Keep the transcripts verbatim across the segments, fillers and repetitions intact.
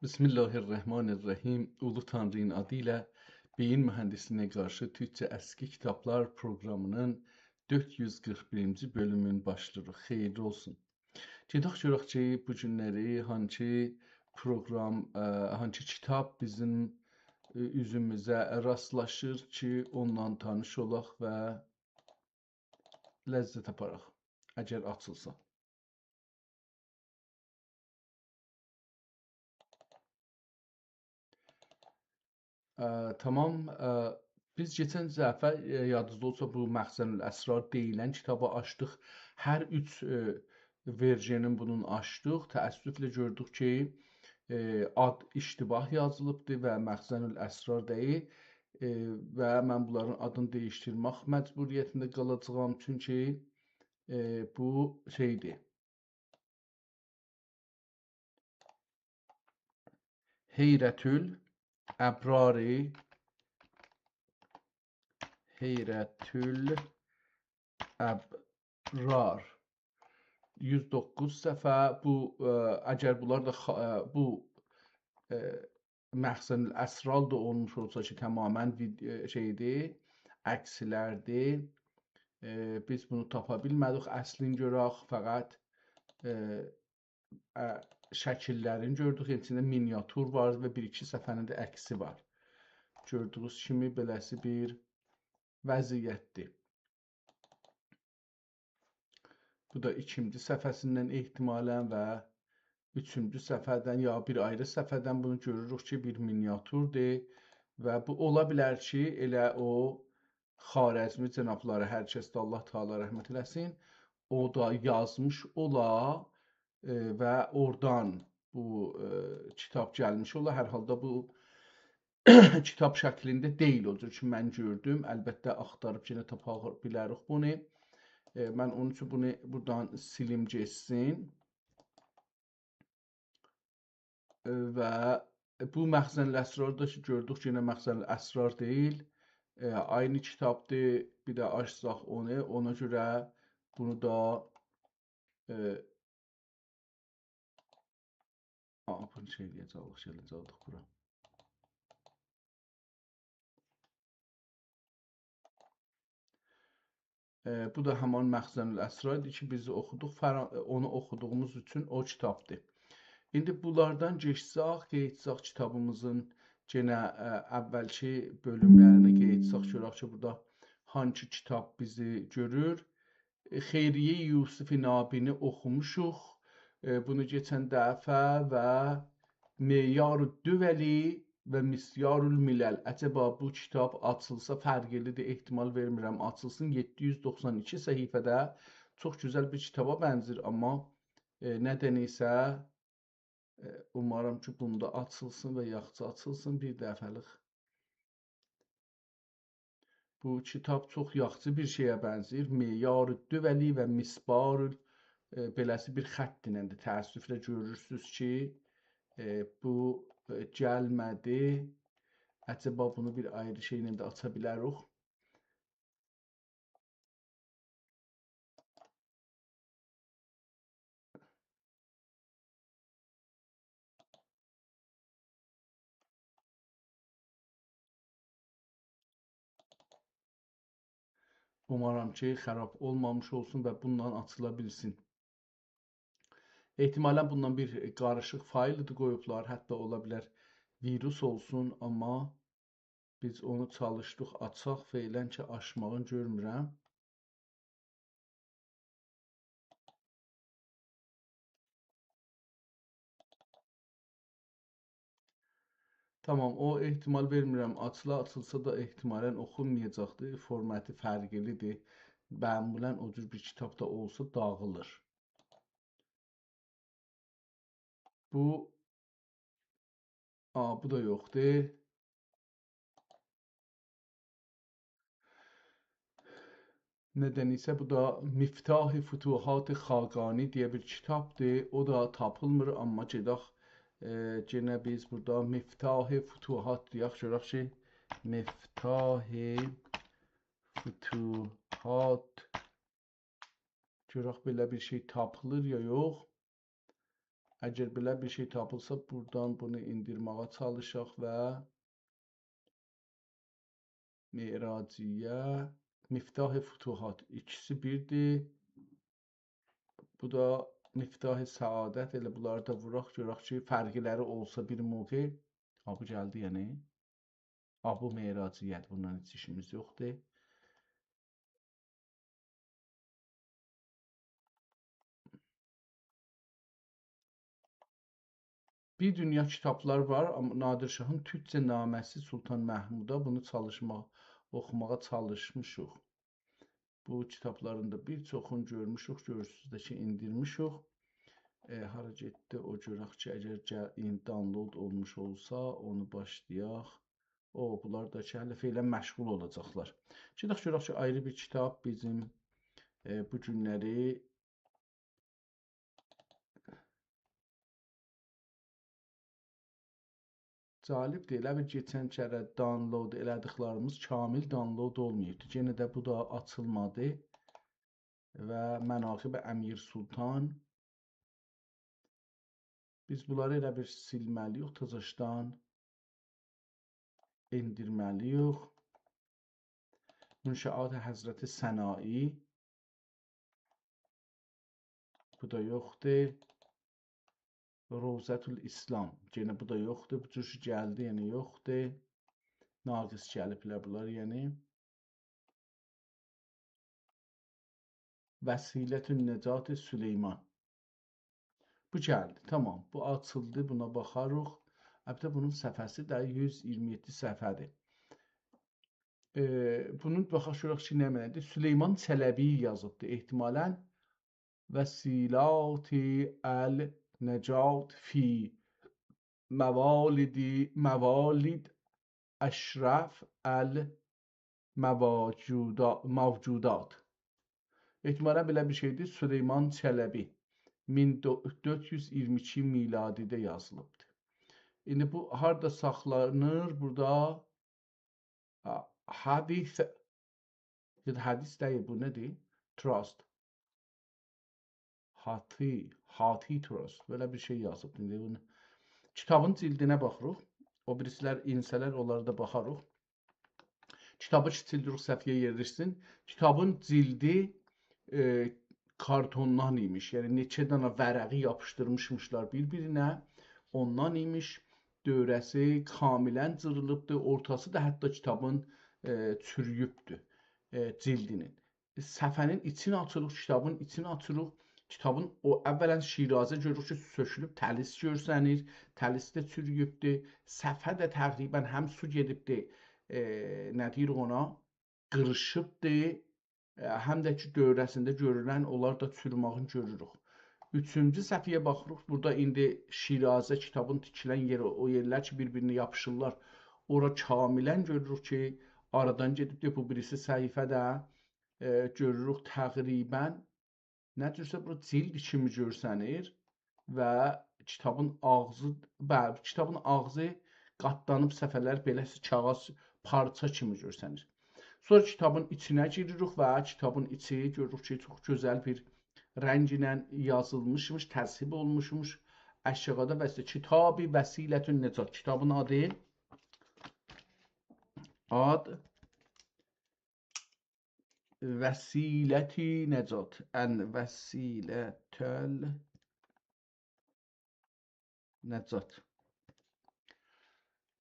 بسم الله الرحمن الرحیم. اولو تانری‌نین آدی ایله بئیین موهندیسلیگینه قارشی تورکجه اسکی کیتابلار پروقرامی‌نین دؤرد یوز قیرخ بیرینجی بؤلومون باشلاییریق. خئییرلی اولسون. گئدک گؤرک کی، بو گونلری هانسی پروقرام، ا، هانسی کیتاب بیزیم، ا، اوزوموزه راستلاشیر کی، اوندان تانیش اولاق و لذت آپاراق، اگر آچیلسا. ا، تامام، ا، بیز کئچن دفعه، ا، یادینیزدا اولسا، بو مخزن الاسرار دئییلن کیتابی آچدیق. هر اوچ، ا، ورژنین بونون آچدیق. تأسفله گؤردوک کی، ا، آد اشتباه یازیلیبدی و مخزن الاسرار دئییل. ا، و من بونلارین آدینی دییشدیرمک مجبوریتینده قالاجاغام، چونکی، ا، بو شئیدیر. حیرت‌الابراری، حیرت‌الابرار. یوز دوققوز صفحه. بو، ا، اگر بونلار دا خا-، ا، بو، ا، مخزن الاسرار دا اولموش اولسا کی، تماما وید-، ا، شئیدیر، عکسلردیر. ا، بیز بونو تاپا بیلمه‌دیک، اصلینی گؤرک، فقط، ا، ا، شکیللرینی گؤردوک، ایچینده مینیاتور وار و بیر-ایکی صفحه‌نین ده عکسی وار. گؤردویونوز کیمی، بئله‌سی بیر وضعیتدیر. بو دا ایکینجی صفحه‌سیندن احتمالاً و اوچونجو صفحه‌دن یا بیر آیری صفحه‌دن بونو گؤروروک کی، بیر مینیاتوردور و بو اولا بیلر کی، ائله او خوارزمی جنابلاری، هر کس ده الله تعالی رحمت ائله‌سین، او دا یازمیش اولا، ائ، و اورادان بو، ائ، کیتاب گلمیش اولا. هر حالدا بو کیتاب شکلینده دئییل، او جور کی، من گؤردوم. البته، آختاریب یئنه تاپا بیلریک بونو. ائ، من اونون اوچون بونو بورادان سیلیم گئتسین. ائ، و بو مخزن الاسرار دا کی، گؤردوک کی، یئنه مخزن الاسرار دئییل. ائ، عینی کیتابدیر. بیر ده آچساق اونو، اونا گؤره بونو دا، ائ، آ، بونو شئی ائله‌یه‌جه‌ییک، گله‌جه‌ییک بورا. ائ، بو دا همان مخزن الاسرار ایدی کی، بیز اوخودوق، فرا-، اونو اوخودوغوموز اوچون او کیتابدیر. ایندی بونلاردان گئچسک، قئییتسک کیتابیمیزین یئنه، ائ، اولکی بؤلوملرینه قئییتسک، گؤرک کی، بورادا هانسی کیتاب بیزی گؤرور. ائ، خیریه یوسف نابینی اوخوموشوق. ائ، بونو کئچن دفعه و معیار الدولی و مصیار الملل. عجبا بو کیتاب آچیلسا فرقلی‌دیر، احتمال وئرمیرم آچیلسین. یئددی یوز دوخسان ایکی صفحه‌ده چوخ گؤزل بیر کیتابا بنزیر، آمما، ائ، ندنیسه، ائ، اومارام کی، بوندا آچیلسین و یاخشی آچیلسین بیر دفعه‌لیک. بو کیتاب چوخ یاخشی بیر شئیه بنزیر. معیار الدولی و مصباح ال-، ائ، بئله‌سی بیر خط ایله ده تأسفله گؤرورسونوز کی، ائ، بو، ائ، گلمه‌دی. عجبا بونو بیر آیری شئیله ده آچا بیلریک؟ اومارام کی، خراب اولمامیش اولسون و بوندان آچیلا بیلسین. احتمالاً بوندان بیر قاریشیق فایل دا قویوبلار، حتی اولا بیلر ویروس اولسون، آمما بیز اونو چالیشدیق آچاق، فعلاً کی آچماغینی گؤرمورم. تامام، او احتمال وئرمیرم آچیلا، آچیلسا دا احتمالاً اوخونمایاجاقدیر، فورماتی فرقلی‌دیر. معمولاً او جور بیر کیتاب دا اولسا داغیلیر. بو، آ، بو دا یوخدور. ندنیسه بو دا مفتاح فتوحات خاقانی دئیه بیر کیتابدیر. او دا تاپیلمیر، آمما گئدک، ائ، یئنه بیز بورادا مفتاح فتوحات دئیک، گؤرک کی، مفتاح فتوحات، گؤرک بئله بیر شئی تاپیلیر یا یوخ. اگر بئله بیر شئی تاپیلسا، بورادان بونو ائندیرمه‌یه چالیشاق و معراجیه، مفتاح فتوحات، ایکیسی بیردیر. بو دا مفتاح سعادت، ائله بونلاری دا ووراق، گؤرک کی، فرقلری اولسا بیر موقع. ها، بو گلدی، یعنی. ها، بو معراجیه‌دیر، بوندان هئچ ایشیمیز یوخدور. بیر دونیا کیتابلار وار، آمما نادر شاهین تورکجه نامه‌سی سلطان محمودا، بونو چالیشما-، اوخوماغا چالیشمیشیق. بو کیتابلارین دا بیر چوخونو گؤرموشوک، گؤرورسونوز ده کی، ائندیرمیشیک. ائ، هارا گئتدی؟ او گؤرک کی، اگر گل-، این-، دانلود اولموش اولسا، اونو باشلایاق. او، بونلار دا کی، هله فعلاً مشغول اولاجاقلار. گئدک گؤرک کی، آیری بیر کیتاب بیزیم، ائ، بو گونلری جالبدیر. ائله بیل کئچن کره دانلود ائله‌دیکلریمیز کامل دانلود اولماییبدی. یئنه ده بو دا آچیلمادی. و مناقب امیر سلطان. بیز بونلاری ائله بیر سیلمه‌لی‌ییک، تازاشدان ائندیرمه‌لی‌ییک. منشآت حضرت سنایی. بو دا یوخدور. روضة الاسلام. یئنه بو دا یوخدور. بو جور کی گلدی، یعنی یوخدور. ناقص گلیبلر بونلار، یعنی. وسیلة النجات سلیمان. بو گلدی، تامام. بو آچیلدی، بونا باخاریق. البته، بونون صفحه‌سی ده یوز ایگیرمی یئددی صفحه‌دیر. ائ، بونون باخاق گؤرک کی، نمنه‌دیر؟ سلیمان چلبی یازیبدی. احتمالاً وسیلات النجات فی موالد، موالد اشرف الموجودا-، موجودات. احتمالاً بئله بیر شئیدیر. سلیمان چلبی. مین دؤرد یوز ایگیرمی ایکی میلادی‌ده یازیلیبدیر. ایندی بو هاردا ساخلانیر؟ بورادا، ها، حدیث، یا دا حدیث دئییل، بو نه‌دیر؟ تراست. هاتی، هاتی تراست. بئله بیر شئی یازیبدیر. ایندی بونو، کیتابین جلدینه باخیریق. او بیریسیلر اینسه‌لر، اونلارا دا باخاریق. کیتابی کیچیلدیریک، صفحه‌یه یئرلشسین. کیتابین جلدی، ائ، کارتوندان ایمیش. یعنی نئچه دنه ورقی یاپیشدیرمیشمیشلار بیر-بیرینه. اوندان ایمیش. دؤوره‌سی کاملاً جیریلیبدیر. اورتاسی دا حتی کیتابین، ائ، چورویوبدور، ائ، جلدینین. صفحه‌نین ایچینی آچیریق، کیتابین ایچینی آچیریق. کیتابین او، اولاً شیرازه گؤروروک کی، سؤکولوب، تلیس گؤرسنیر. تلیس ده چورویوبدور. صفحه ده تقریباً هم سو گئدیبدیر، ائ، نه دئییر اونا، قیریشیبدیر. ائ، هم ده کی، دؤوره‌سینده گؤرونن، اونلار دا چوروماغین گؤروروک. اوچونجو صفحه‌یه باخیریق. بورادا ایندی شیرازه، کیتابین تیکیلن یئری، او یئرلر کی، بیر-بیرینه یاپیشیرلار. اورا کاملاً گؤروروک کی، آرادان گئدیبدیر. بو بیریسی صفحه ده، ائ، گؤروروک تقریباً نه جورسه بو جلد کیمی گؤرسنیر و کیتابین آغزی، بلی، کیتابین آغزی قاتلانیب صفحه‌لر بئله‌سی کاغیذ پارچا کیمی گؤرسنیر. سونرا کیتابین ایچینه گیریریک و کیتابین ایچی گؤروروک کی، چوخ گؤزل بیر رنگله یازیلمیشمیش، تذهیب اولموشموش. آشاغیدا وسیله، کتاب وسیلة النجات. کیتابین آدی آد وسیلة نجات، الوسیلة النجات.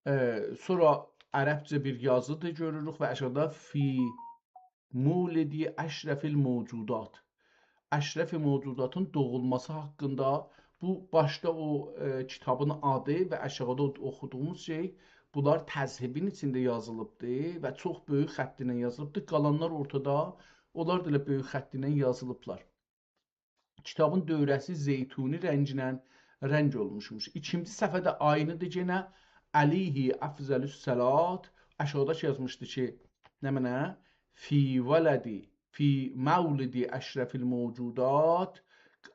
ائ، سونرا عربجه بیر یازیدیر گؤروروک و آشاغیدا فی مولد اشرف الموجودات. اشرف موجوداتین دوغولماسی حاقیندا. بو باشدا او، ائ، کیتابین آدی و آشاغیدا او اوخودوغوموز شئی، بونلار تذهیبین ایچینده یازیلیبدی و چوخ بؤیوک خط ایله یازیلیبدی. قالانلار اورتادا، اونلار دا ائله بؤیوک خط ایله یازیلیبلار. کیتابین دؤوره‌سی زیتونی رنگینن رنگ اولموشموش. ایکینجی صفحه‌ده عینی‌دیر یئنه، علیه افضل الصلاة. آشاغیدا کی یازمیشدی کی، نمنه؟ فی ولدی، فی مولد اشرف الموجودات،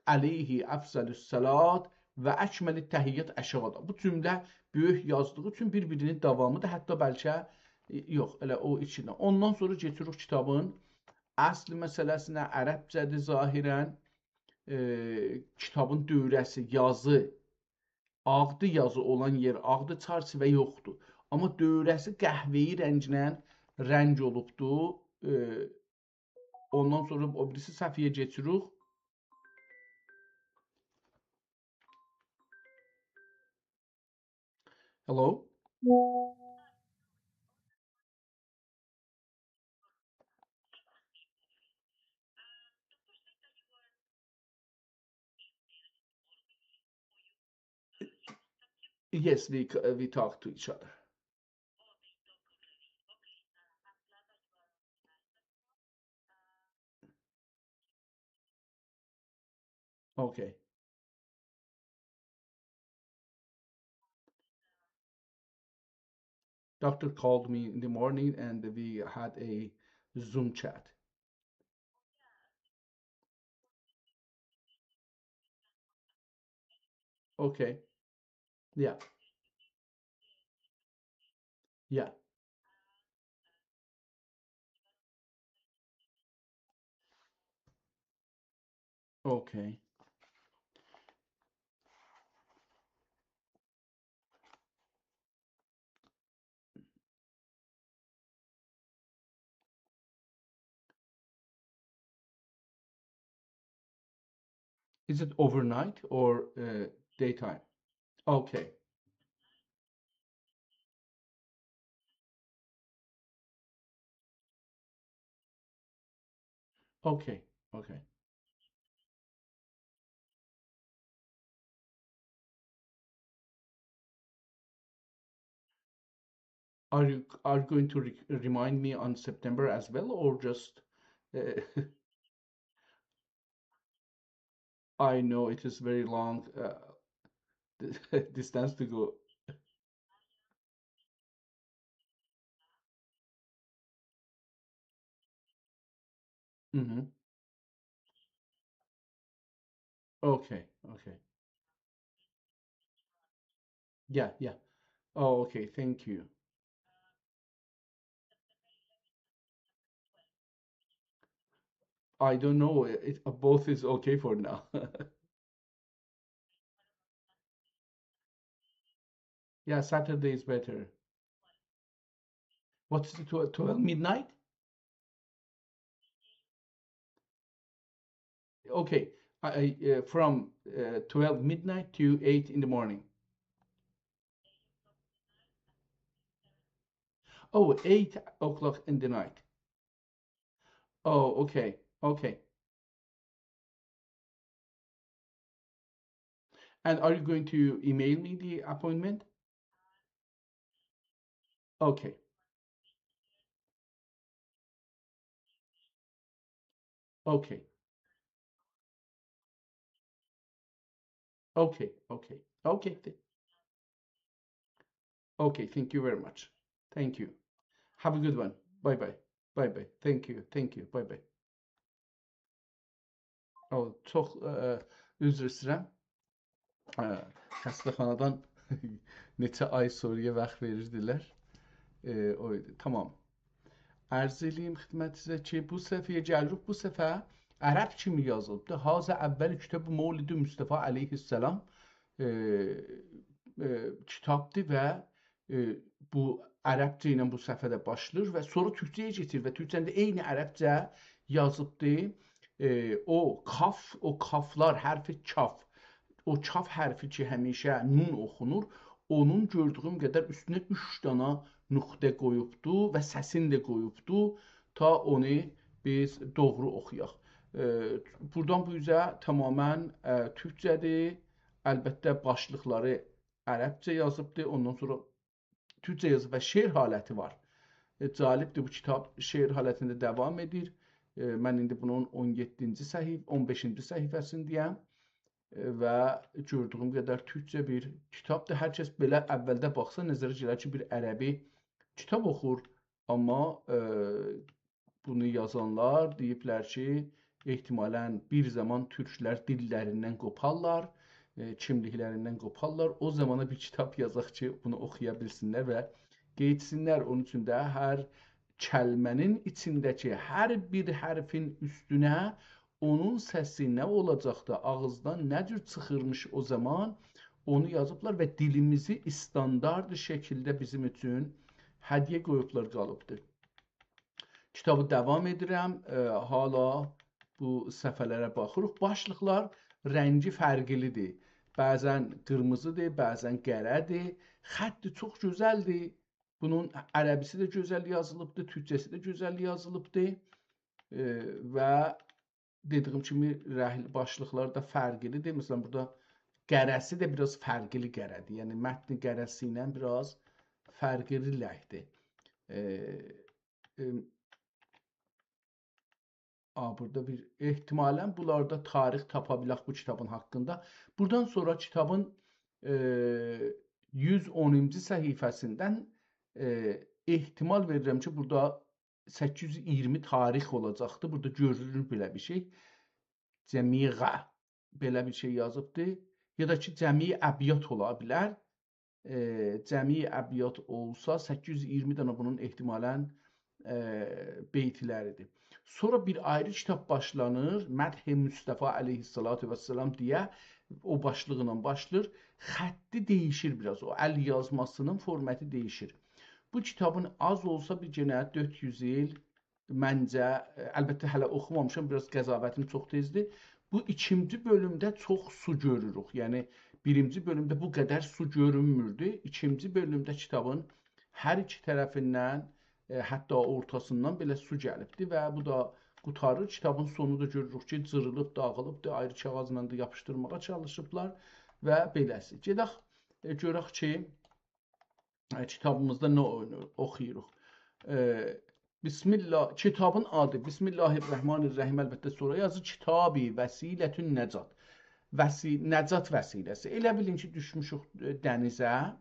علیه افضل الصلاة و اکمل التحیات آشاغیدا. بو جمله بؤیوک یازدیغی اوچون بیر-بیرینین داوامیدیر. حتی بلکه، ائ، یوخ، ائله او ایچینده. اوندان سونرا کئچیریک کیتابین اصل مسئله‌سینه، عربجه‌دیر ظاهراً. ائ، کیتابین دؤوره‌سی، یازی، آغدی یازی اولان یئر، آغدی چرچیوه یوخدور. آمما دؤوره‌سی قهوه‌ای رنگله رنگ اولوبدو. ائ، اوندان سونرا او بیریسی صفحه‌یه کئچیریک. Hello? Yes, we c- we talk to each other. Okay. Doctor called me in the morning and we had a Zoom chat. Okay. Yeah. Yeah. Okay. Is it overnight or, uh, daytime? Okay. Okay, okay. Are you, are you going to re- remind me on September as well, or just, uh, I know it is very long, uh, distance to go. Mm-hmm. Okay, okay. Yeah, yeah. Oh, okay, thank you. I don't know. It, both is okay for now. Yeah, Saturday is better. What's the tw- twelve midnight? Okay, I, I, uh, from, uh, twelve midnight to eight in the morning. Oh, eight o'clock in the night. Oh, okay, okay. And are you going to email me the appointment? Okay. Okay. Okay, okay. Okay. Th- okay, thank you very much. Thank you. Have a good one. Bye bye. Bye bye. Thank you. Thank you. Bye bye. او، چوخ، ائ، عذر ایسته‌ییرم. ائ، خسته‌خانادان نئچه آی سونرایا واخت وئریردیلر. ائ، او ایدی. تامام. عرض ائله‌ییم خدمتینیزه کی، بو صفحه‌یه گلیریک. بو صفحه عرب کیمی یازیلیبدیر. هذا اول کتاب مولد مصطفی علیه السلام. ائ، ائ، کیتابدیر و ائ، بو عربجه ایله بو صفحه ده باشلاییر و سونرا تورکجه‌یه کئچیر و تورکجه‌نی ده عینی عربجه یازیبدی. ائ، او کاف، او کافلار، حرف کاف، او کاف حرفی کی، همیشه نون اوخونور، اونون گؤردویوم قدر اوستونه اوچ دانا نقطه قویوبدو و سسینی ده قویوبدو، تا اونو بیز دوغرو اوخویاق. ائ، بورادان بو اوزه تمامیله، ائ، تورکجه‌دیر. البته، باشلیقلاری عربجه یازیبدی، اوندان سونرا تورکجه یازیب و شعر حالتی وار. ائ، جالبدیر، بو کیتاب شعر حالتینده داوام ائدیر. ائ، من ایندی بونون اون یئددینجی صحیف-، اون بئشینجی صحیفه‌سینده‌یم. ائ، و گؤردویوم قدر تورکجه بیر کیتابدیر. هر کس بئله اولده باخسا، نظره گلر کی، بیر عربی کیتاب اوخور. آمما، ائ، بونو یازانلار دئییبلر کی، احتمالاً بیر زامان تورکلر دیللریندن قوپارلار، ائ، کیملیکلریندن قوپارلار. او زامانا بیر کیتاب یازاق کی، بونو اوخویا بیلسینلر و قئییتسینلر. اونون اوچون ده هر کلمه‌نین ایچینده‌کی هر بیر حرفین اوستونه اونون سسی نه اولاجاقدی، آغیزدان نه جور چیخیرمیش او زامان، اونو یازیبلار و دیلیمیزی استاندارد شکیلده بیزیم اوچون هدیه قویوبلار، قالیبدیر. کیتابی داوام ائدیرم. ائ، حالا بو صفحه‌لره باخیریق. باشلیقلار رنگی فرقلی‌دیر. بعضا قیرمیزی‌دیر، بعضا قره‌دیر. خطی چوخ گؤزلدیر. بونون عربی‌سی ده گؤزل یازیلیبدیر، تورکجه‌سی ده گؤزل یازیلیبدیر. ائ، و دئدیییم کیمی، رنگ باشلیقلار دا فرقلی‌دیر. مثلا، بورادا قره‌سی ده بیر آز فرقلی قره‌دیر. یعنی، متن قره‌سی ایله بیر آز فرقلی رنگدیر. ائ، ائ، آ، بورادا بیر، احتمالا بونلاردا تاریخ تاپا بیلک بو کیتابین حاقیندا. بورادان سونرا کیتابین، ائ، یوز اونونجو صفحه‌سیندن، ائ، احتمال وئریرم کی، بورادا سککیز یوز ایگیرمی تاریخ اولاجاقدی. بورادا گؤرونور بئله بیر شئی. جمیغه بئله بیر شئی یازیبدی. یا دا کی، جمیع ابیات اولا بیلر. ائ، جمیع ابیات اولسا، سککیز یوز ایگیرمی دنه بونون احتمالا، ائ، بیت‌لری‌دیر. سونرا بیر آیری کیتاب باشلانیر، مدح مصطفی علیه‌الصلاة والسلام دئیه، او باشلیقلا باشلاییر. خطی دییشیر بیر آز، او ال یازماسی‌نین فورماتی دییشیر. بو کیتابین آز اولسا بیر گئنه دؤرد یوز ایل منجه، ائ، البته هله اوخومامیشام، بیر آز قضاوتیم چوخ تئزدیر. بو ایکینجی بؤلومده چوخ سو گؤروروک. یعنی، بیرینجی بؤلومده بو قدر سو گؤرونموردو. ایکینجی بؤلومده کیتابین هر ایکی طرفیندن، ائ، حتی اورتاسیندان بئله سو گلیبدی و بو دا قوتاریر. کیتابین سونو دا گؤروروک کی، جیریلیب، داغیلیبدی، آیری کاغاذلا دا یاپیشدیرماغا چالیشیبلار و بئله‌سی. گئدک، ائ، گؤرک کی، ائ، کیتابیمیزدا نه اوینور، اوخویوروق. ائ، بسم الله، کیتابین آدی، بسم الله الرحمن الرحیم، البته سونرا یازیر، کتابی وسیلة النجاة. وسی-، نجات وسیله‌سی. ائله بیلین کی، دوشموشوک، ائ، دنیزه،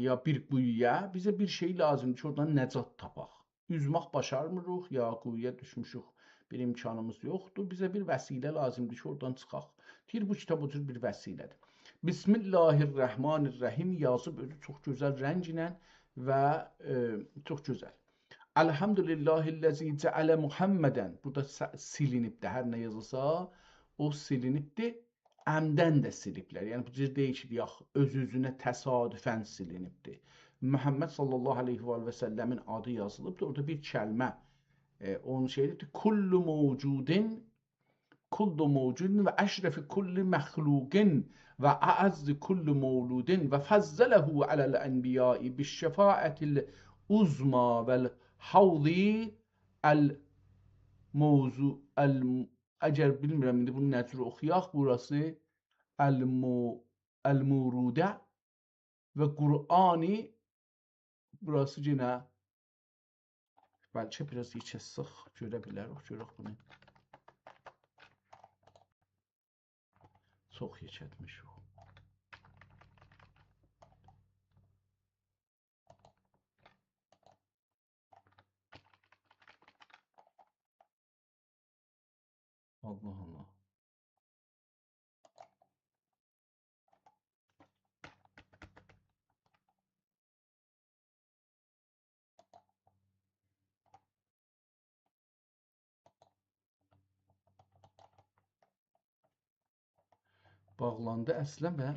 یا بیر قویویا، بیزه بیر شئی لازیمدیر کی، اورادان نجات تاپاق. اوزمک باشارمیریق، یا قویویا دوشموشوک، بیر امکانیمیز یوخدور. بیزه بیر وسیله لازیمدیر کی، اورادان چیخاق. دئییر، بو کیتاب او جور بیر وسیله‌دیر. بسم الله الرحمن الرحیم یازیب، اؤزو چوخ گؤزل رنگله و، ائ، چوخ گؤزل. الحمد لله الذی جعل محمدا. بورادا س-، سیلینیب ده، هر نه یازیلسا، او سیلینیبدیر. عمداً ده سیلیبلر. یعنی، بو جور دئییل کی، دئیک، اؤز-اؤزونه تصادفاً سیلینیبدیر. محمد صلی الله علیه و آله و سلمین آدی یازیلیبدیر. اورادا بیر کلمه، ائ، اونون شئییدیر، کل موجود، کل موجود و اشرف کل مخلوق و اعز کل مولود و فضله علی الانبیاء بالشفاعة العظمی و الحوض الموضوع، الم-، اگر بیلمیرم ایندی بونو نه جور اوخویاق، بوراسی المو-، الموروده و قرآنی، بوراسی یئنه بلکه بیر آز یئکلتسک، گؤره بیلریک، گؤرک بونو. چوخ یئکلتمیشیک. الله الله. باغلاندی اصلاً و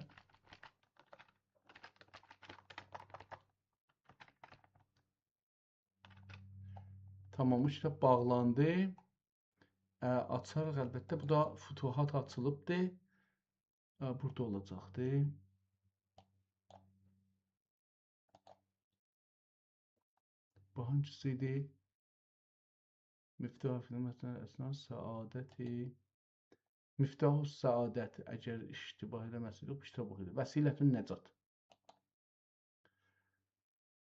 تمام، ایشته باغلاندی. ا، آچاریق البته. بو دا فتوحات آچیلیبدی. ا، بورادا اولاجاقدی. بو هانگیسی ایدی؟ مفتاح فیلم، مثلاً، اسناس سعادتی. مفتاح السعادت، اگر اشتباه ائله‌مه‌سه‌یدیک، بو کیتاب اوخویوردو. وسیلة النجات.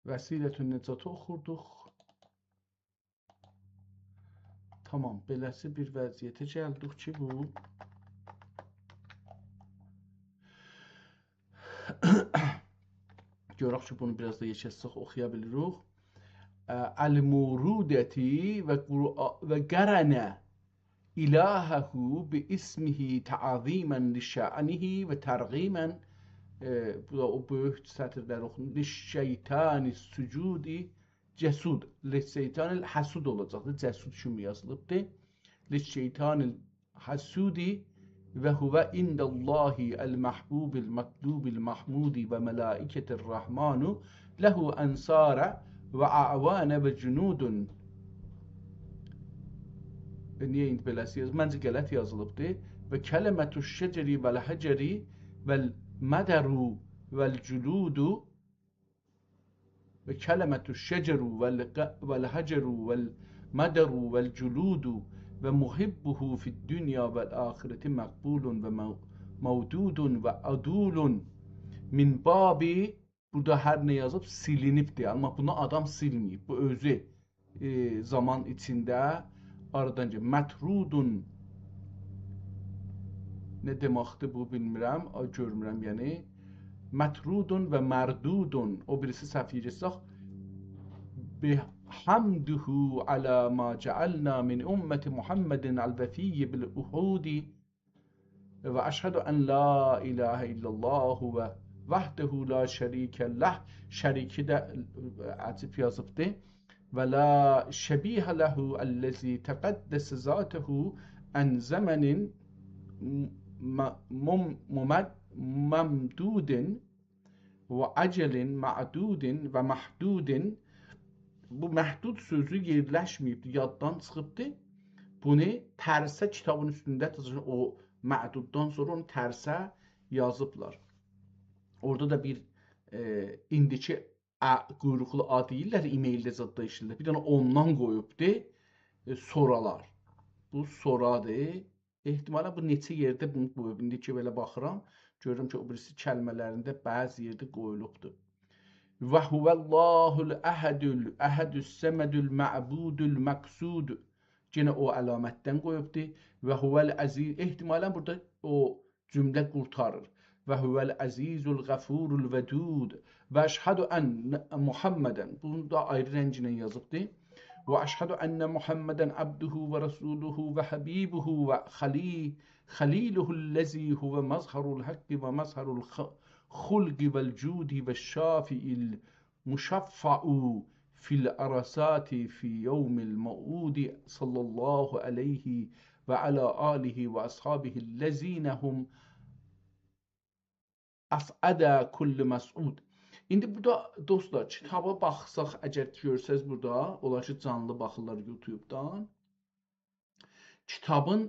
وسیلة النجاتی اوخوردوق. تمام، بئله‌سی بیر وضعیته گلدیک کی، بو گؤرک کی، بونو بیر آز دا یئکلتسک، اوخویا بیلیریک. ا، المورودة و قرآ-، و قرن إلهه باسمه تعظيما لشأنه و ترغيما، ائ، بو دا او بؤیوک سطیرلر اوخونور. للشیطان السجود جسود. للشیطان الحسود اولاجاقدی. جسود کیمی یازیلیبدی. للشیطان الحسود، وهو عند الله المحبوب المطلوب المحمود، وملائکة الرحمن له انصارا وأعوانا وجنود. ائ، نییه ایندی بئله‌سی یاز-، منجه غلط یازیلیبدی. وکلمة الشجر والحجر والمدر والجلود، وکلمة الشجر والق-، والحجر والمدر والجلود، ومحبه في الدنيا والآخرة مقبول ومو-، مودود وعدول من باب، بورادا هر نه یازیب، سیلینیبدیر. آمما بونو آدام سیلمه‌ییب. بو اؤزو، ائ، زامان ایچینده آرادان گئدیب. مطرود، نه دئمکدیر بو، بیلمیرم، آ، گؤرمورم، یعنی. مطرود ومردود، او بیریسی صفحه‌یه گئتسک، بحمده على ما جعلنا من أمة محمد الوفي بالعهود، وأشهد أن لا إله إلا الله وحده لا شريك له، شریکی ده عجیب یازیبدی. ولا شبيه له الذي تقدس ذاته عن زمن م-، مم-، ممد-، ممدود وأجل معدود ومحدود. بو محدود سؤزو یئرلشمه‌ییبدی، یاددان چیخیبدی. بونو ترسه کیتابین اوستونده تازا-، او معدوددان سونرا اونو ترسه یازیبلار. اورادا دا بیر، ائ، ایندیکی ا-، قویروقلو آ دئییرلر، ایمیلده زاددا ایشله‌ییرلر. بیر دنه اوندان قویوبدی، ائ، سورالار. بو سورادیر. احتمالا بو نئچه یئرده بونو قویوب. ایندی کی بئله باخیرام، گؤرورم کی او بیریسی کلمه‌لرینده بعضی یئرده قویولوبدور. وهو الله الأحد الأحد الصمد المعبود المقصود. یئنه او علامتدن قویوبدو. وهو العزیز، احتمالا بورادا او جمله قورتاریر. وهو العزیز الغفور الودود. وأشهد أن محمدا، بونو دا آیری رنگینن یازیبدی. وأشهد أن محمدا عبده ورسوله وحبيبه وخلي-، خليله الذي هو مظهر الحق ومظهر الخ-، الخلق والجود والشافع المشفع في العرصات في يوم الموعود، صلى الله عليه وعلى آله وأصحابه الذين هم أسعد كل مسعود. ایندی بورادا، دوستلار، کیتابا باخساق، اگر گؤرسز بورادا، اولار کی، جانلی باخیرلار یوتیوبدان. کیتابین،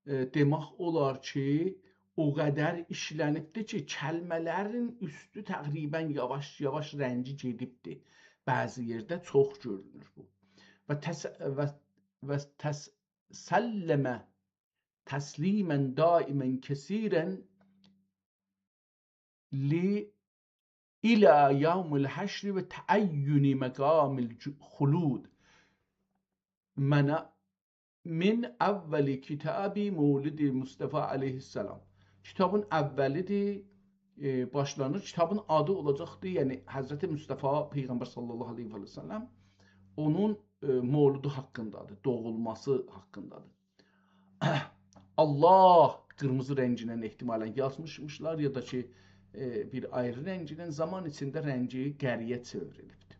ائ، دئمک اولار کی، او قدر ایشله‌نیبدیر کی، کلمه‌لرین اوستو تقریبا یاواش-یاواش رنگی گئدیبدیر. بعضی یئرده چوخ گؤرونور بو. و تس-، و، و تس-، سلم تسلیما دائما كثيرا ل-، إلى يوم الحشر وتعين مقام الج-، الخلود. من، من أول كتاب مولد المصطفى عليه السلام. کیتابین اولیدیر، ائ، باشلانیر. کیتابین آدی اولاجاقدیر، یعنی حضرت مصطفی پیغمبر صلی الله علیه و سلم، اونون، ائ، مولودو حاقیندادیر، دوغولماسی حاقیندادیر. الله، قیرمیزی رنگینن احتمالا یازمیشمیشلار، یا دا کی، ائ، بیر آیری رنگینن، زامان ایچینده رنگی قری‌یه چئوریلیبدیر.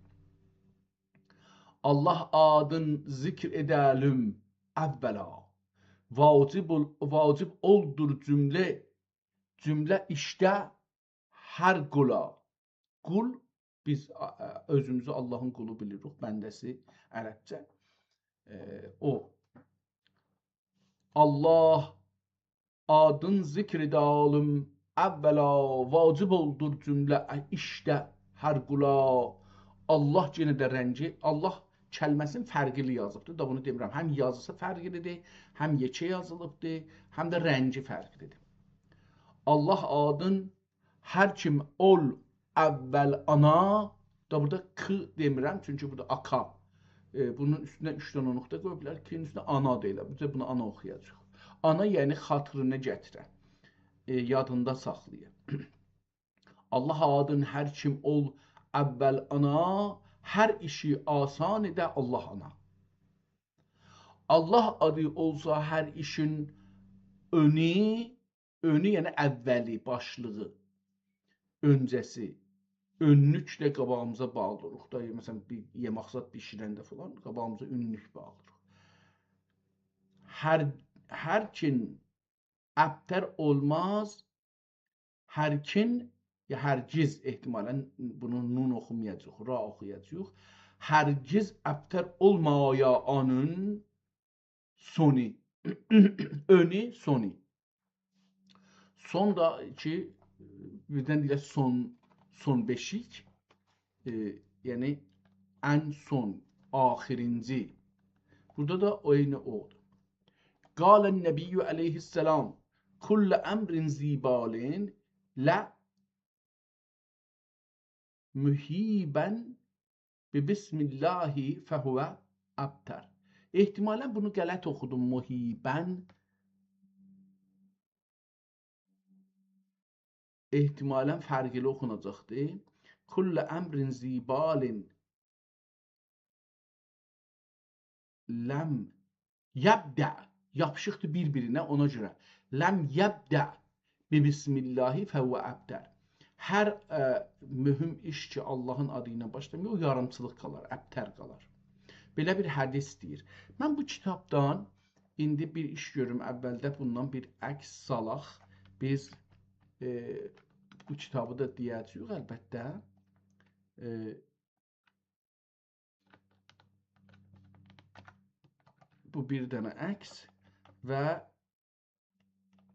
الله آدین ذکر ائده‌لیم اولا. واجب اول-، واجب اولدور جمله، جمله ایشده هر قولا. قول، بیز، آ، آ، اؤزوموزو اللهین قولو بیلیریک، بنده‌سی عربجه. ائ، او. الله آدین ذکر ائده‌لیم اولا، واجب اولدور جمله ایشده هر قولا. الله، یئنه ده رنگی، الله کلمه‌سینی فرقلی یازیبدیر. دا بونو دئمیرم، هم یازیسی فرقلیدیر، هم یئکه یازیلیبدیر، هم ده رنگی فرقلیدیر. الله آدین هر کیم اول اوّل آنا، دا بورادا ک دئمیرم، چونکی بورادا آکا. ائ، بونون اوستونه اوچ دنه نقطه قویوبلار، کی‌نین اوستونه آنا دئییرلر. بیز ده بونو آنا اوخویاجاغیق. آنا، یعنی خاطرینه گتیرن، ائ، یادیندا ساخلایان. الله آدین هر کیم اول اوّل آنا، هر ایشی آسان ائده الله آنا. الله آدی اولسا هر ایشین اؤنو، اؤنو، یعنی اوّلی، باشلیغی، اؤنجه‌سی. اؤنلوکله قاباغیمیزا باغلیریق دا، مثلا، بیر یئمک زاد بیشیرنده فلان، قاباغیمیزا اؤنلوک باغلیریق. هر، هر کیم ابتر اولماز، هر کیم، یا هرگز احتمالاً بونو نون اوخومایاجاغیق، را اوخویاجاغیق. هرگز ابتر اولمایا اونون سونو. اؤنو، سونو. سون دا کی، بیردن دئییرلر سون، سون بئشیک، ائ، یعنی ان سون، آخیرینجی. بورادا دا عینی اودور. قال النبی علیه السلام: «کل امر ذی بال لا مهیبا ببسم الله فهو ابتر.» احتمالاً بونو غلط اوخودوم، مهیبا. احتمالاً فرقلی اوخوناجاقدی. «کل امر ذی بال لم یبدأ»، یاپیشیقدیر بیر-بیرینه، اونا گؤره. «لم یبدأ ببسم الله فهو ابتر». هر، ائ، مهم ایش کی، آللاهین آدی ایله باشلامیر، او یاریمچیلیق قالار، ابتر قالار. بئله بیر حدیث دئییر. من بو کیتابدان ایندی بیر ایش گؤروم، اولده بوندان بیر عکس سالاق. بیز، ائ، بو کیتابی دا دئیه‌جه‌ییک، البته. ائ، بو بیر دنه عکس و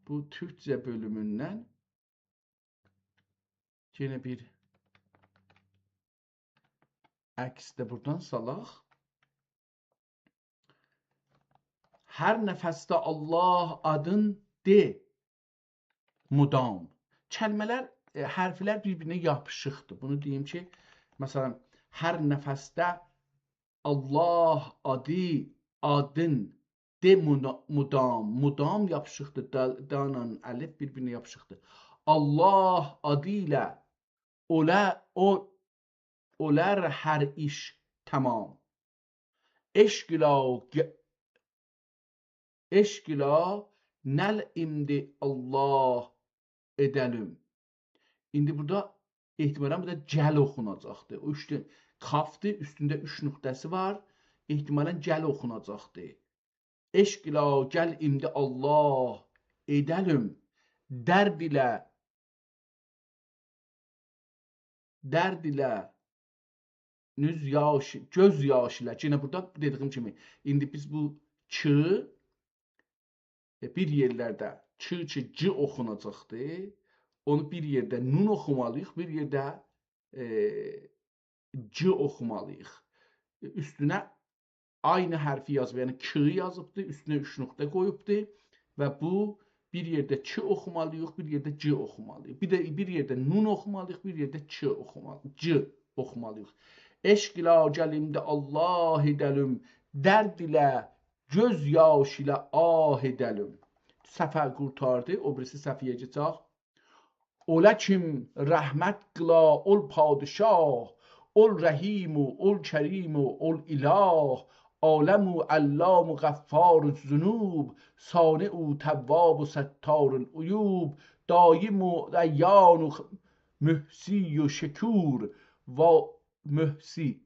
بو تورکجه بؤلوموندن یئنه بیر عکس ده بورادان سالاق. «هر نفسده الله آدین دئ مدام.» کلمه‌لر، ائ، حرفلر بیر-بیرینه یاپیشیقدیر. بونو دئییم کی، مثلاً، هر نفسده الله آدی، آدین، دئ مدا-، مدام، مدام یاپیشیقدیر. دا-، دانان الف بیر-بیرینه یاپیشیقدیر. الله آدی ایله اولا-، او-، اولار هر ایش تمام. عشق ایله گ-، عشق ایله نل امدی الله ائده‌لیم. ایندی بورادا احتمالاً بورادا گل اوخوناجاقدیر. او اوچ دنه کافدیر، اوستونده اوچ نقطه‌سی وار. احتمالاً گل اوخوناجاقدیر. عشق ایله گل امدی الله ائده‌لیم، درد ایله، درد ایله، نوز یاش، گؤز یاش ایله. یئنه بورادا دئدیگیم کیمی، ایندی بیز بو کی، ائ، بیر یئرلرده کی، کی، گ اوخوناجاقدی. اونو بیر یئرده نون اوخومالی‌ییق، بیر یئرده، ائ، گ اوخومالی‌ییق. ائ، اوستونه عینی حرفی یازیب، یعنی کی یازیبدی، اوستونه اوچ نقطه قویوبدو و بو بیر یئرده کی اوخومالی‌ییق، بیر یئرده گ اوخومالی‌ییق. بیر ده بیر یئرده نون اوخومالی‌ییق، بیر یئرده کی اوخومالی-، گ اوخومالی‌ییق. عشق ایله گل امدی الله ائده‌لیم، درد ایله، گؤز یاش ایله آه ائده‌لیم. صفحه قورتاردی، او بیریسی صفحه‌یه کئچک. اولا کیم رحمت قیلا، اول پادشاه، اول رحیم و اول کریم و اول اله، عالم و علام و غفار الذنوب، صانع و تواب و ستار العیوب، دایم و دیان و خ-، محصی و شکور، وا-، محصی،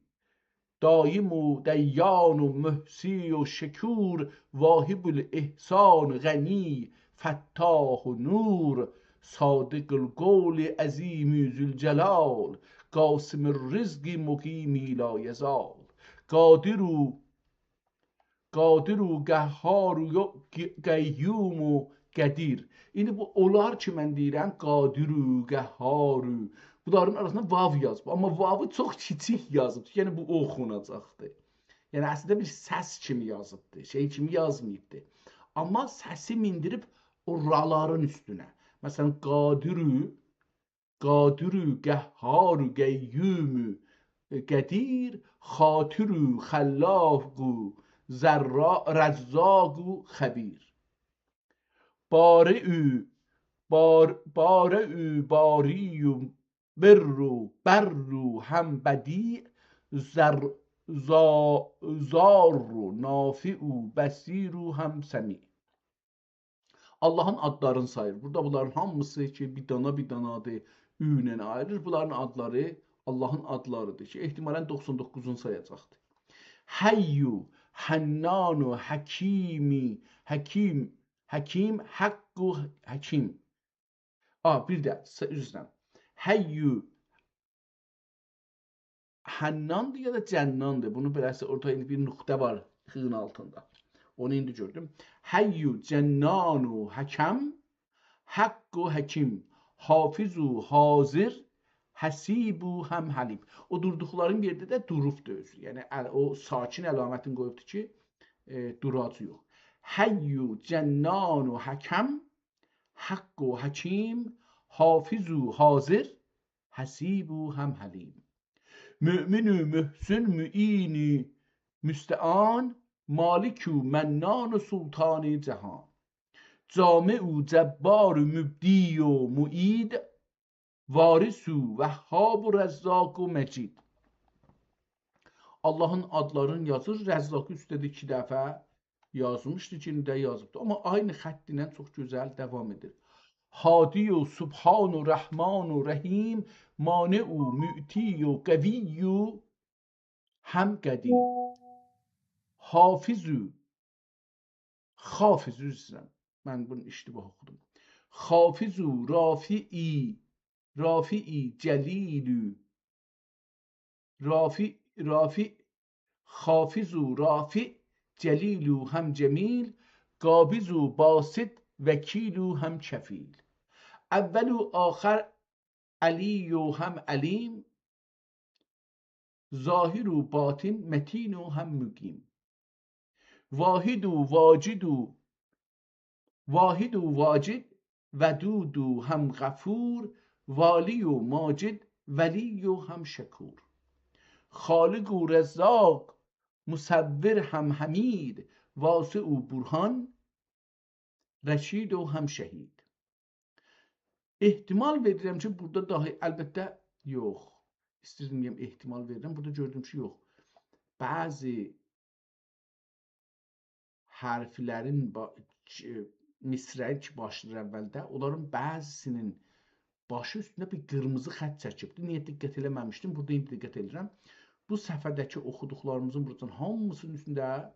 دایم و دیان و محصی و شکور، واهب الاحسان غنی فتاح و نور، صادق القول عظیم ذوالجلال، قاسم الرزق مقیم لا یزال، قادر و، قادر و قهار و ق-، قیوم و قدیر. ایندی بو اولار کی، من دئییرم، قادر و قهار و، بونلارین آراسیندا واو یازیب. آمما واوو چوخ کیچیک یازیب. یعنی، بو اوخوناجاقدی. یعنی، اصلینده بیر سس کیمی یازیبدی. شئی کیمی یازماییبدی. آمما سسی میندیریب او رالارین اوستونه. مثلا، قادر و، قادر و قهار و قیوم و قدیر، خاطر و خلاق و ذرا-، رزاق و خبیر. بارئ و بار-، بارئ و باری و بر و بر و هم بدیع، زر-، زا-، ضار و نافع و بصیر و هم سمیع. آللاهین آدلارینی ساییر. بورادا بونلارین هامیسی کی، بیر دانا بیر دانادیر، او ایله آییلیر. بونلارین آدلاری آللاهین آدلاریدیر کی، احتمالا دوخسان دوققوزونجو سایاجاقدیر. حی، حنان و حکیمی، حکیم، حکیم، حق و حکیم. آ، بیر ده، س-، عذر ایسته‌ییرم. حی، حناندیر یا دا جناندیر. بونو بئله‌سی اورادا ایندی بیر نقطه وار خی‌نین آلتیندا. اونو ایندی گؤردوم. حی، جنان و حکم، حق و حکیم، حافظ و حاضر، حسیب و هم حلیم. او دوردوقلارین یئرده ده دوروبدور اؤزو. یعنی ال-، او ساکن علامتین قویوبدور کی، ائ، دوراجاق. حی، جنان و حکم، حق و حکیم، حافظ و حاضر، حسیب و هم حلیم. مؤمن و محسن، معین و مستعان، مالک و منان و سلطان جهان. جامع و جبار و مبدی و معید، وارث و وهاب و رزاق و مجید. آللاهین آدلارینی یازیر، رزاقی اوسته ده ایکی دفعه یازمیشدی کی، ایندی ده یازیبدی. آمما عینی خط ایله چوخ گؤزل داوام ائدیر. هادی و سبحان و رحمان و رحیم، مانع و معطی و قوی و هم قدیم. حافظ و، خافظ، عذر ایسته‌ییرم. من بونو اشتباه اوخودوم. خافض و رافعی، رافعی جلیل و، رافع، رافع، خافض و رافع، جلیل و هم جمیل، قابض و باسط، وکیل و هم کفیل. اول و آخر، علی و هم علیم، ظاهر و باطن، متین و هم مقیم. واحد و واجد و، واحد و واجد، ودود و هم غفور، والی و ماجد، ولی و هم شکور. خالق و رزاق، مصور هم حمید، واسع و برهان، رشید و هم شهید. احتمال وئریرم کی، بورادا داها، البته، یوخ. ایسته‌ییردیم دئیم، احتمال وئریرم. بورادا گؤردوم کی، یوخ. بعضی حرفلرین با-، ک-، مصرعی کی باشلاییر اولده، اونلارین بعضی‌سینین باشی اوستونده بیر قیرمیزی خط چکیبدیر. نییه دقت ائله‌مه‌میشدیم؟ بورادا ایندی دقت ائدیرم. بو صفحه‌ده‌کی اوخودوقلاریمیزین بورادان هامیسینین اوستونده،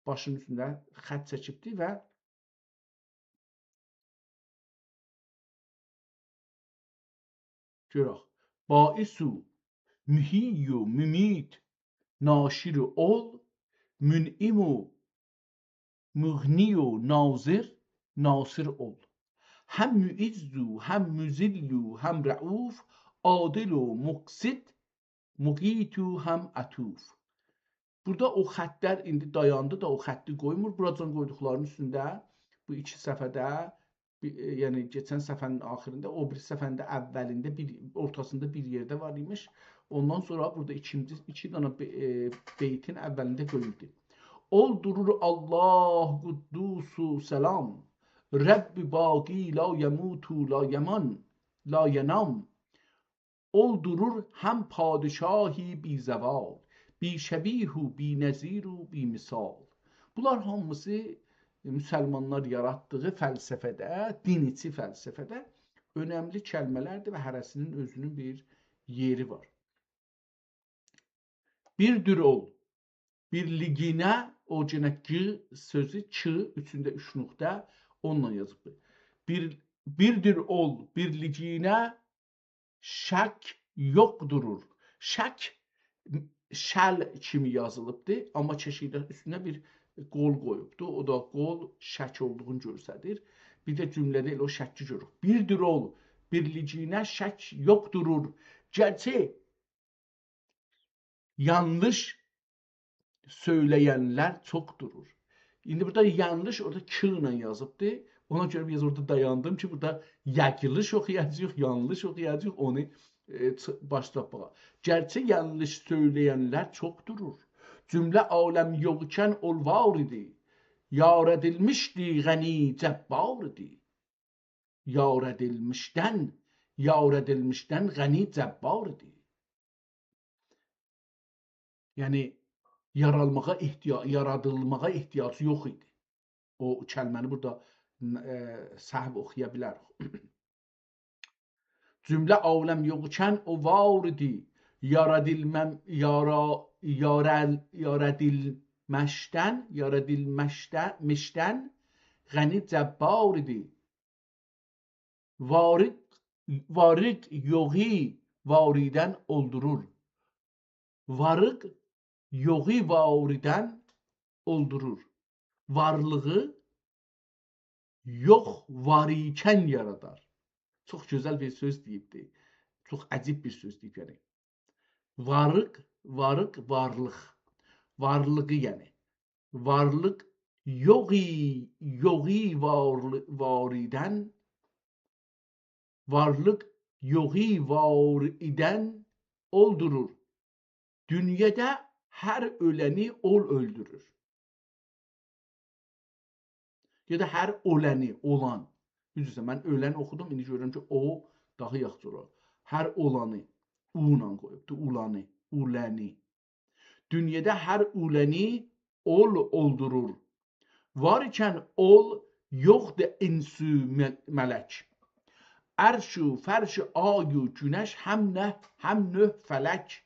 باشینین اوستونده خط چکیبدیر و گؤرک. باعث و محیی و ممیت، ناشر اول، منعم و مغنی و ناصر، ناصر اول. هم معز و هم مذل و هم رؤوف، عادل و مقسط، مقیت و هم عطوف. بورادا او خطلر ایندی دایاندی دا، او خطی قویمور. بوراجان قویدوقلارینین اوستونده بو ایکی صفحه‌ده، بی-، ائ، یعنی کئچن صفحه‌نین آخیریندا، او بیری صفحه‌نین ده اولینده، بیر، اورتاسیندا بیر یئرده وار ایمیش. اوندان سونرا بورادا ایکینجی، ایکی دنه بی-، ائ، بیتین اولینده قویولدو. اول دورور آللاه قدوس و سلام، رب باقی لا یموت و لا یمان، لا ینام. اول دورور هم پادشاهی بی‌زوال، بی‌شبیه و بی‌نظیر و بی‌مثال. بونلار هامیسی مسلمانلار یاراتدیغی فلسفه‌ده، دین ایچی فلسفه‌ده اؤنملی کلمه‌لردیر و هره‌سینین اؤزونون بیر یئری وار. بیردیر اول، بیرلیگینه، او یئنه گ سؤزو، ک، اوچونده اوچ نقطه، اونونلا یازیبدیر. بیر، بیردیر اول، بیرلیگینه شک یوخ دورور. شک شل کیمی یازیلیبدیر، آمما کئشیکده اوستونه بیر قول قویوبدور. او دا قول شک اولدوغونو گؤستریر. بیر ده جمله‌ده ائله او شکی گؤروروک. بیردیر اول، بیرلیگینه شک یوخ دورور. گرچی یانلیش سؤیله‌ینلر چوخ دورور. ایندی بورادا یانلیش، اورادا ک ایله یازیبدی. اونا گؤره بیر آز اورادا دایاندیم کی، بورادا یاگیلیش اوخویاجاغیق، یانلیش اوخویاجاغیق، اونو، ائ، چ-، باش تاپماغا. گرچی یانلیش سؤیله‌ینلر چوخ دورور، جمله عالم یوخ ایکن اول وار ایدی، یارادیلمیشدی، غنی جبار ایدی. یارادیلمیشدن، یارادیلمیشدن غنی جبار ایدی. یعنی، یارالماغا احتیا-، یارادیلماغا احتیاجی یوخ ایدی. او کلمه‌نی بورادا، ائ، سهو اوخویا بیلریک. جمله عالم یوخ ایکن او وار ایدی. یارادیلمم-، یارا-، یارال-، یارادیل-، مشدن، یارادیلمیشدن، میشدن غنی جبار ایدی. وارق، وارق یوغی واریدن اولدورور. وارق یوغی واریدن اولدورور. وارلیغی یوخ وار ایکن یارادار. چوخ گؤزل بیر سؤز دئییبدی. چوخ عجیب بیر سؤز دئییب، یعنی. وارق، وارق، وارلیق. وارلیغی، یعنی. وارلیق یوغی، یوغی وارلی-، واریدن، وارلیق یوغی وار ایدن اولدورور. دونیادا هر اؤلنی اول اؤلدورور. یا دا هر اؤلنی، اولان. دوزدور، من اؤلن اوخودوم، ایندی گؤرورم کی، او داها یاخشی اولار. هر اولانی، او ایله قویوبدور، اولانی، اولنی. دونیادا هر اولنی اول اولدورور. وار ایکن اول، یوخدور انس و مل-، ملک. عرش و فرش، آی و گونش، هم نه، هم نه فلک.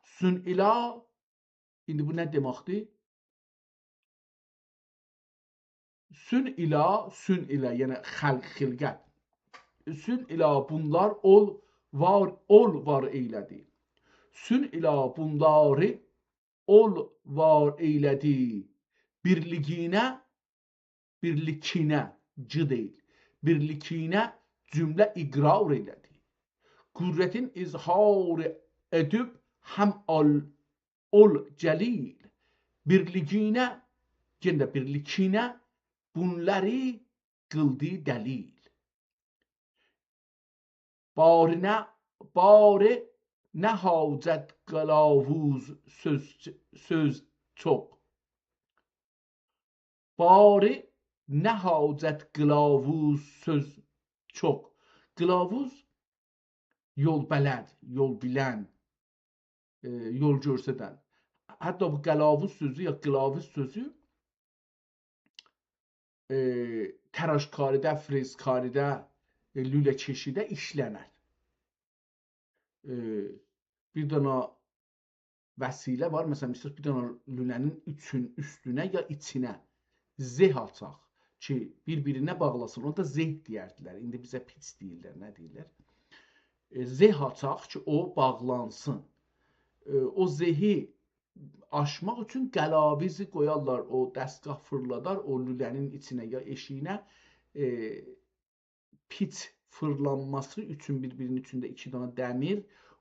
سون ایله، ایندی بو نه دئمکدیر؟ سون ایله، سون ایله، یعنی خلق، خلقت. سون ایله بونلار اول وار، اول وار ائیله‌دی. سون ایله بونلاری اول وار ائیله‌دی. بیرلیگینه، بیرلیکینه، ج دئییل. بیرلیکینه جمله اقرار ائیله‌دی. قدرتین اظهار ائدیب هم آل اول جلیل. بیرلیگینه، یئنه ده بیرلیکینه بونلاری قیلدی دلیل. باری نه، باری نه حاجت قلاووز سؤز، سؤز چوخ. باری نه حاجت قلاووز سؤز چوخ. قلاووز یول بلد، یول بیلن، ائ، یول گؤسترن. حتی بو قلاووز سؤزو یا قلاووز سؤزو، ائ، تراشکاریده، فریزکاریده، ائ، لوله‌کشیده ایشله‌نر. ائ، بیر دنه وسیله وار. مثلا، ایسته‌ییریک بیر دنه لوله‌نین اوچون، اوستونه یا ایچینه زه آچاق کی، بیر-بیرینه باغلاسین. اونا دا زه دئیردیلر. ایندی بیزه پیچ دئییرلر، نه دئییرلر؟ ائ، زه آچاق کی، او باغلانسین. ائ، او زهی آچماق اوچون قلاویزی قویارلار، او دستگاه فیرلادار، او لوله‌نین ایچینه یا ائشیگینه، ائ، پیچ فیرلانماسی اوچون بیر-بیرینین ایچینده ایکی دنه دمیر،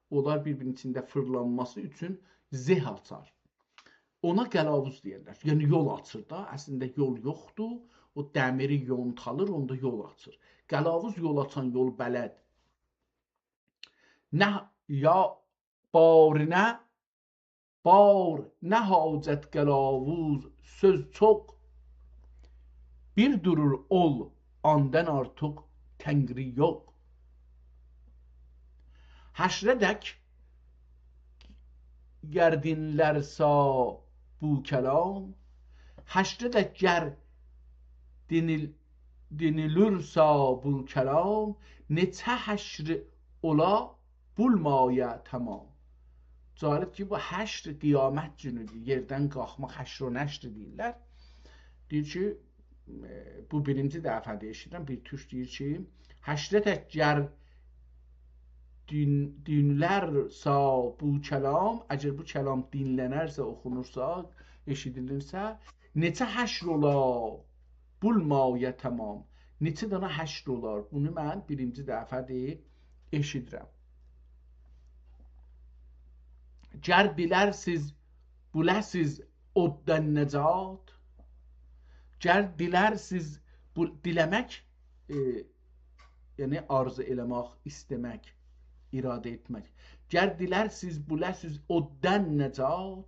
اونلار بیر-بیرینین ایچینده فیرلانماسی اوچون زه آچار. اونا قلاووز دئیرلر. یعنی یول آچیر دا، اصلینده یول یوخدور. او دمیری یونتالیر، اوندا یول آچیر. قلاووز یول آچان، یول بلد. نه، یا باری نه، باری نه حاجت قلاووز سؤز چوخ. بیر دورور اول، اوندان آرتیق تنگری یوخ. حشره‌دک گر دینلرسه بو کلام، حشره‌دک گر دینیل-، دینیلورسه بو کلام، نئچه حشر اولا بولمایا تمام. جالب کی، بو حشر قیامت گونودور، یئردن قالخماق، حشر و نشر دئییرلر. دئییر کی، ائ، بو بیرینجی دفعه‌دیر ائشیدیرم، بیر تورک دئییر کی، حشره‌دک گر دین-، دینلرسه بو کلام، اگر بو کلام دینلنرسه، اوخونورسا، ائشیدیلیرسه، نئچه حشر اولا بولمایا تمام. نئچه دنه حشر اولار؟ بونو من بیرینجی دفعه‌دیر ائشیدیرم. گر دیلرسیز، بوله‌سیز اوددان نجات. گر دیلرسیز، بو، دیله‌مک، ائ، یعنی آرزو ائله‌مک، ایسته‌مک، اراده ائتمک. گر دیلرسیز، بوله‌سیز اوددان نجات،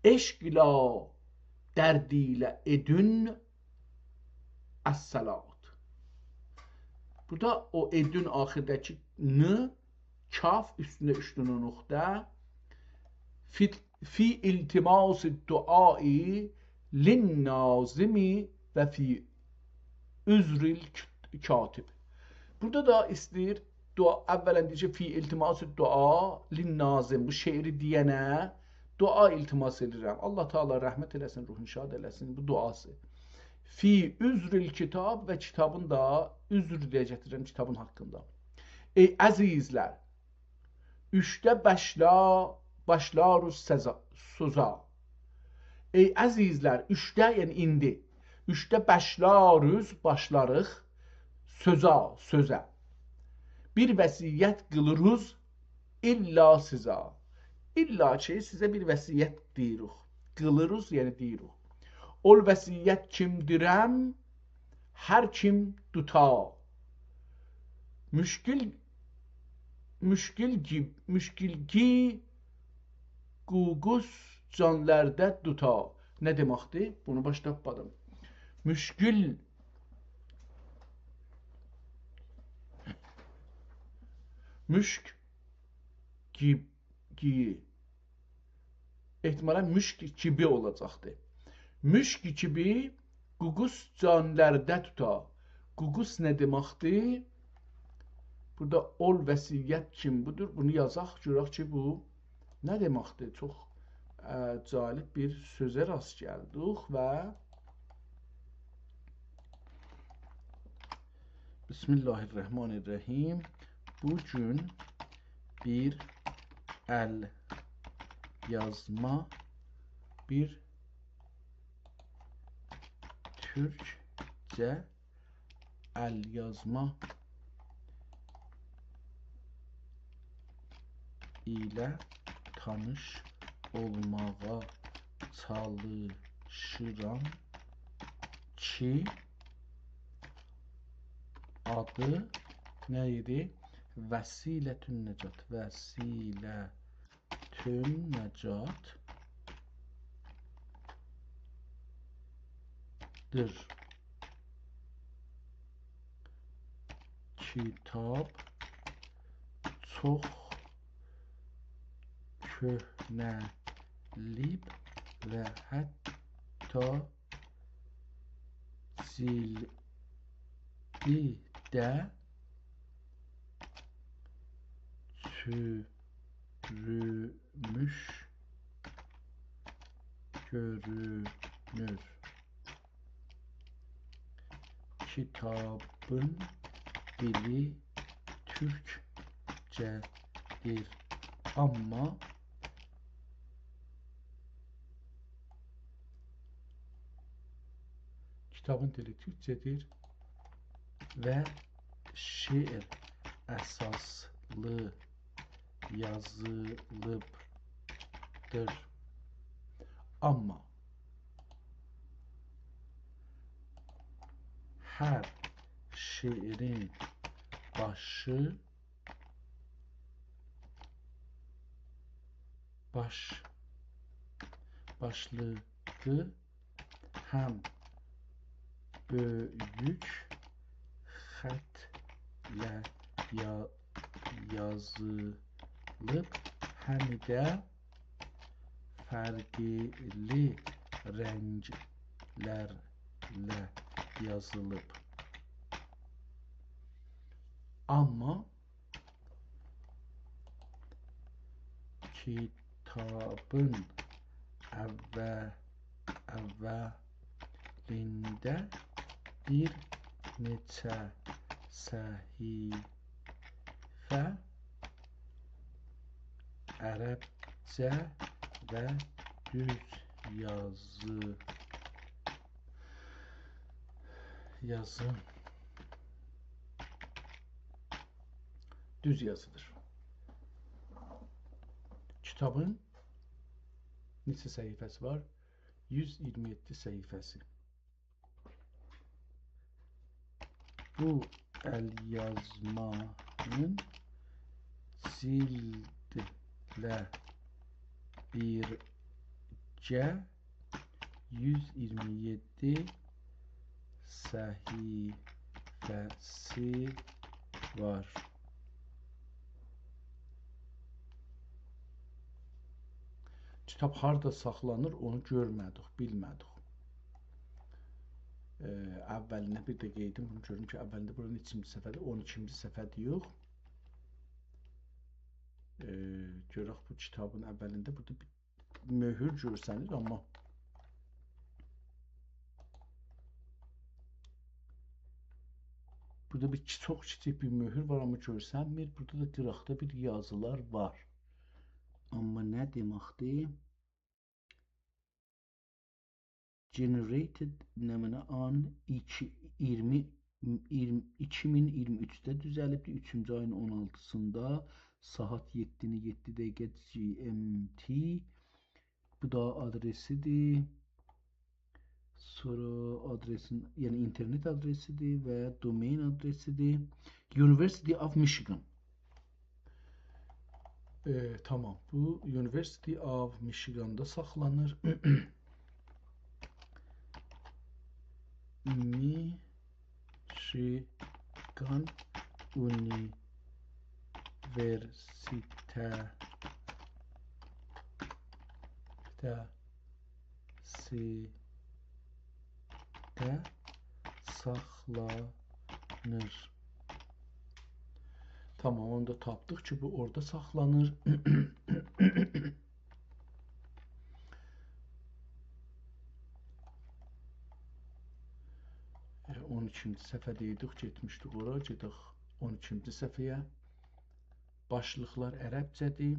عشق ایله، درد ایله ائدین الصلات. بورادا او ائدین آخیرداکی ن، کاف، اوستونده اوچ دنه نقطه. فی، فی التماس الدعاء للناظم و فی عذر الکاتب. بورادا دا ایسته‌ییر دعا، اولاً دئییر کی، فی التماس الدعاء للناظم. بو شعری دئینه دعا التماس ائدیرم. الله تعالی رحمت ائله‌سین، روحون شاد ائله‌سین. بو دعاسی. فی عذر الکتاب، و کیتابین دا، عذر دئیه گتیریرم کیتابین حاقیندا. ای عزیزلر، اوچده باشلا، باشلاریق سزا، سؤزه. ای عزیزلر، اوچده، یعنی ایندی. اوچده باشلاریق، باشلاریق سؤزه، سؤزه. بیر وصیت قیلیریق الا سیزه. الا کی، سیزه بیر وصیت دئییریک. قیلیریق، یعنی دئییریک. اول وصیت کیمدیرم، هر کیم توتا. مشکل، مشکل کی، مشکل کی، قوقوس جانلاردا توتا. نه دئمکدیر؟ بونو باشا تاپمادیم. مشکل، مشک کی، کی، احتمالاً مشک کیبی اولاجاقدی. مشک کیبی قوقوس جانلاردا توتا. قوقوس نه دئمکدیر؟ بورادا اول وصیت کیم بودور؟ بونو یازاق، گؤرک کی، بو نه دئمکدیر؟ چوخ، اه، جالب بیر سؤزه راست گلدیک و بسم الله الرحمن الرحیم. بو گون بیر ال یازما، بیر تورکجه ال یازما ایله تانیش اولماغا چالیشیرام کی، آدی نه ایدی؟ وسیلة النجات. وسیلة النجاتدیر. کیتاب چوخ کؤهنه‌لیب و حتی جیلدی ده چوروموش گؤرونور. کیتابین دیلی تورکجه‌دیر، آمما کیتابین دیلی تورکجه‌دیر و شعر اساسلی یازیلیبدیر. آمما هر شعرین باشی، باش، باشلیغی هم بؤیوک خطله یا-، یازیلیب، هم ده فرقلی رنگلرله یازیلیب. آمما کیتابین اوّ-، اوّلینده بیر نئچه صفحه عربجه و دوز یازی، یازی، دوز یازیدیر. کیتابین نئچه صفحه‌سی وار؟ یوز ایگیرمی یئددی صفحه‌سی. بو ال‌یازمانین جیلدله بیرگه یوز ایگیرمی یئددی صفحه‌سی وار. کیتاب هاردا ساخلانیر، اونو گؤرمه‌دیک، بیلمه‌دیک. ائ، اوّلینه بیر ده قئییدیم، بونو گؤروم کی، اوّلینده بورا نئچینجی صفحه‌دیر؟ اون ایکینجی صفحه‌دیر، یوخ. ائ، گؤرک بو کیتابین اوّلینده بورادا بیر مؤهور گؤرسنیر، آمما بورادا بیر کی-، چوخ کیچیک بیر مؤهور وار، آمما گؤرسنمیر. بورادا دا قیراقدا بیر یازیلار وار. آمما نه دئمکدیر؟ Generated نمنه on ایکی، اییرمی، اییرمی، ایکی مین اییرمی اوچده دوزلیبدیر. اوچونجو آیین اون آلتیسیندا ساعات یئددینی یئددی دقیقه G M T. بو دا آدرسیدیر. سونرا آدرسین، یعنی اینترنت آدرسیدیر و دومین آدرسیدیر. University of Michigan. ائ، تامام. بو University of Michigan-دا ساخلانیر. Michigan اونیوئرسیته‌ده ساخلانیر. تامام، اونو دا تاپدیق کی، بو اورادا ساخلانیر. ائ، اون ایکینجی صفحه‌ده ایدیک، گئتمیشدیک اورا. گئدک اون ایکینجی صفحه‌یه. باشلیقلار عربجه‌دیر.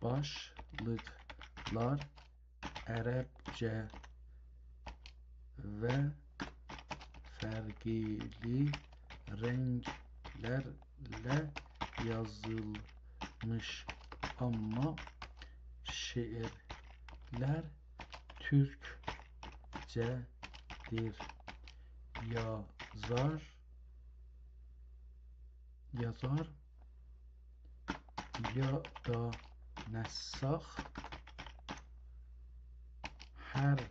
باشلیقلار عربجه و فرقلی رنگلرله یازیلمیش، آمما شعرلر تورکجه‌دیر. یازار، یازار یا دا نساخ هر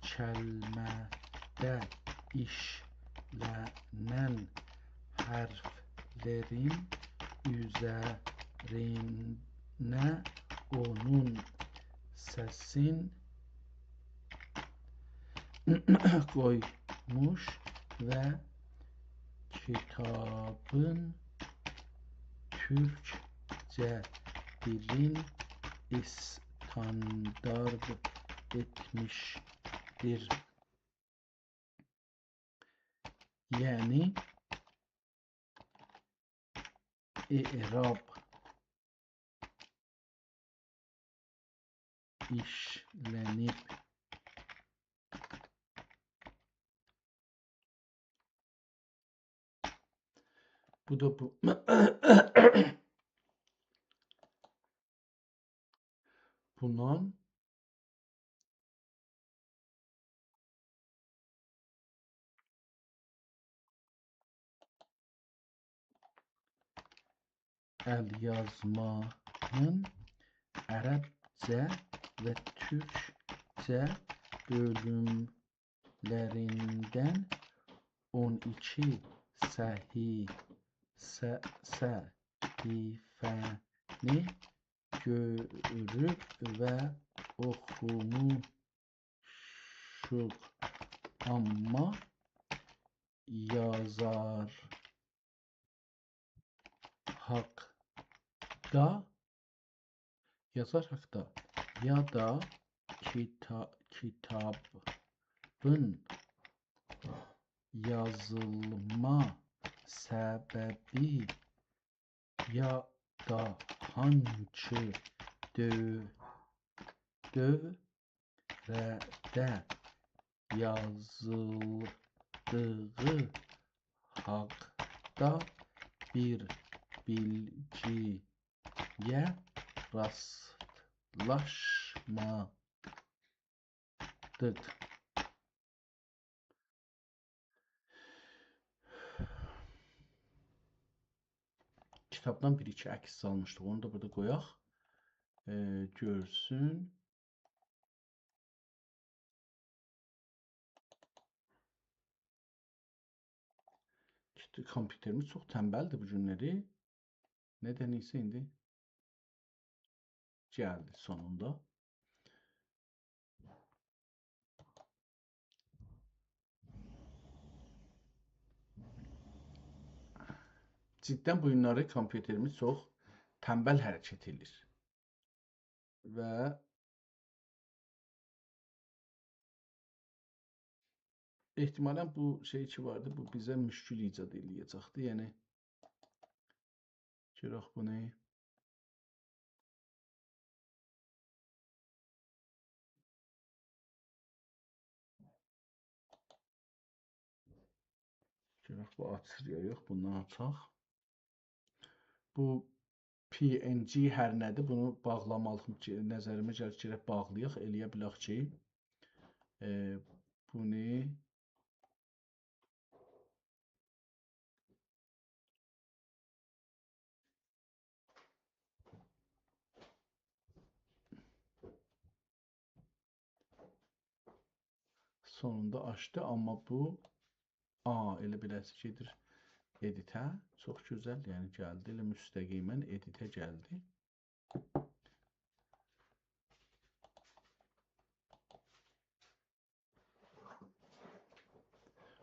کلمه‌ده ایشله‌نن حرفلرین اوزرینه اونون سسین قویموش و کیتابین تورکجه دیلین استاندارد ائتمیشدیر. یعنی اعراب ایشله‌نیب. بو دا بو. بونون ال‌یازمانین عربجه و تورکجه بؤلوملریندن اون ایکی صحی-، ص-، صفحه‌نی گؤروب و اوخوموشوق. آمما یازار حاقدا، یازار حاقدا یا دا کیتا-، کیتابین یازیلما سببی یا دا هانسی دؤ-، دؤوره‌ده یازیلدیغی حاقدا بیر بیلگی‌یه راستلاشمادیق. کیتابدان بیر-ایکی عکس سالمیشدیق. اونو دا بورادا قویاق. ائ، گؤرسون. کیت-، کامپیوتریمیز چوخ تنبلدیر بو گونلری. ندنسه ایندی گلدی سونوندا. جداً بو گونلری کامپیوتریمیز چوخ تنبل حرکت ائله‌ییر. و احتمالاً بو شئی کی واردی، بو بیزه مشکل ایجاد ائله‌یه‌جکدی. یعنی، گؤرک بونو. گؤرک بو آچیر یا یوخ، بوندان آچاق. بو P N G هر نه‌دیر، بونو باغلامالیق. نظریمه گلیر کی، گرک باغلایاق، ائله‌یه بیلک کی، ائ، بونو سونوندا آچدی، آمما بو، آ، ائله بیله‌سی گئدیر ادیته. چوخ گؤزل، یعنی گلدی، ائله مستقیماً ادیته گلدی.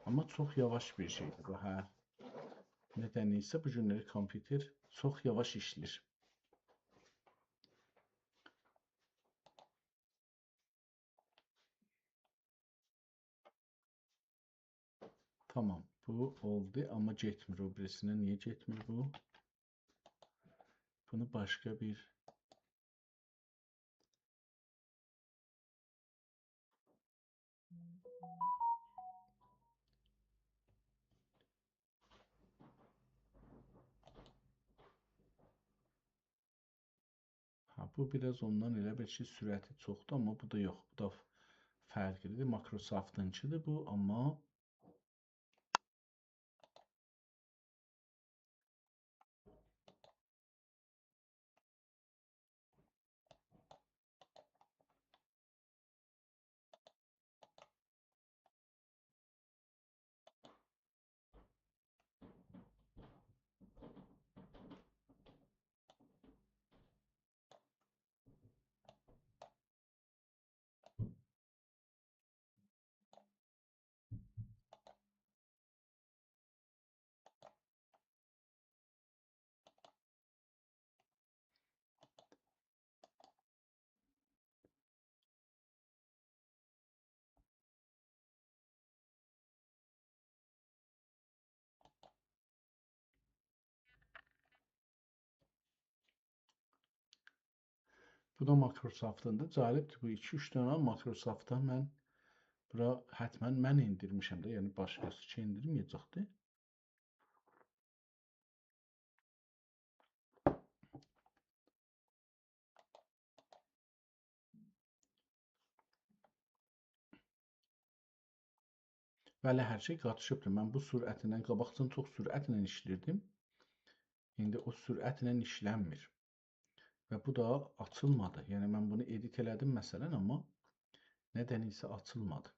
آمما چوخ یاواش بیر شئیدیر بو، هه. نه‌دنسه بو گونلری کامپیوتر چوخ یاواش ایشله‌ییر. تامام، بو اولدو، آمما گئتمیر او بیریسینه. نییه گئتمیر بو؟ بونو باشقا بیر هه، بو بیر آز اوندان ائله بیل کی، سرعتی چوخدور، آمما بو دا یوخ. بو دا فرقلیدیر. مایکروسافتینکیدیر بو، آمما بو دا مایکروسافتیندیر. جالبدیر، بو ایکی-اوچ دنه مایکروسافتدان من بورا حتماً من ائندیرمیشم ده، یعنی باشقاسی کی ائندیرمه‌یه‌جکدی. بلی، هر شئی قاتیشیبدیر. من بو سرعتله، قاباقجان چوخ سرعتله ایشله‌ییردیم. ایندی او سرعتله ایشله‌میر. و بو دا آچیلمادی. یعنی من بونو ادیت ائله‌دیم مثلاً، آمما نه‌دنسه آچیلمادی.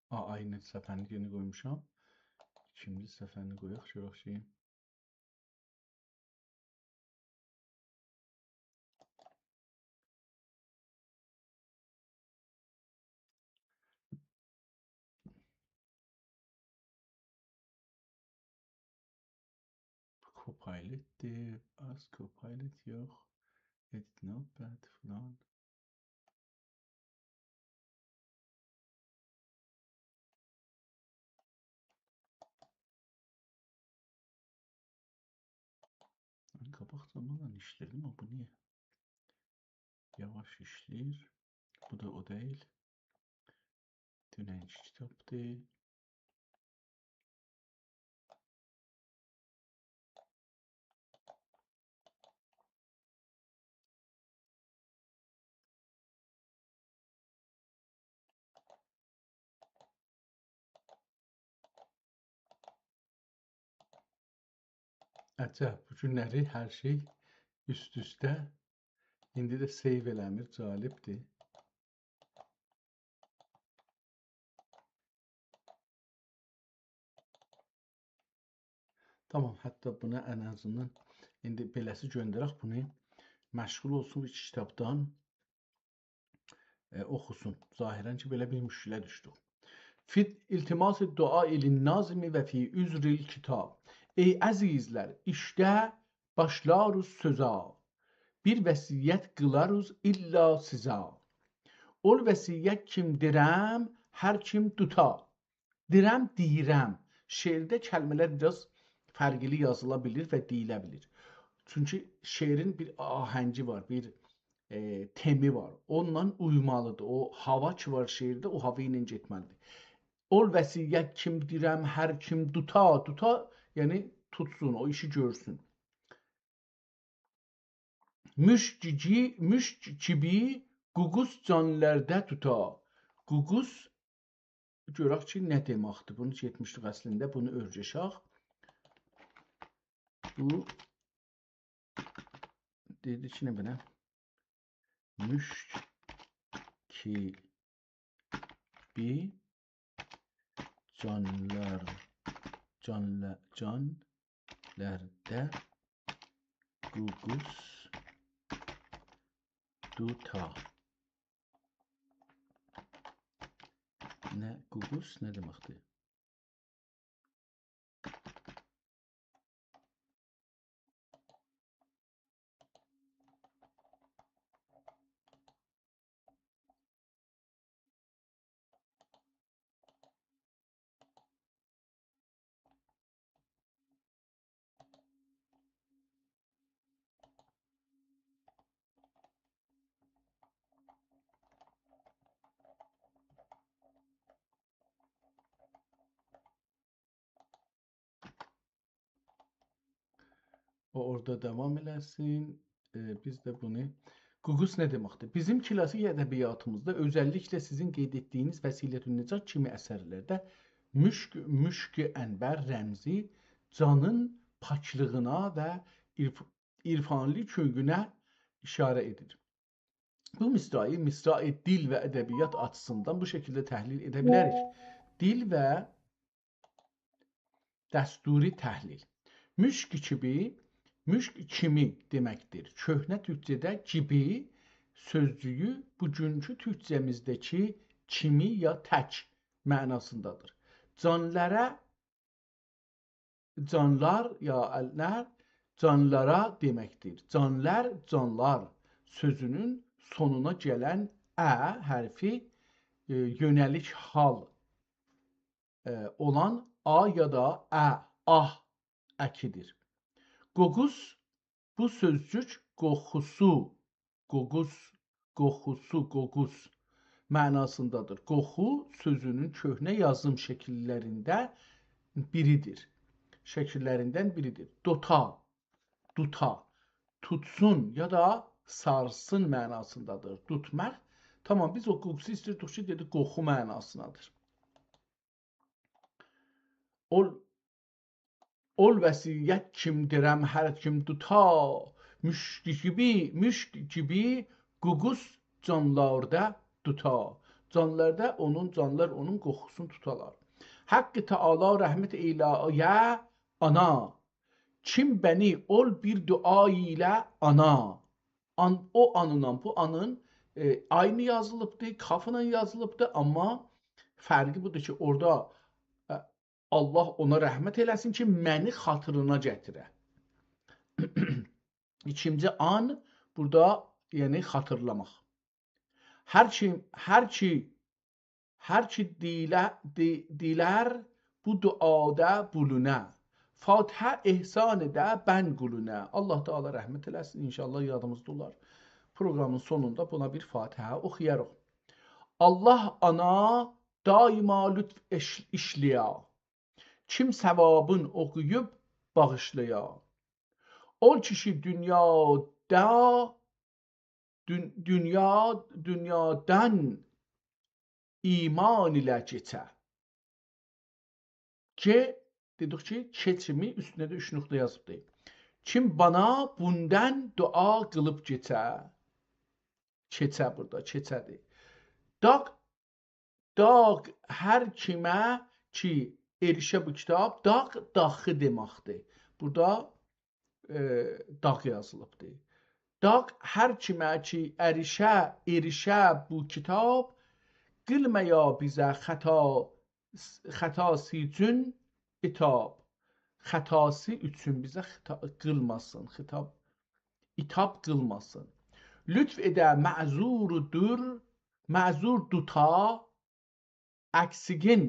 آ، عینی صفحه‌نی یئنه قویموشام. ایکینجی صفحه‌نی قویاق، گؤرک کی. Copilotدیر، از Copilot یوخ. Edit Notepad فلان. من قاباق زامانلا ایشله‌ییردیم، آمما بو نییه یاواش ایشله‌ییر؟ بو دا او دئییل. دوننکی کیتابدیر. عجب، بو گونلری هر شئی اوست-اوسته. ایندی ده save ائله‌میر، جالبدیر. تامام، حتی بونو ان آزیندان ایندی بئله‌سی گؤندرک، بونو مشغول اولسون، بو کیتابدان ائ، اوخوسون. ظاهراً کی، بئله بیر مشکله دوشدوک. فی التماس الدعاء للناظم و فی عذر الکتاب. ای عزیزلر، ایشته باشلاریق سؤزه. بیر وصیت قیلاریق الا سیزه. اول وصیت کیم دئرم، هر کیم توتا. دئرم، دئییرم. شعرده کلمه‌لر بیر آز فرقلی یازیلا بیلیر و دئییله بیلیر. چونکی شعرین بیر آهنگی وار، بیر، ائ، تمی وار. اونونلا اویمالیدیر. او هاوا کی وار شعرده، او هاوا ایله گئتمه‌لیدیر. اول وصیت کیم دئرم، هر کیم توتا، توتا، یعنی توتسون، او ایشی گؤرسون. مشک کی، مشک کیمی قوقوس جانلاردا توتا. قوقوس، گؤرک کی، نه دئمکدیر؟ بونو گئتمیشدیک اصلینده، بونو اؤرگشک. بو دئدی کی، نه بئله؟ مشک کیمی جانلار، جانلا-، جانلاردا قوقوس توتا. نه، قوقوس نه دئمکدیر؟ او اورادا داوام ائله‌سین. ائ، بیز ده بونو، قوقوس نه دئمکدیر؟ بیزیم کلاسیک ادبیاتیمیزدا، اؤزللیکله سیزین قید ائتدیگینیز وسیلة‌النجات کیمی اثرلرده مشک، مشک عنبر رمزی جانین پاکلیغینا و عرف-، عرفانلی کؤنلونه ایشاره ائدیر. بو مصراعی، مصراع دیل و ادبیات آچیسیندان بو شکیلده تحلیل ائده بیلریک. دیل و دستوری تحلیل. مشک کیمی، مشک کیمی دئمکدیر. کؤهنه تورکجه‌ده کیمی سؤزجویو بوگونکو تورکجه‌میزده‌کی کیمی یا تک معناسیندادیر. جانلارا، جانلار یا النر، جانلارا دئمکدیر. جانلار، جانلار سؤزونون سونونا گلن ا حرفی، ائ، یؤنه‌لیک حال، ائ، اولان آ یا دا ا، آه اکیدیر. قوقوس، بو سؤزجوک قوخوسو، قوقوس، قوخوسو، قوقوس معناسیندادیر. قوخو سؤزونون کؤهنه یازیم شکیللرینده بیریدیر. شکیللریندن بیریدیر. دوتا، دوتا، توتسون یا دا سارسین معناسیندادیر. توتماق. تامام، بیز او قوقوسو ایستیردیک کی، دئدی، قوخو معناسیندادیر. اول، اول وصیت کیم دئرم، هر کیم توتا، مشک کیمی، مشک کیمی قوقوس جانلاردا توتا. جانلاردا اونون، جانلار اونون قوخوسونو توتالار. حق تعالی رحمت ائیله آنا، کیم بنی اول بیر دعا ایله آنا. آن، او آنینان، بو آنین، ائ، عینی یازیلیبدی، کافلا یازیلیبدی، آمما فرقی بودور کی، اورادا، ائ، الله اونا رحمت ائله‌سین کی، منی خاطیرینا گتیره. ایکینجی آن بورادا، یعنی خاطیرلاماق. هر کی، هر کی، هر کی دیله-، دی-، دیلر بو دعادا بولونا، فاتحه احسان ائده بن قولونا. الله تعالی رحمت ائله‌سین، ان‌شاءالله یادیمیزدا اولار. پروگرامین سونوندا بونا بیر فاتحه اوخویاریق. الله آنا دایما لطف ایش-، ایشله‌یه، کیم ثوابین اوخویوب باغیشلایا. اول کیشی دونیادا، دون-، دونیا، دونیادان ایمان ایله کئچه. کی، دئدیک کی، کئچیمی اوستونه ده اوچ نقطه یازیبدی. کیم بانا بوندان دعا قیلیب کئچه. کئچه بورادا، کئچه‌دیر. داغ، داغ هر کیمه کی ائریشه بو کیتاب، داغ داخی دئمکدیر. بورادا، ائ، داغ یازیلیبدیر. داغ هر کیمه کی اریشه، اریشه بو کیتاب، قیلمایا بیزه خطا، خطاسی اوچون عتاب. خطاسی اوچون بیزه خطا قیلماسین، خطاب، عتاب قیلماسین. لطف ائده معذور دور، معذور توتا، اکسیگین.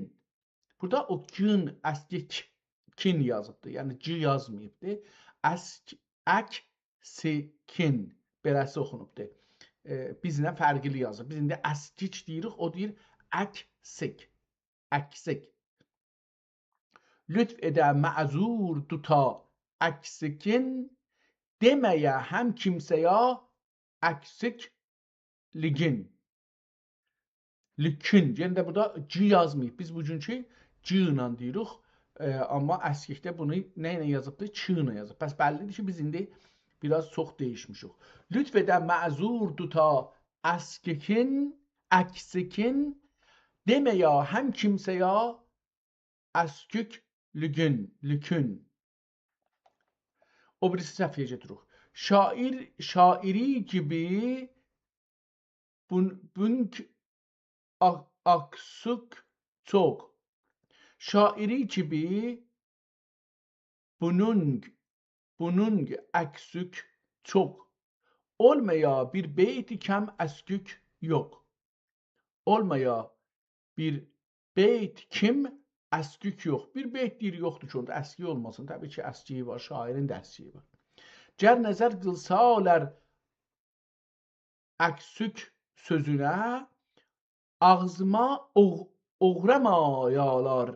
بورادا او گین، اسکیکین یازیبدیر. یعنی گی یازماییبدیر. اسک، اکسیکین. بئله‌سی اوخونوبدور. ائ، بیزله فرقلی یازیر. بیز ایندی اسکیک دئییریک، او دئییر اکسیک. اکسیک. لطف ائده معذور توتا اکسیکین، دئمه‌یه هم کیمسه‌یه اکسیکلیگین. لیکین. یئنه ده بورادا گی یازماییب. بیز بوگونکو گی ایله دئییریک. ائ، آمما اسکیکده بونو نه ایله یازیبدی؟ کی ایله یازیب. پس بللی‌دیر کی، بیز ایندی بیر آز چوخ دییشمیشیک. لطف ائده معذور توتا اسکیکین، اکسیکین، دئمه‌یه هم کیمسه‌یه اسکیکلیگین، لیکین. او بیریسی صفحه‌یه گئدیریک. شاعر، شاعری گیبی بون، بونک آ، اکسیک چوخ. شاعری گیبی بونونگ، بونونگ اکسیک چوخ. اولمایا بیر بیت کم اسکیک یوخ. اولمایا بیر بیت کیم اسکیک یوخ. بیر بیت دئییر یوخدور کی، اوندا اسکیک اولماسین. طبیعی کی، اسکیگی وار، شاعرین ده اسکیگی وار. گر نظر قیلسالار اکسیک سؤزونه، آغزیما اوغ، اوغرامایالار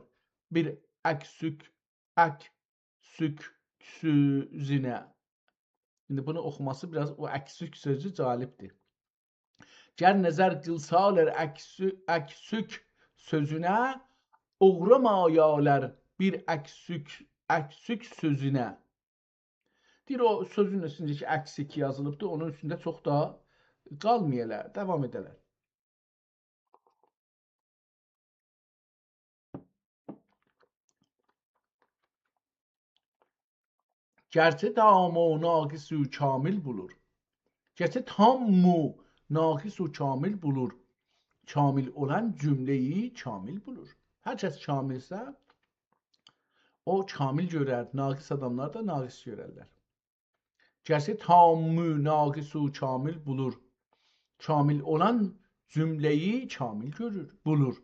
بیر اکسیک، اکسیک سؤزونه. ایندی بونو اوخوماسی بیر آز، او اکسیک سؤزو جالبدیر. گر نظر قیلسالار اکسو، اکسیک سؤزونه، اوغرامایالار بیر اکسیک، اکسیک سؤزونه. دئییر، او سؤزون اوستونده کی، اکسیک یازیلیبدیر، اونون اوستونده چوخ دا قالمایالار، داوام ائده‌لر. گرچه تام و ناقص و کامل بولور. گرچه تام و ناقص و کامل بولور. کامل اولان جمله‌ی کامل بولور. هر کس کاملسه، او کامل گؤرر، ناقص آداملار دا ناقص گؤررلر. گرچه تام و ناقص و کامل بولور. کامل اولان جمله‌ی کامل گؤرور، بولور.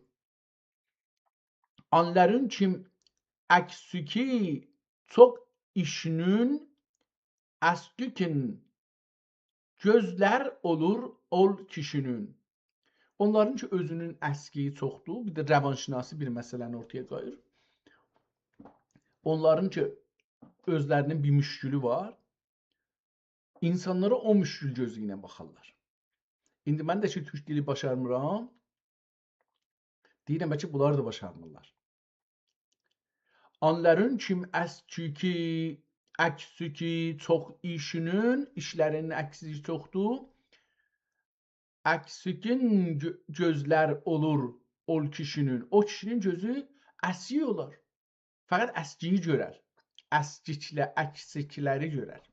آنلارین کیم اکسیگی چوخ ایشینین، اسکیکین گؤزلر اولور اول کیشینین. اونلارین کی، اؤزونون اسکیگی چوخدور، بیر ده روانشناسی بیر مسئله‌نی اورتایا قویور. اونلارین کی، اؤزلرینین بیر مشکلی وار، اینسانلارا او مشکل گؤزو ایله باخارلار. ایندی من ده کی، تورک دیلی باشارمیرام، دئییرم، بلکه بونلار دا باشارمیرلار. آنلارین کیم اسکیگی، اکسیگی چوخ ایشینین، ایشلرینین اکسیگی چوخدور. اکسیگین گؤ، گؤزلر اولور اول کیشینین. او کیشینین گؤزو اسکیک اولار. فقط اسکیگی گؤرر. اسکیکله، اکسیکلری گؤرر.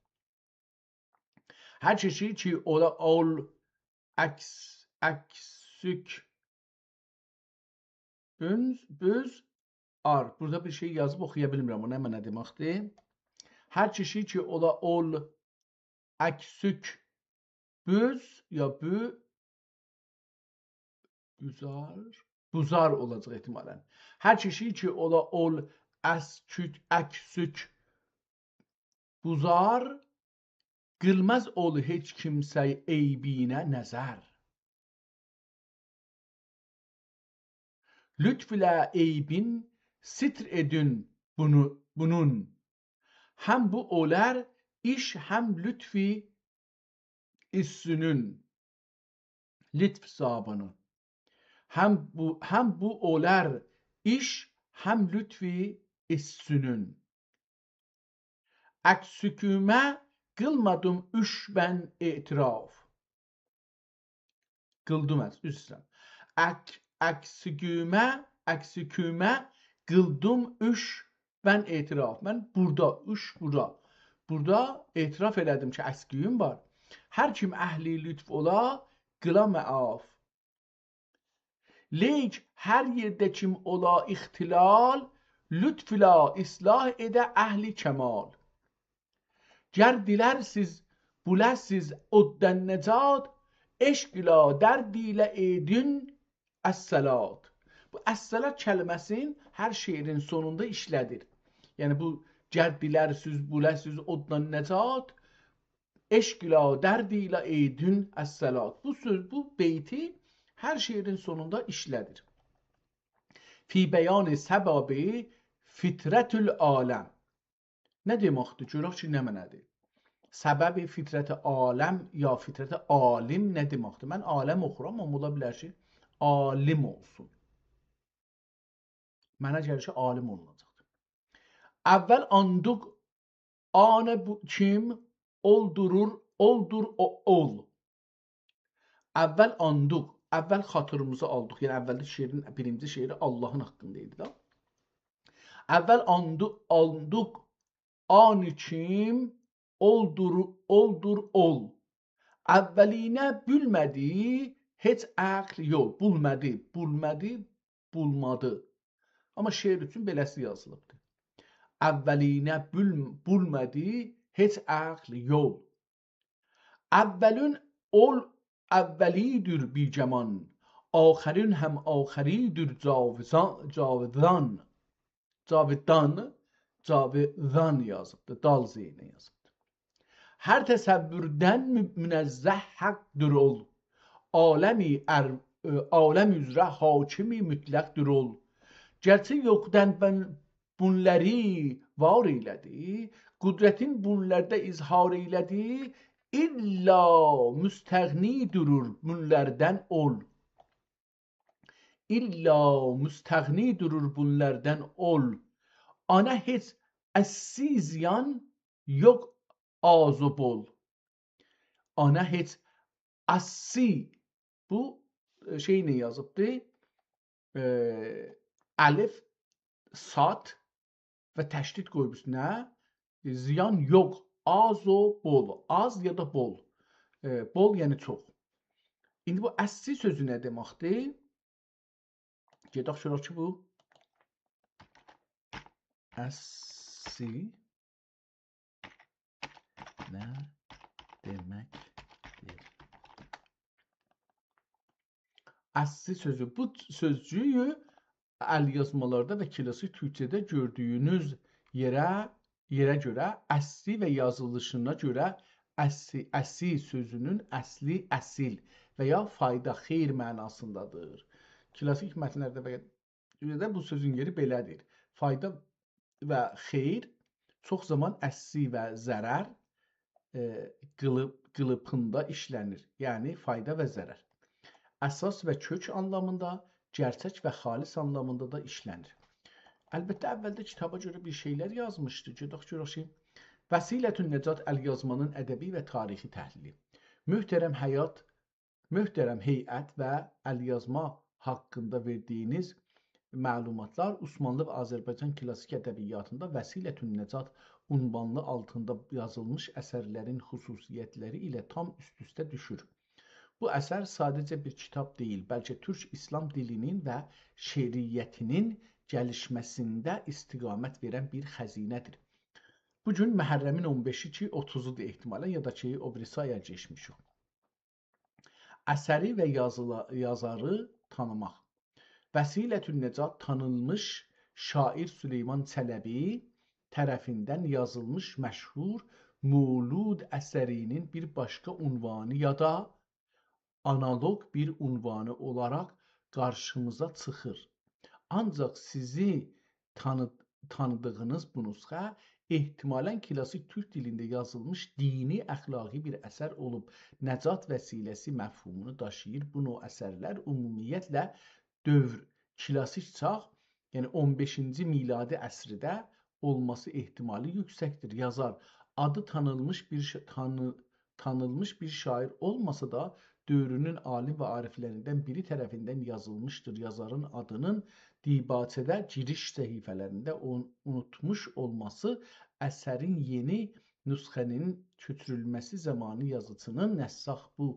هر کیشی کی اولا اول اکس، اکسیک بونز، بوز، آر. بورادا بیر شئی یازیب، اوخویا بیلمیرم، او نه معنا دئمکدیر؟ هر کیشی کی اولا اول اکسیک بوز، یا بو، بوزار، بوزار اولاجاق احتمالاً. هر کیشی کی اولا اول اسکیک، اکسیک بوزار، قیلماز اول هئچ کیمسه عیبینه نظر. لطف ایله عیبین ستر ائدین بونو، بونون. هم بو اولار ایش، هم لطفی ایسسینین. لطف صاحابینی. هم بو، هم بو اولار ایش، هم لطفی ایسسینین. اکسیگیمه قیلمادیم اوچ بند اعتراف. قیلدیم، عذر، عذر ایسته‌ییرم. اک، اکسیگیمه، اکسیگیمه قیلدیم اوچ من اعتراف، من بورادا، اوش بورا، بورادا اعتراف ائله‌دیم کی، اسکیییم وار. هر کیم اهل لطف اولا، قیلا معاف. لیک هر یئرده کیم اولا اختلال، لطف ایله اصلاح ائده اهل کمال. گر دیلرسیز، بوله‌سیز اوددان نجات، عشق ایله، درد ایله ائدین الصلات. بو الصلات کلمه‌سین هر شعرین سونوندا ایشله‌دیر. یعنی بو گر دیلرسیز، بوله‌سیز اوددان نجات، عشق ایله، درد ایله ائدین الصلات. بو سؤز، بو بیتی هر شعرین سونوندا ایشله‌دیر. فی بیان سبب فطرت العالم. نه دئمکدیر؟ گؤرک کی، نه معنادیر؟ سبب فطرت عالم یا فطرت عالم نه دئمکدیر؟ من عالم اوخورام، آمما اولا بیلر کی، عالم اولسون. منه گلیر کی، عالم اولوناجاقدیر. اول آندوق آنه بو کیم اولدورور، اولدور او اول. اول آندوق، اول خاطیریمیزی آلدیق. یعنی اولده شعرین، بیرینجی شعری آللاهین حاقیندا ایدی ده. اول آندو-، آندوق آنی کیم اولدور، اولدور اول. اولینه بولمه‌دی هئچ عقل یول. بولمه‌دی، بولمه‌دی، بولمادی. آمما شعر اوچون بئله‌سی یازیلیبدیر. اولینه بول-، بولمه‌دی هئچ عقل یول. اولون اول اولی‌دیر بی‌گمان، آخرون هم آخری‌دیر جاوزان-، جاودان. جاودان، جاودان یازیبدیر، دال زینه یازیبدیر. هر تصوردن مو-، منزه حقدیر اول، عالمی ار-، ائ، عالم اوزره حاکمی مطلقدیر اول. گرچه یوخدان بن-، بونلاری وار ائیله‌دی، قدرتین بونلاردا اظهار ائیله‌دی، الا مستغنی دورور بونلاردان اول. الا مستغنی دورور بونلاردان اول. آنا هئچ اسسی زیان یوخ آز و بول. آنا هئچ اسسی، بو، ائ، شئی نه یازیبدی؟ ائ، الف، صاد و تشدید قویوب اوستونه. ائ، زیان یوخ، آز و بول. آز یا دا بول. ائ، بول یعنی چوخ. ایندی بو اسسی سؤزو نه دئمکدیر؟ گئدک گؤرک کی، بو اسسی نه دئمکدیر؟ اسسی سؤزو. بو سؤزجویو الیازمالاردا و کلاسیک تورکجه‌ده گؤردویونوز یئره، یئره گؤره، اسسی و یازیلیشینا گؤره اسسی، اسسی سؤزونون اصلی اسیل و یا فایدا، خیر معناسیندادیر. کلاسیک متنلرده و ده بو سؤزون یئری بئله‌دیر. فایدا و خیر چوخ زامان اسسی و ضرر، ائ، قیلیب-، قیلیپیندا ایشله‌نیر. یعنی فایدا و ضرر. اساس و کؤک آنلامیندا، گئرچک و خالص آنلامیندا دا ایشله‌نیر. البته، اولده کیتابا گؤره بیر شئیلر یازمیشدی. گئدک گؤرک کی، وسیلة النجات الیازمانین ادبی و تاریخی تحلیلی. محترم حیات، محترم هیئت و الیازما حاقیندا وئردیگینیز معلوماتلار عثمانلی و آذربایجان کلاسیک ادبیاتیندا وسیلة النجات عنوانی آلتیندا یازیلمیش اثرلرین خصوصیتلری ایله تام اوست-اوسته دوشور. بو اثر ساده‌جه بیر کیتاب دئییل، بلکه تورک ایسلام دیلینین و شعریتینین گلیشمه‌سینده استقامت وئرن بیر خزینه‌دیر. بو گون محرمین اون بئشی کی، اوتوزودور احتمالاً، یا دا کی، او بیریسی آیا کئچمیشیک. اثری و یازیلا-، یازاری تانیماق. وسیلة النجات تانینمیش شاعر سلیمان چلبی طرفیندن یازیلمیش مشهور مولود اثری‌نین بیر باشقا عنوانی یا دا آنالوق بیر عنوانی اولاراق قارشیمیزا چیخیر. آنجاق سیزی تانی-، تانیدیغینیز بو نسخه احتمالاً کلاسیک تورک دیلینده یازیلمیش دینی، اخلاقی بیر اثر اولوب، نجات وسیله‌سی مفهومونو داشیییر. بو نوع اثرلر عمومیتله دؤور، کلاسیک چاغ، یعنی اون بئشینجی میلادی عصرده اولماسی احتمالی یوکسکدیر. یازار آدی تانینمیش بیر ش-، تانی-، تانینمیش بیر شاعر اولماسا دا، دؤورونون عالیم و عارفلریندن بیری طرفیندن یازیلمیشدیر. یازارین آدینین دیباچه‌ده گیریش صفحه‌لرینده اون-، اونوتموش اولماسی اثرین یئنی نسخه‌نین کؤچورولمه‌سی زامانی یازیچینین نساخ بو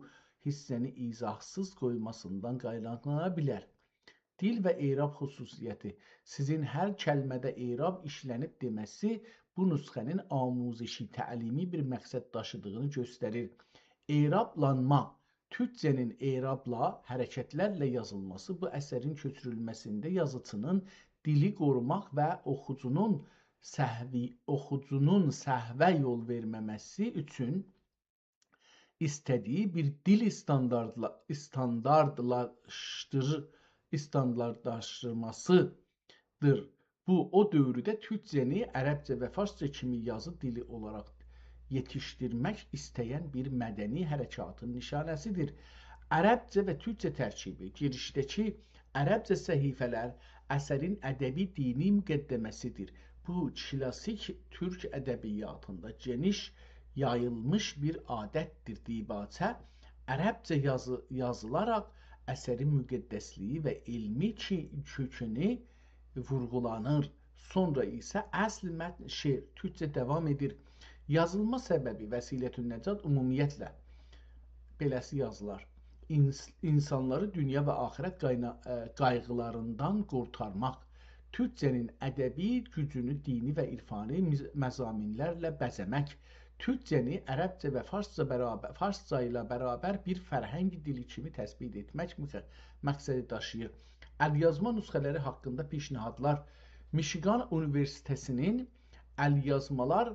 حیصه‌نی ایضاحسیز قویماسیندان قایناقلانا بیلر. دیل و اعراب خصوصیتی. سیزین هر کلمه‌ده اعراب ایشلنیب دئمه‌سی بو نسخه‌نین آموزشی، تعلیمی بیر مقصد داشیدیغینی گؤستریر. اعرابلانما، تورکجه‌نین اعرابلا، حرکتلرله یازیلماسی بو اثرین کؤچورولمه‌سینده یازیچینین دیلی قوروماق و اوخوجونون سهوی، اوخوجونون سهوه یول وئرمه‌مه‌سی اوچون ایسته‌دیگی بیر دیل استانداردلا-، استانداردلاشدیر-، استانداردلاشدیرماسیدیر. بو، او دؤورده تورکجه‌نی عربجه و فارسجا کیمی یازی دیلی اولاراق یئتیشدیرمک ایسته‌ین بیر مدنی حرکاتین نشانه‌سیدیر. عربجه و تورکجه ترکیبی. گیریشده‌کی عربجه صفحه‌لر اثرین ادبی دینی مقدمه‌سیدیر. بو، کلاسیک تورک ادبیاتیندا گئنیش یاییلمیش بیر عادتدیر. دیباچه عربجه یازی-، یازیلاراق اثرین مقدسلیگی و علمی کی-، کؤکونو وورغولانیر. سونرا ایسه اصل متن شعر تورکجه داوام ائدیر. یازیلما سببی وسیله‌النجات عمومیتله بئله‌سی یازیلار. اینس-، اینسانلاری دونیا و آخرت قاینا-، ائ، قایغیلاریندان قورتارماق. تورکجه‌نین ادبی گوجونو دینی و عرفانی مز-، مضامینلرله بزه‌مک. تورکجه‌نی عربجه و فارسجا برابر، فارسجا ایله برابر بیر فرهنگ دیلی کیمی تثبیت ائتمک مخ-، مقصدی داشیییر. ال‌یازما نسخه‌لری حاقیندا پیشنهادلار. میشیگان اونیوئرسیته‌سینین ال‌یازمالار،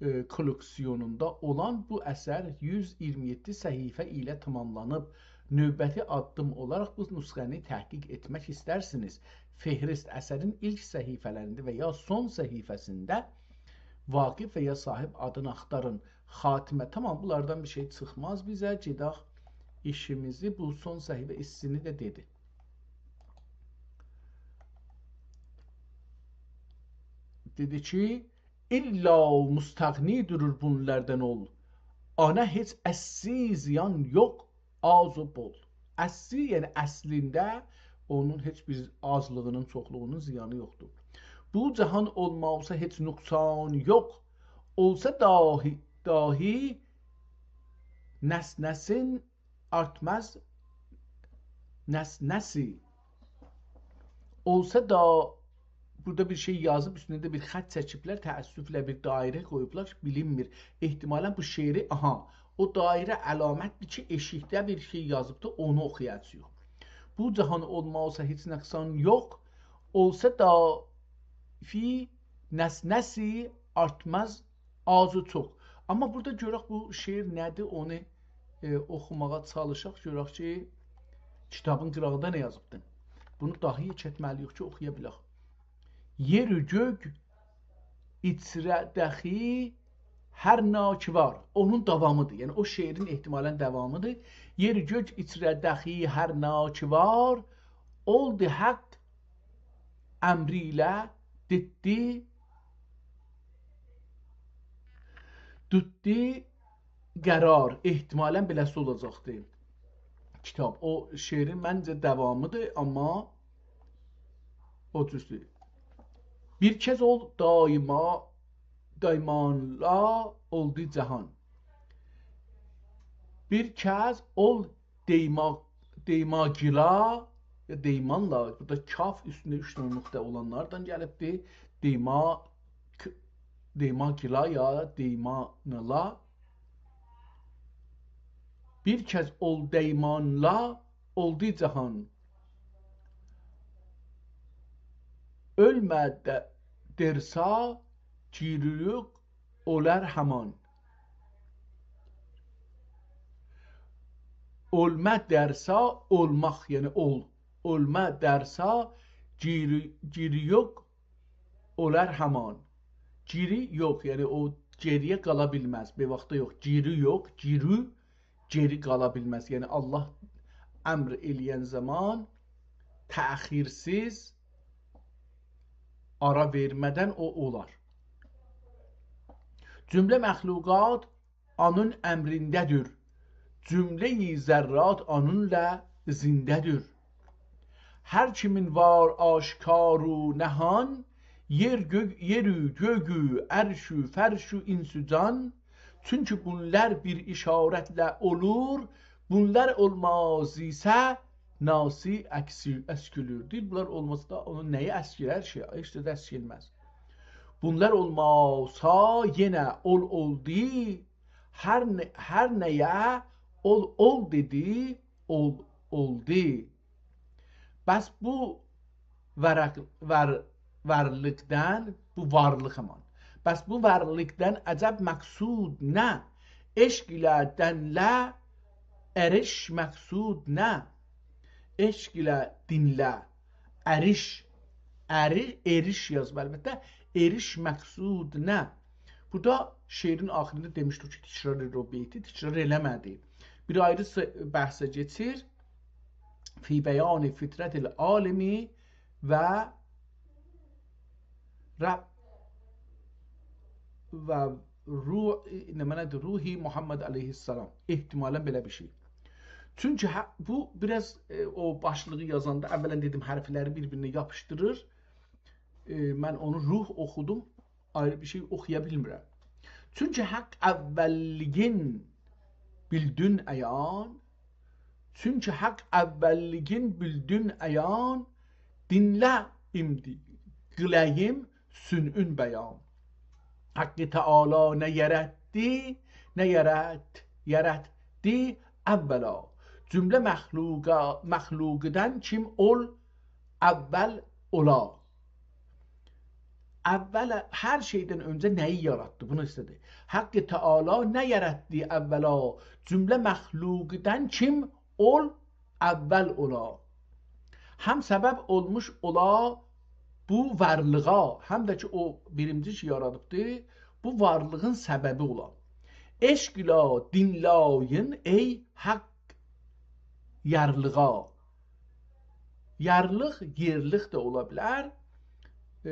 ائ، کولکسیونوندا اولان بو اثر یوز اییرمی یئددی صفحه ایله تاماملانیب. نوبتی آددیم اولاراق بو نسخه‌نی تحقیق ائتمک ایسترسینیز. فهرست اثرین ایلک صفحه‌لرینده و یا سون صفحه‌سینده واقف و یا صاحب آدینی آختارین. خاتمه، تامام، بونلاردان بیر شئی چیخماز بیزه. گئدک ایشیمیزی، بو سون صفحه ایسینی ده دئدی. دئدی کی، «الا مستغنی دورور بونلاردان اول. آنا هئچ اسسی زیان یوخ، آز و بول.» اسسی، یعنی اصلینده اونون هئچ بیر آزلیغینین، چوخلوغونون زیانی یوخدور. «بو جهان اولماسا هئچ نقصان یوخ. اولسا داهی، داهی نسنسین آرتماز نسنسی.» اولسا دا، بورادا بیر شئی یازیب، اوستونده ده بیر خط چکیبلر، تأسفله بیر دایره قویوبلار، بیلینمیر. احتمالاً بو شعری، آها، او دایره علامتدیر کی، ائشیکده بیر شئی یازیبدی، اونو اوخویاجاغیق. «بو جهان اولماسا هئچ نقصان یوخ، اولسا داهی نسنسی آرتماز آز و چوخ.» آمما بورادا گؤرک بو شعر نه‌دیر، اونو، ائ، اوخوماغا چالیشاق، گؤرک کی، کیتابین قیراغیندا نه یازیبدی. بونو داهی‌یه چکمه‌لی‌ییک کی، اوخویا بیلک. «یئر و گؤک ایچره داهی هر ناچیوار.» اونون داوامیدیر. یعنی، او شعرین احتمالاً داوامیدیر. «یئر و گؤک ایچره داهی هر ناچیوار، اولدو حق امری ایله دیتدی، توتدو قرار.» احتمالاً بئله‌سی اولاجاقدی کیتاب. او شعرین منجه داوامیدیر، آمما او جوردور. «بیر کز اول دایما، دایمانلا اولدو جهان. بیر کز اول دیما، دیماگیلا یا دیمانلا»، بورادا کاف اوستونده اوچ دنه نقطه اولانلاردان گلیبدیر. دیما، ک-، دیماگیلا یا دیمانلا. «بیر کز اول دیمانلا اولدو جهان. اؤلمه ده-، درسا گیریوک اولار همان.» «اؤلمه درسا»، اولماق، یعنی اول. «اؤلمه درسا گیری-، گیریوک اولار همان.» گیری یوخ، یعنی او گئری‌یه قالا بیلمز. بیر واختا یوخ، گیری یوخ، گیری گئری قالا بیلمز. یعنی الله امر ائله‌ین زامان تأخیرسیز، آرا وئرمه‌دن او اولار. «جمله مخلوقات اونون امرینده‌دیر. جمله‌ی ذرات اونونلا زنده‌دیر. هر کیمین وار آشکار و نهان، یئر گؤک، یئر و گؤک و عرش و فرش و انس و جان. چونکی بونلار بیر اشارتله اولور، بونلار اولماز ایسه ناسی اکسی-، اسکیلیر. دئییر، بونلار اولماسا دا اونون نه‌یی اسکیلر کی؟ هئچ ده اسکیلمز. بونلار اولماسا یئنه اول اولدو، هر نه-، هر نه‌یه اول اول دئدی، اول اولدو. بس بو ورق-، ور-، ورلیقدن، بو وارلیق همان. بس بو وارلیقدن عجب مقصود نه؟ عشق ایله دینله، اریش مقصود نه؟ عشق ایله دینله، اریش، اری-، اریش یازیب البته، اریش مقصود نه؟ بورادا شعرین آخیرینده دئمیشدیک کی، تکرار ائدیر او بیتی، تکرار ائله‌مه‌دی. بیر آیری س-، بحثه کئچیر. فی بیان فطرت العالم و رب و روح، نه معنادیر؟ روح محمد علیه‌السلام. احتمالاً بئله بیر شئی. چونکی هه، بو بیر آز، ائ، او باشلیغی یازاندا، اولاً دئدیم، حرفلری بیر-بیرینه یاپیشدیریر. ائ، من اونو روح اوخودوم، آیری بیر شئی اوخویا بیلمیرم. چونکی حق اوّللیگین بیلدین عیان، چونکی حق اوّللیگین بیلدین عیان، دینله ایمدی قیله‌ییم صنعون بیان. حق تعالی نه یاراتدی، نه یارات-، یاراتدی اوّلا. جمله مخلوقا-، مخلوقدان کیم اول اوّل اولا؟ اوّل هر شئیدن اؤنجه نه‌یی یاراتدی؟ بونو ایسته‌دی. حق تعالی نه یاراتدی اوّلا؟ جمله مخلوقدان کیم اول اوّل اولا؟ هم سبب اولموش اولا بو وارلیغا، هم ده کی، او بیرینجی کی یارادیبدی، بو وارلیغین سببی اولا. عشق ایله دینله‌یین، ای حق، یارلیغا. یارلیق، یئرلیق ده اولا بیلر، ائ،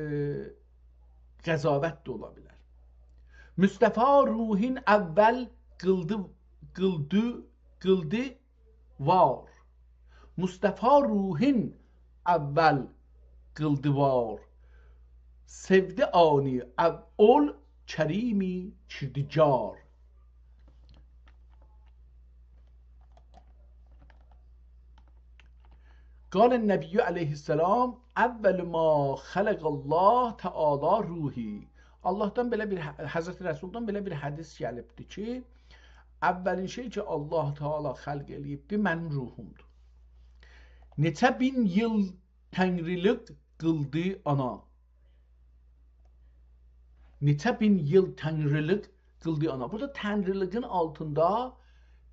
قضاوت ده اولا بیلر. مصطفی روحین اوّل قیلدی، قیلدی، قیلدی وار. مصطفی روحین اوّل قیلدی وار. سئودی آنی او-، اول کریمی کردگار. قال النبی علیه‌السلام: «اول ما خلق الله تعالی روحی.» آللاهدان بئله بیر ح-، حضرت رسولدان بئله بیر حدیث گلیبدی کی، اوّلین شئی کی، آللاه تعالی خلق ائله‌ییبدی، منیم روحومدور. نئچه مین ایل تنگریلیق قیلدی آنا. نئچه مین ایل تنگریلیق قیلدی آنا. بورادا تنگریلیگین آلتیندا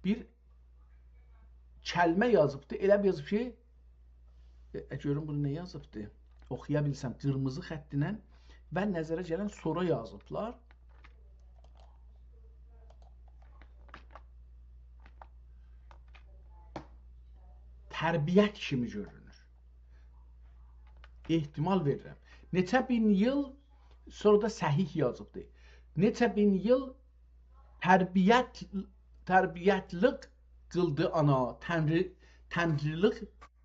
بیر کلمه یازیبدی. ائله بیر یازیب کی، ائ، ائ، گؤروم بونو نه یازیبدی؟ اوخویا بیلسم، قیرمیزی خطینن و نظره گلن سورا یازیبلار. تربیت کیمی گؤرونور. احتمال وئریرم. نئچه مین ایل، سونرا دا صحیح یازیبدی. نئچه مین ایل تربیت، تربیتلیق قیلدی آنا، تنگری، تنگریلیق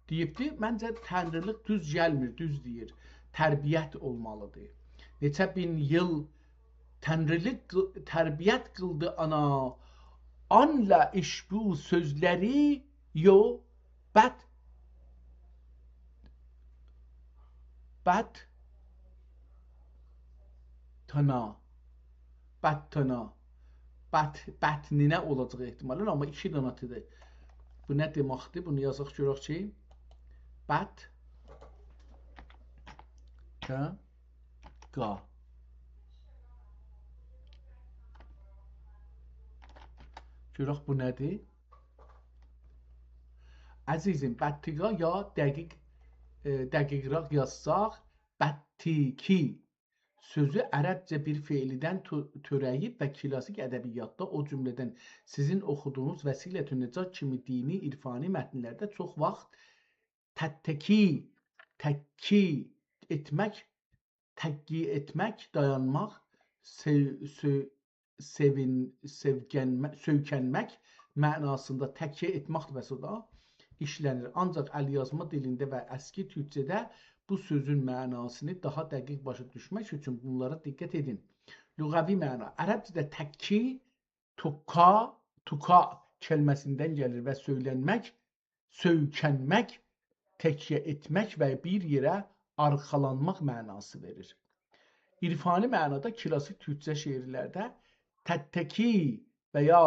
دئییبدی. منجه تنگریلیق دوز گلمیر، دوز دئییر. تربیت اولمالیدیر. نئچه مین ایل تنگریلیق قی-، تربیت قیلدی آنا، آنلا اشبو سؤزلری یو بد، بد تانا، بد تانا، بد، بطنینه اولاجاق احتمالاً، آمما ایکی دانا تی‌دیر. بو نه دئمکدیر؟ بونو یازاق گؤرک کی، بد تا قا. گؤرک بو نه‌دیر؟ عزیزیم، بتیقا یا دقیق، ائ، دقیق‌راق یازساق، بتیکی سؤزو عربجه بیر فعلدن تو-، تؤره‌ییب و کلاسیک ادبیاتدا، او جمله‌دن سیزین اوخودوغونوز وسیلة‌النجات کیمی دینی، عرفانی متنلرده چوخ واخت تتکی، تکی ائتمک، تکی ائتمک، دایانماق، سئو-، سئو-، سئوین-، سئوگنمه-، سؤیکنمک معناسیندا تکیه ائتمکدیر، بس او دا ایشله‌نیر. آنجاق ال‌یازما دیلینده و اسکی تورکجه‌ده بو سؤزون معناسینی داها دقیق باشا دوشمک اوچون بونلارا دقت ائدین. لغوی معنا. عربجه‌ده تکی، تکا، تکا کلمه‌سیندن گلیر و سؤیلنمک، سؤیکنمک، تکیه ائتمک و بیر یئره آرخالانماق معناسی وئریر. عرفانی معنادا کلاسیک تورکجه شعرلرده تتکی و یا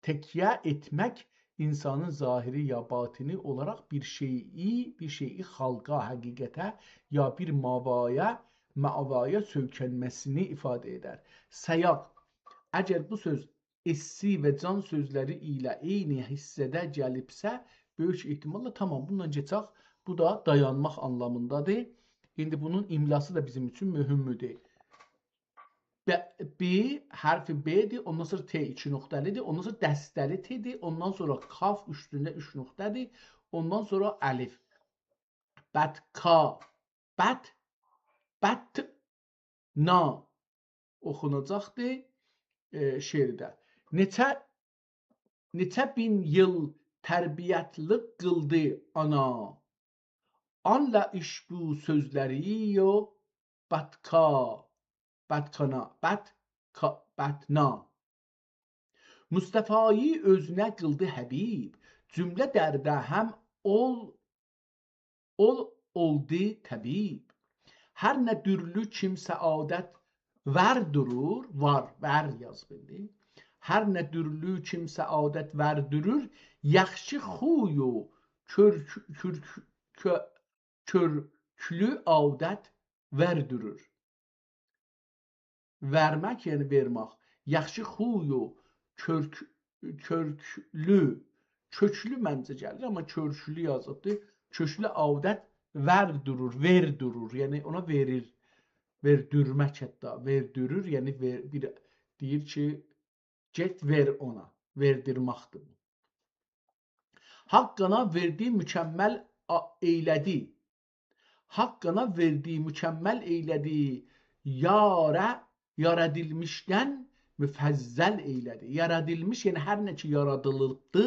تکیه ائتمک انسانین ظاهری یا باطنی اولاراق بیر شئیی، بیر شئیی خالقا، حقیقته یا بیر ماوایا، ماوایا سؤیکنمه‌سینی ایفاده ائدر. سایاق. اگر بو سؤز اسسی و جان سؤزلری ایله عینی حیسه‌ده گلیبسه، بؤیوک احتماللا، تامام، بوندان کئچک، بو دا دایانماق آنلامیندادیر. ایندی بونون املاسی دا بیزیم اوچون مهمدور. ب، ب، حرف ب‌دیر، اوندان سونرا ت ایکی نقطه‌لی‌دیر، اوندان سونرا دسته‌لی ت‌دیر، اوندان سونرا کاف اوستونده اوچ نقطه‌دیر، اوندان سونرا الف. بتکا، بت، بت، نا اوخوناجاقدیر، ائ، شعرده. نئچه، نئچه مین ایل تربیتلیک قیلدی آنا، آنلا ایش بو سؤزلری یو، بتکا، بتکانا، بتکا، بتنا. مصطفایی اؤزونه قیلدی حبیب، جمله درده هم اول، اول اولدو طبیب. هر نه دورلو کیم سعادت ور دورور، وار، ور یاز بیلدی. هر نه دورلو کیم سعادت ور دورور، یاخشی خوی و کؤرک، کؤرک، کؤ، کؤرکلو عادت ور دورور. ورمک، یعنی وئرمک. یاخشی خوی و کؤرک، کؤرکلو، کؤکلو منجه گلیر، آمما کؤرکلو یازیبدیر. کؤکلو عادت ور دورور، وئر دورور، یعنی اونا وئریر. وئر دورمک حتی، وئر دورور، یعنی وئر، بیر، دئییر کی، گئت وئر اونا، وئردیرمکدیر بو. حاققانا وئردی مکمل آ، ائیله‌دی. حاققانا وئردی مکمل ائیله‌دی. یاره، یارادیلمیشدن مفضل ائیله‌دی. یارادیلمیش، یعنی هر نه کی یارادیلیبدی،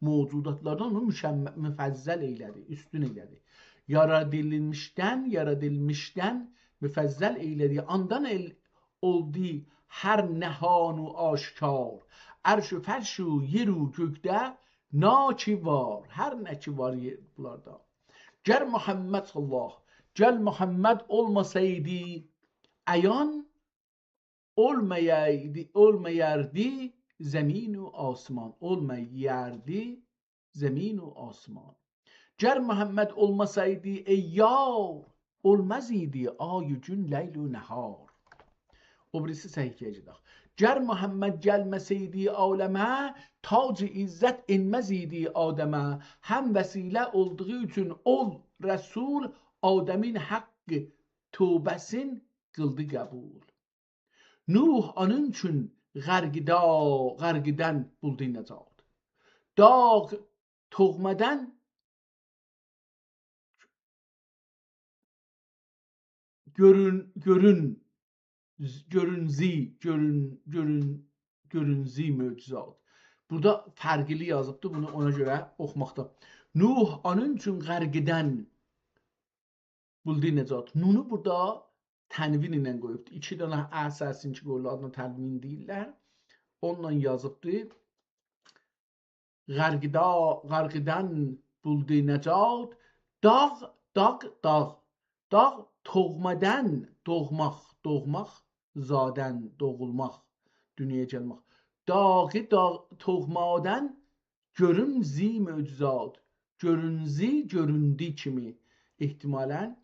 موجوداتلاردان اونو مکمل، مفضل ائیله‌دی، اوستون ائیله‌دی. یارادیلمیشدن، یارادیلمیشدن مفضل ائیله‌دی. آندان ائل، اولدو هر نهان و آشکار. عرش و فرش و یئر و گؤکده نا کی وار. هر نه کی وار یئر، بونلاردا. گر محمد، الله، گر محمد اولماسایدی عیان، اولمایایدی، اولمایاردی زمین و آسمان. اولمایاردی زمین و آسمان. گر محمد اولماسایدی، ای یار، اولماز ایدی آی و گون، لیل و نهار. او بیریسی صفحه‌یه گئدک. گر محمد گلمه‌سیدی عالمه، تاج عزت ائنمز ایدی آدمه. هم وسیله اولدوغو اوچون اول رسول، آدمین حق توبه‌سین قیلدی قبول. نوح اونون اوچون غرقی دا، غرقیدن بولدو نجات. داغ توغمادان گؤرون، گؤرون، گؤرونزی، گؤرون، گؤرون، گؤرونزی معجزات. بورادا فرقلی یازیبدی، بونو اونا گؤره اوخوماقدا. نوح اونون اوچون غرقیدن بولدو نجات. نونو بورادا تنوین ایله قویوبدو. ایکی دنه ا سسین کی قویولور، آدینا تنوین دئییرلر. اونونلا یازیبدی. غرقیدا، غرقیدن بولدو نجات. داغ، داغ، داغ. داغ توغمادان، دوغماق، دوغماق، زادن، دوغولماق، دونیایا گلمک. داغی داغ، توغمادان گؤرونزی معجزات. گؤرونزی، گؤروندویو کیمی احتمالاً، ائ،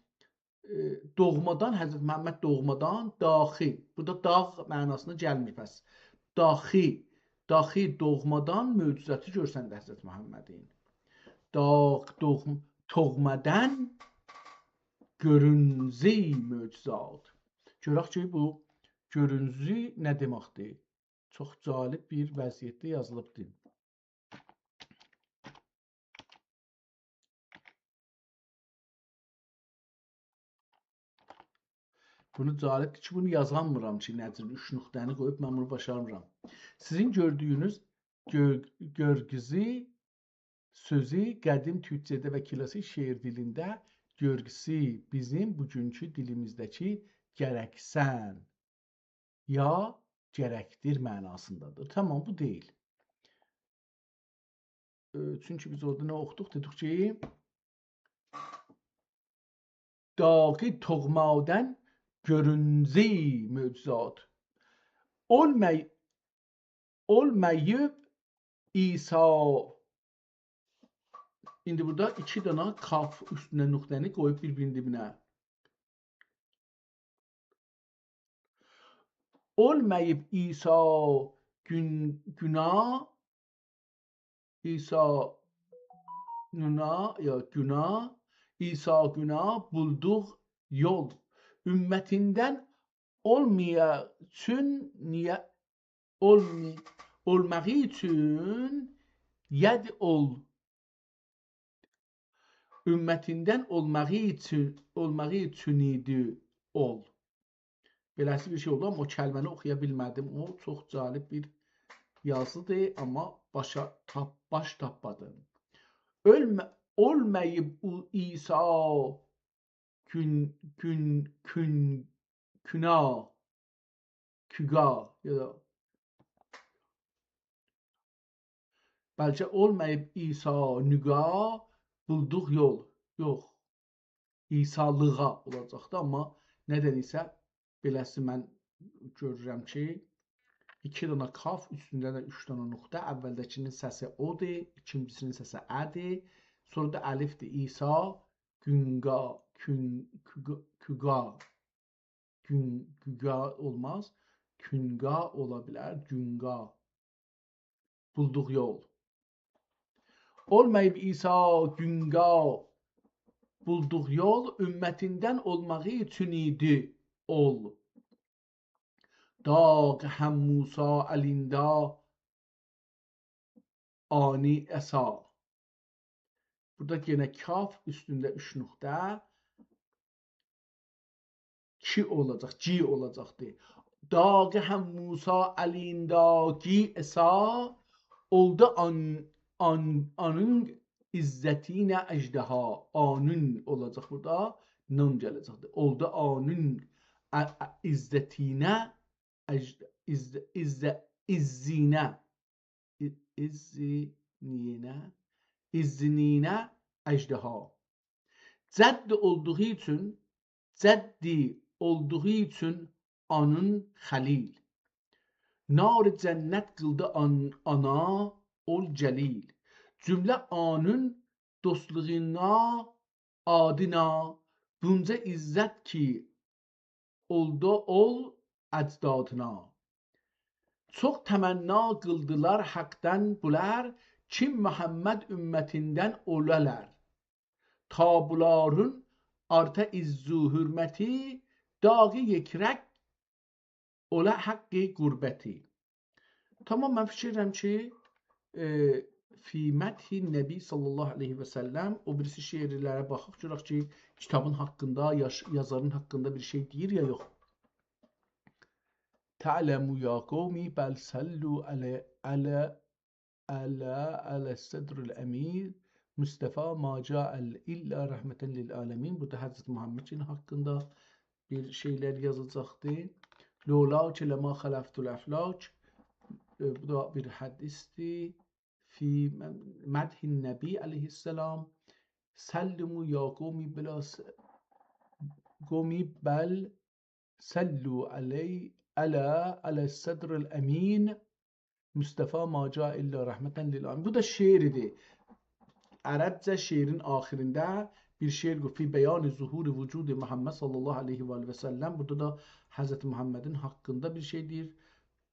دوغمادان، حضرت محمد دوغمادان، داخی. بورادا داغ معناسینا گلمیر پس. داخی، داخی دوغمادان معجزاتی گؤرسندی حضرت محمدین. داغ، دوغ، توغمادان گؤرونزی معجزات. گؤرک کی، بو گؤرونزی نه دئمکدیر؟ چوخ جالب بیر وضعیتده یازیلیبدیر. بونو جالبدیر کی، بونو یازانمیرام کی، نئجه اوچ نقطه‌نی قویوب من بونو باشارمیرام. سیزین گؤردویونوز گؤ-، گؤرگوزو سؤزو قدیم تورکجه‌ده و کلاسیک شعر دیلینده گؤرگوسو بیزیم بوگونکو دیلیمیزده‌کی گرکسن یا گرکدیر معناسیندادیر. تامام، بو دئییل. ائ، چونکی بیز اورادا نه اوخودوق؟ دئدیک کی، داغی توغمادن گؤرونجه‌ی معجزات. اولمای-، اولماییب عیسی. ایندی بورادا ایکی دانا کاف اوستونه نقطه‌نی قویوب بیر-بیرینین دیبینه. اولماییب عیسی گون-، گونا، عیسی گونا، یا گونا، عیسی گونا بولدوق یول. امتیندن اولمایا اوچون، نییه اولم-، اولماغی اوچون، یعنی اول. امتیندن اولماغی اوچون، اولماغی اوچون ایدی اول. بئله‌سی بیر شئی اولدو، آمما او کلمه‌نی اوخویا بیلمه‌دیم. او چوخ جالب بیر یازیدیر، آمما باشا تاپ-، باش تاپمادیم. اولمه-، اولماییب او عیسی گون، گون، گون، گونا، کوگا، یا دا بلکه اولماییب عیسی نوگا، بولدوق یول. یوخ. عیسالیغا اولاجاقدی، آمما ندن ایسه بئله‌سی من گؤرورم کی، ایکی دانا کاف، اوستونده ده اوچ دانا نقطه. اولده‌کی‌نین سسی اودور، ایکینجی‌سی‌نین سسی ادیر، سونرا دا الیفدیر. عیسی گونگا، کون-، کوگا، کوگا. گون-، گوگا اولماز. کونگا اولا بیلر، گونگا. بولدوق یول. اولماییب عیسی گونگا بولدوق یول، امتیندن اولماغی اوچون ایدی اول. داغ هم موسی الیندا آنی عصا. بورادا یئنه کاف اوستونده اوچ نقطه. کی اولاجاق، گی اولاجاقدی. داغ هم موسی الیندا گی عصا، اولدو آن، آن، آنون عزتینه اژدها. آنون اولاجاق بورادا، نون گله‌جکدیر. اولدو آنون ع-، ع-، عزتینه اژد-، عز-، عز-، عزینه، ع-، عزینینه، عزینینه اژدها. جد اولدوغو اوچون، جدی اولدوغو اوچون آنون خلیل. نار جنت قیلدی آن-، آنا اول جلیل. جمله آنون دوستلوغونا، آدینا، بونجا عزت کی اولدو اول اجدادینا. چوخ تمنا قیلدیلار حقدن بولار، کیم محمد امتیندن اولالار. تا بولارین آرتا عز و حرمتی، داغی یکرنگ اولا حق قربتی. تامام، من فیکیر ائدیرم کی، ائ، فی مدح النبی صلی الله علیه و سلم، او بیریسی شعرلره باخاق، گؤرک کی، کیتابین حاقیندا، یاش-، یازارین حاقیندا بیر شئی دئییر یا یوخ. تعلموا یا قوم بل صلوا علی، علی، علی، علی الصدر الامین، مصطفی ما جاء الا رحمة للعالمین. بورادا حضرت محمدین حاقیندا بیر شئیلر یازیلاجاقدی. لولاک لما خلقت الافلاک. ائ، بو دا بیر حدیثدیر. فی مدح النبی علیه السلام. سلموا یا قوم بلا س-، قوم بل صلوا علی، علی، علی الصدر الامین، مصطفی ما جاء الا رحمة للعالمین. بو دا شعر ایدی. عربجه شعرین آخرینده بیر شعر قویوب، فی بیان ظهور وجود محمد صلی الله علیه و آله و سلم. بورادا دا حضرت محمدین حاقیندا بیر شئی دئییر،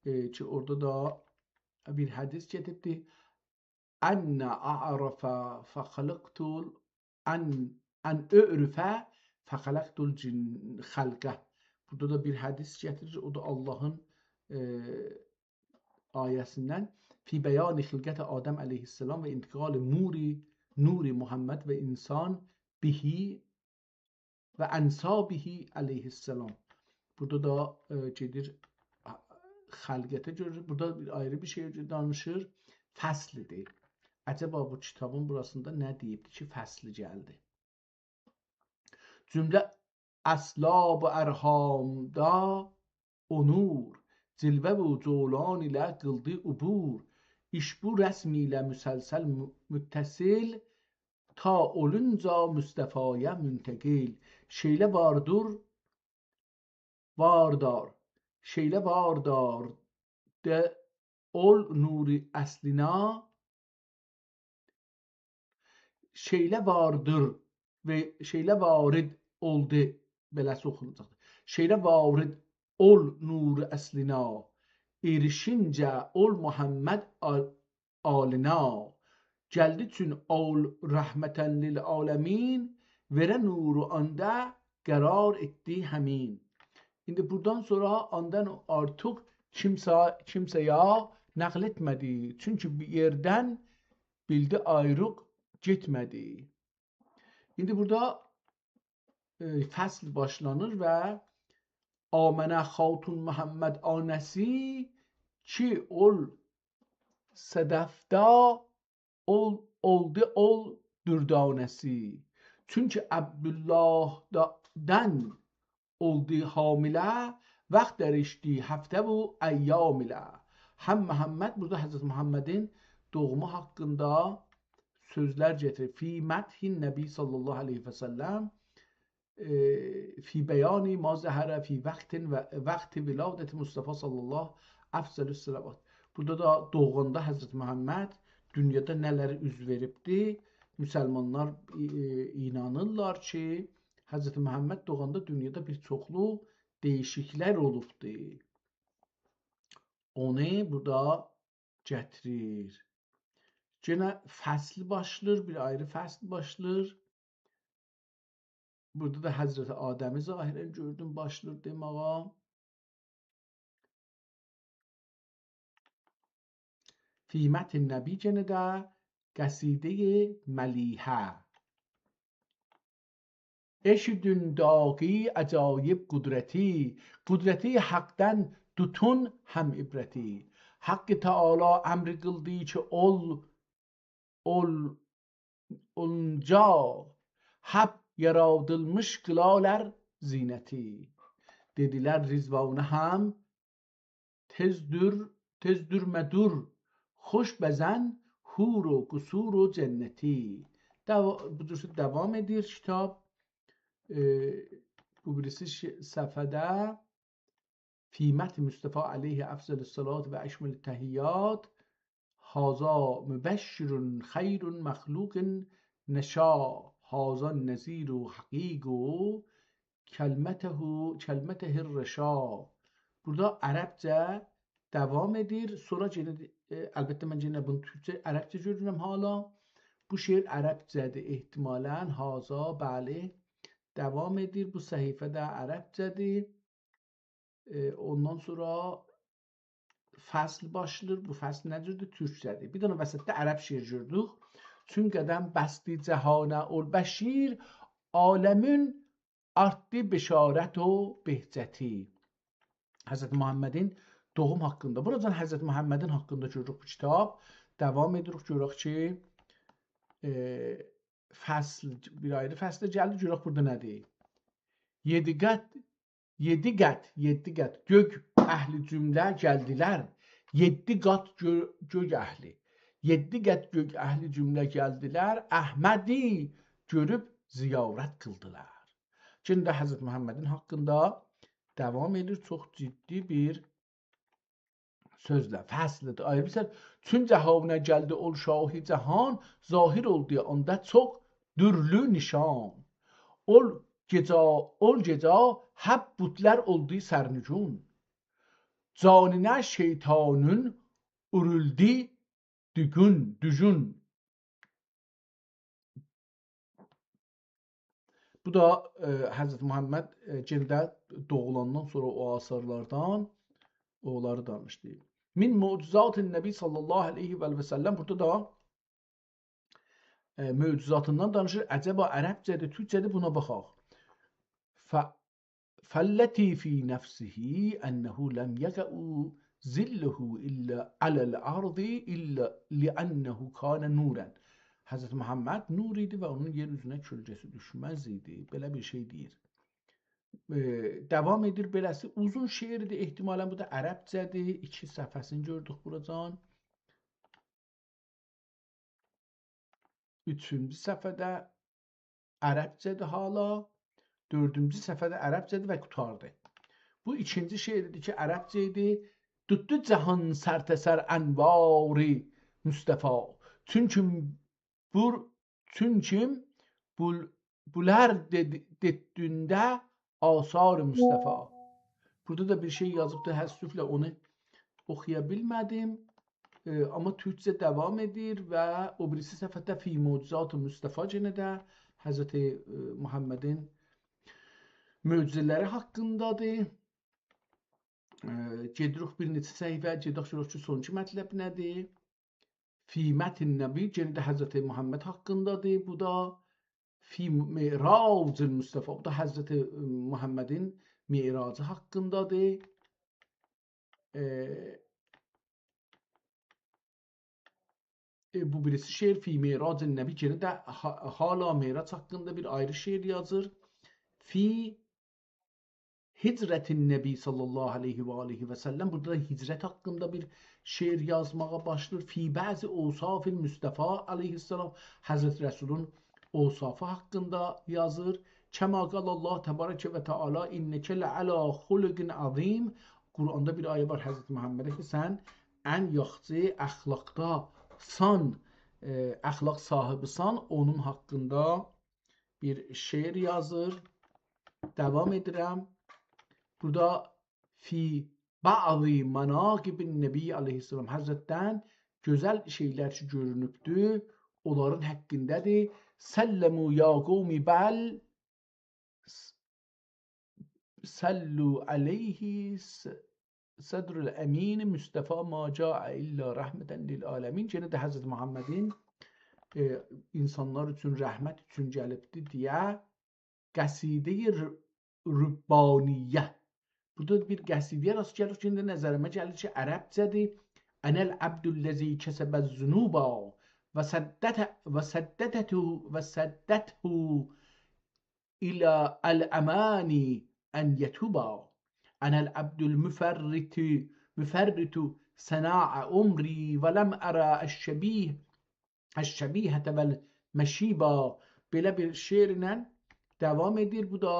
ائ، کی، اورادا دا بیر حدیث گتیبدی. ان اعرف فخلقت ال-، ان، ان اعرف فخلقت الجن خلقه. بورادا دا بیر حدیث گتیریر، او دا آللاهین، ائ، آیه‌سیندن. فی بیان خلقت آدم علیه السلام و انتقال نور، نور محمد و انسان به و انسابه علیه السلام. بورادا دا، ائ، گئدیر، آ، خلقته گؤرور. بورادا بیر آیری بیر شئی دانیشیر. فصلیدیر. عجبا بو کیتابین بوراسیندا نه دئییبدی کی، فصلی گلدی؟ جمله اصلاب و ارحامدا او نور، جلوه و جولان ایله قیلدی عبور. ایش بو رسم ایله مسلسل م-، متصل، تا اولونجا مصطفایا منتقل. شئیله واردیر، واردار، شئیله واردار ده اول نور اصلینه، شئیله واردیر و شئیله وارد اولدو، بئله‌سی اوخوناجاقدیر. شئیله وارد اول نور اصلینه، ائریشینجه اول محمد آل-، آلینه. گلدی چون اول رحمتاً للعالمین، وئره نورو آندا قرار ائتدی همین. ایندی بوردان سونرا آندان آرتیق کیمسه، کیمسه‌یه نقل ائتمه‌دی. چونکی بیر یئردن بیلدی آیریق گئتمه‌دی. ایندی بورادا، ائ، فصل باشلانیر و آمنه خاتون محمد آنه‌سی کی، اول صدفده اول، اولدو اول دردانه‌سی. چونکی عبداللهدن اولدو حامله، واخت دییشدی هفته و ایام ایله. هم محمد، بورادا حضرت محمدین دوغومو حاقیندا سؤزلر گتیریر. فی مدح النبی صلی الله علیه و سلم، ائ، فی بیان ما ظهر فی وقت و، وقت ولادت مصطفی صلی الله افضل الصلوات. بورادا دا دوغاندا حضرت محمد دونیادا نه‌لری اوز وئریبدی، مسلمانلار، ائ، اینانیرلار کی، حضرت محمد دوغاندا دونیادا بیر چوخلو دییشیکلیکلر اولوبدو. اونو بورادا گتیریر. یئنه فصل باشلاییر، بیر آیری فصل باشلاییر. بورادا دا حضرت آدمی ظاهراً گؤردوم، باشلاییر دئمه‌یه. فی مدح النبی، یئنه ده قصیده‌ی ملیحه. ائشیدین داغی عجایب قدرتی، قدرتی حقدن توتون هم عبرتی. حق تعالی امر قیلدی کی، اول، اول، اونجا حب یارادیلمیش قیلالار زینتی. دئدیلر رضوانه هم تئز دور، تئز دورمه دور، خوش بزن حور و قصور و جنتی. دوا-، بو جور داوام ائدیر کیتاب. ائ، بو بیریسی ش-، صفحه‌ده فی مدح مصطفی علیه افضل الصلاة و اشمل التحیات، هذا مبشر خیر مخلوق نشا، هذا النذیر حقیق کلمته، کلمته الرشا. بورادا عربجه داوام ائدیر. سونرا یئنه، ائ، البته من یئنه بونو تورکجه، عربجه گؤرورم حالا. بو شعر عربجه‌دیر احتمالاً. هذا، بلی. داوام ائدیر. بو صفحه ده عربجه‌دیر. ائ، اوندان سونرا فصل باشلاییر. بو فصل نه جوردور؟ تورکجه‌دیر. بیر دنه وسطده عرب شعر گؤردوک. چون قدم بسدی جهانه اول بشیر، عالمین آرتدی بشارت و بهجتی. حضرت محمدین دوغوم حاقیندا. بوراجان حضرت محمدین حاقیندا گؤروروک بو کیتاب. داوام ائدیریک، گؤرک کی، ائ، فصل، بیر آیری فصل گلدی، گؤرک بورادا نه دئییر؟ یئدی قات، یئدی قات، یئدی قات گؤک اهلی جمله گلدیلر. یئدی قات گؤ-، گؤک اهلی. یئدی قات گؤک اهلی جمله گلدیلر. احمدی گؤروب زیارت قیلدیلار. یئنه ده حضرت محمدین حاقیندا داوام ائدیر. چوخ جدی بیر سؤزله، فصلدیر. آیری بیر سؤز. چون جهانه گلدی اول شاه جهان، ظاهر اولدو آندا چوخ درلو نشان. اول گئجه، اول گئجه حب بتلر اولدو سرنگون. جانینه شیطانین اورولدو دوگون، دوژون. بو دا، ائ، حضرت محمد، ائ، یئنه ده دوغولاندان سونرا او آثارلاردان اونلاری دانیشدی. من معجزات النبی صلی الله علیه و سلم. بورادا دا، ائ، معجزاتیندان دانیشیر. عجبا عربجه‌دیر، تورکجه‌دیر، بونا باخاق. ف-، فاللطیف فی نفسه انه لم یقع ظله إلا على الأرض إلا لأنه كان نورا. حضرت محمد نور ایدی و اونون یئر اوزونه کؤلگه‌سی دوشمز ایدی. بئله بیر شئی دئییر. ائ، داوام ائدیر بئله‌سی. اوزون شعردیر، احتمالاً بو دا عربجه‌دیر. ایکی صفحه‌سینی گؤردوک بوراجان. اوچونجو صفحه‌ده عربجه‌دیر حالا. دؤردونجو صفحه‌ده عربجه‌دیر و قوتاردی. بو ایکینجی شعردیر کی، عربجه ایدی. توتدو جهان سرتاسر انوار مصطفی. چونکی بور-، چونکی بول-، بولار دئد-، دئددینده آثار مصطفی. بورادا دا بیر شئی یازیبدی، تأسفله اونو اوخویا بیلمه‌دیم. ائ، آمما تورکجه داوام ائدیر و او بیریسی صفحه‌ده فی معجزات مصطفی، یئنه ده حضرت، ائ، محمدین معجزه‌لری حاقیندادیر. ائ، گئدیریک بیر نئچه صفحه، گئدک گؤرک کی، سونونجو مطلب نه‌دیر؟ فی متن نبی، یئنه ده حضرت محمد حاقیندادیر. بو دا فی معراج المصطفی، بو دا حضرت محمدین معراجی حاقیندادیر. ائ، ائ، بو بیریسی شعر فی معراج النبی، یئنه ده حا-، حالا معراج حاقیندا بیر آیری شعر یازیر. فی هجرة النبی صلی الله علیه و آله و سلم، بورادا دا هجرت حاقیندا بیر شعر یازماغا باشلاییر. فی بعض اوصاف المصطفی علیه السلام، حضرت رسولون اوصافی حاقیندا یازیر. کما قال الله تبارک و تعالی: «إنک لعلی خلق عظیم.» قرآندا بیر آیه وار حضرت محمده کی، سن ان یاخشی اخلاقداسان، ائ، اخلاق صاحیبیسن، اونون حاقیندا بیر شعر یازیر. داوام ائدیرم. بورادا فی بعض مناقب النبی علیه السلام، حضرتدن گؤزل شئیلر کی گؤرونوبدور، اونلارین حاقیندادیر. سلموا یا قوم بل صلوا علیه س-، صدر الامین مصطفی ما جاء الا رحمة للعالمین. یئنه ده حضرت محمدین، ائ، اینسانلار اوچون رحمت اوچون گلیبدی دئیه قصیده‌ی ر-، ربانیه. بورادا بیر قصیده‌یه راست گلیریک کی، ایندی نظریمه گلیر کی، عربجه‌دیر. «أنا العبد الذي كسب الذنوب وسددت-، وسددته، وسددته إلى الأمان أن يتوبا. أنا العبد المفرط، مفرط صناع عمري ولم أر الشبيه، الشبيهة والمشيبا.» بئله بیر شعرله داوام ائدیر. بو دا،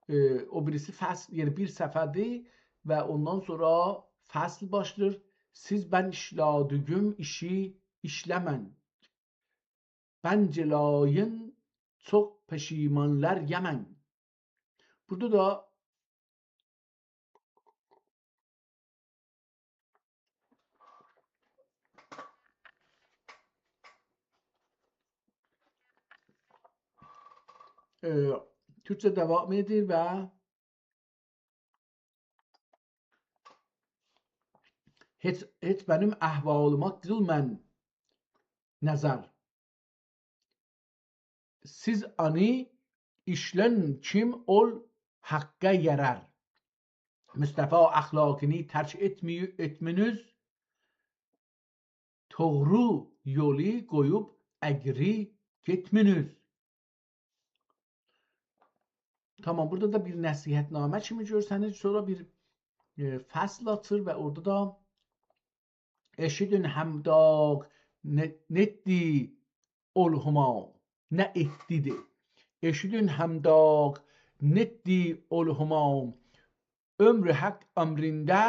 ائ، او بیریسی فصل، یعنی بیر صفحه‌دیر و اوندان سونرا فصل باشلاییر. «سیز بن ایشله‌دیگیم ایشی ایشله‌من، بن جلایین چوخ پشیمانلار یمن.» بورادا دا، ائ، تورکجه داوام ائدیر و هئچ، هئچ منیم احوالیما قیلمن نظر. سیز آنی ایشلن کیم اول حقه یارار. مصطفی اخلاقینی ترک ائتمی-، ائتمینیز، دوغرو یولو قویوب اگری گئتمینیز. تامام، بورادا دا بیر نصیحت‌نامه کیمی گؤرسنیر. سونرا بیر، ائ، فصل آچیر و اورادا دا «ائشیدین همداغ نه، نئتدی اول هما»، نه ائتدی‌دیر. «ائشیدین همداغ نئتدی اول هما، عؤمرو حق امرینده،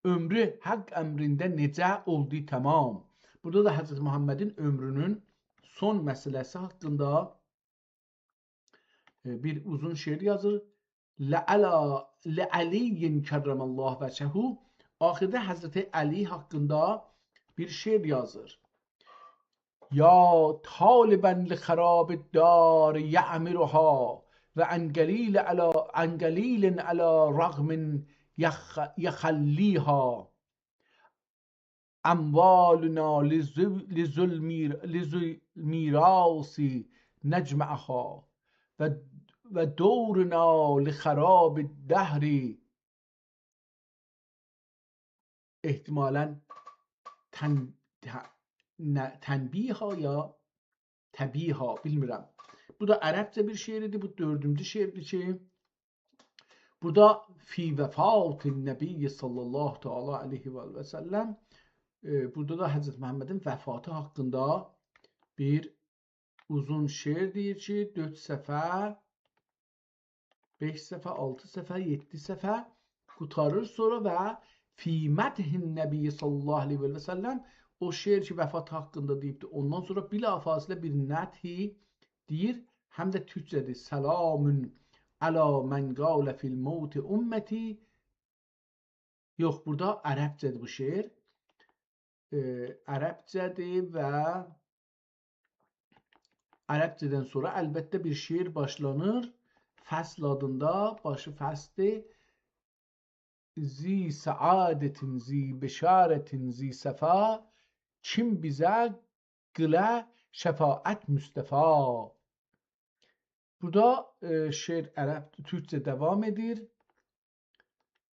عؤمرو حق امرینده نئجه اولدو تمام.» بورادا دا حضرت محمدین عؤمرونون سون مسئله‌سی حاقیندا، ائ، بیر اوزون شعر یازیر. «لعلی، لعلی کرم الله وجهه». آخیردا حضرت علی حاقیندا بیر شعر یازیر. «یا طالبا لخراب الدار یعمرها، و عن قلیل علی، عن قلیل علی رغم یخ-، یخلیها. أموالنا لذو، لذو المیر-، لذو المیراث نجمعها، و، و دورنا لخراب الدهر احتمالاً تن-، ته-، نه-، تنبیها یا تبیها، بیلمیرم. بو دا عربجه بیر شعر ایدی. بو دؤردونجو شعردیر کی، بورادا فی وفاة النبی صلی الله تعالی علیه و سلم، ائ، بورادا دا حضرت محمدین وفاتی حاقیندا بیر اوزون شعر دئییر کی، دؤرد صفحه، بئش صفحه، آلتی صفحه، یئددی صفحه قوتاریر سونرا و فی مدح النبی صلی الله علیه و سلم، او شعر کی، وفات حاقیندا دئییبدی، اوندان سونرا بلافاصله بیر ندحی دئییر، هم ده تورکجه‌دیر. سلام علی من قال فی الموت امتی. یوخ، بورادا عربجه‌دیر بو شعر. ائ، عربجه‌دیر و عربجه‌دن سونرا البته بیر شعر باشلانیر. فصل آدیندا، باشی فصلدیر. ذی سعادة، ذی بشارة، ذی صفا، کیم بیزه قیله شفاعت مصطفی. بورادا، ائ، شعر عرب، تورکجه داوام ائدیر.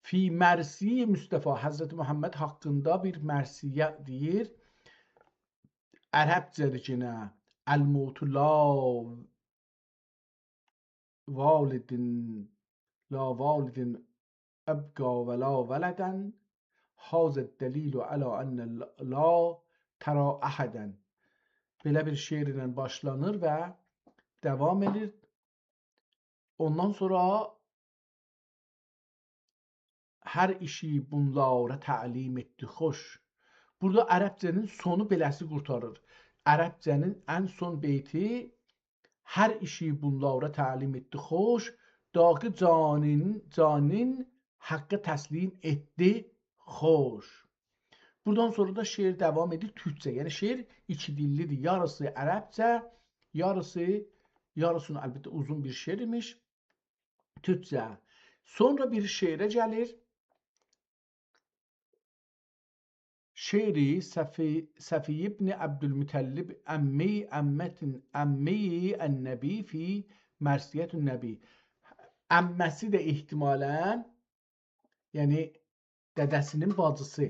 فی مرثیة مصطفی، حضرت محمد حاقیندا بیر مرثیه دئییر. عربجه‌دیر یئنه. الموت لا والد، لا والد أبقی ولا ولدا، هذا الدلیل علی أن لا تری أحدا. بئله بیر شعر ایله باشلانیر و داوام ائدیر. اوندان سونرا هر ایشی بونلارا تعلیم ائتدی خوش. بورادا عربجه‌نین سونو بئله‌سی قورتاریر. عربجه‌نین ان سون بیتی: هر ایشی بونلارا تعلیم ائتدی خوش، داغی جانین، جانین حقه تسلیم ائتدی خوش. بورادان سونرا دا شعر داوام ائدیر تورکجه. یعنی شعر ایکی دیللی‌دیر. یاریسی عربجه، یاریسی، یاریسینی، البته، اوزون بیر شعر ایمیش، تورکجه. سونرا بیر شعره گلیر. شعری صفی، صفی ابن عبدالمطلب، عمی، عمة، عمی النبی فی مرثیة النبی. عمه‌سی ده احتمالاً، یعنی دده‌سینین باجیسی،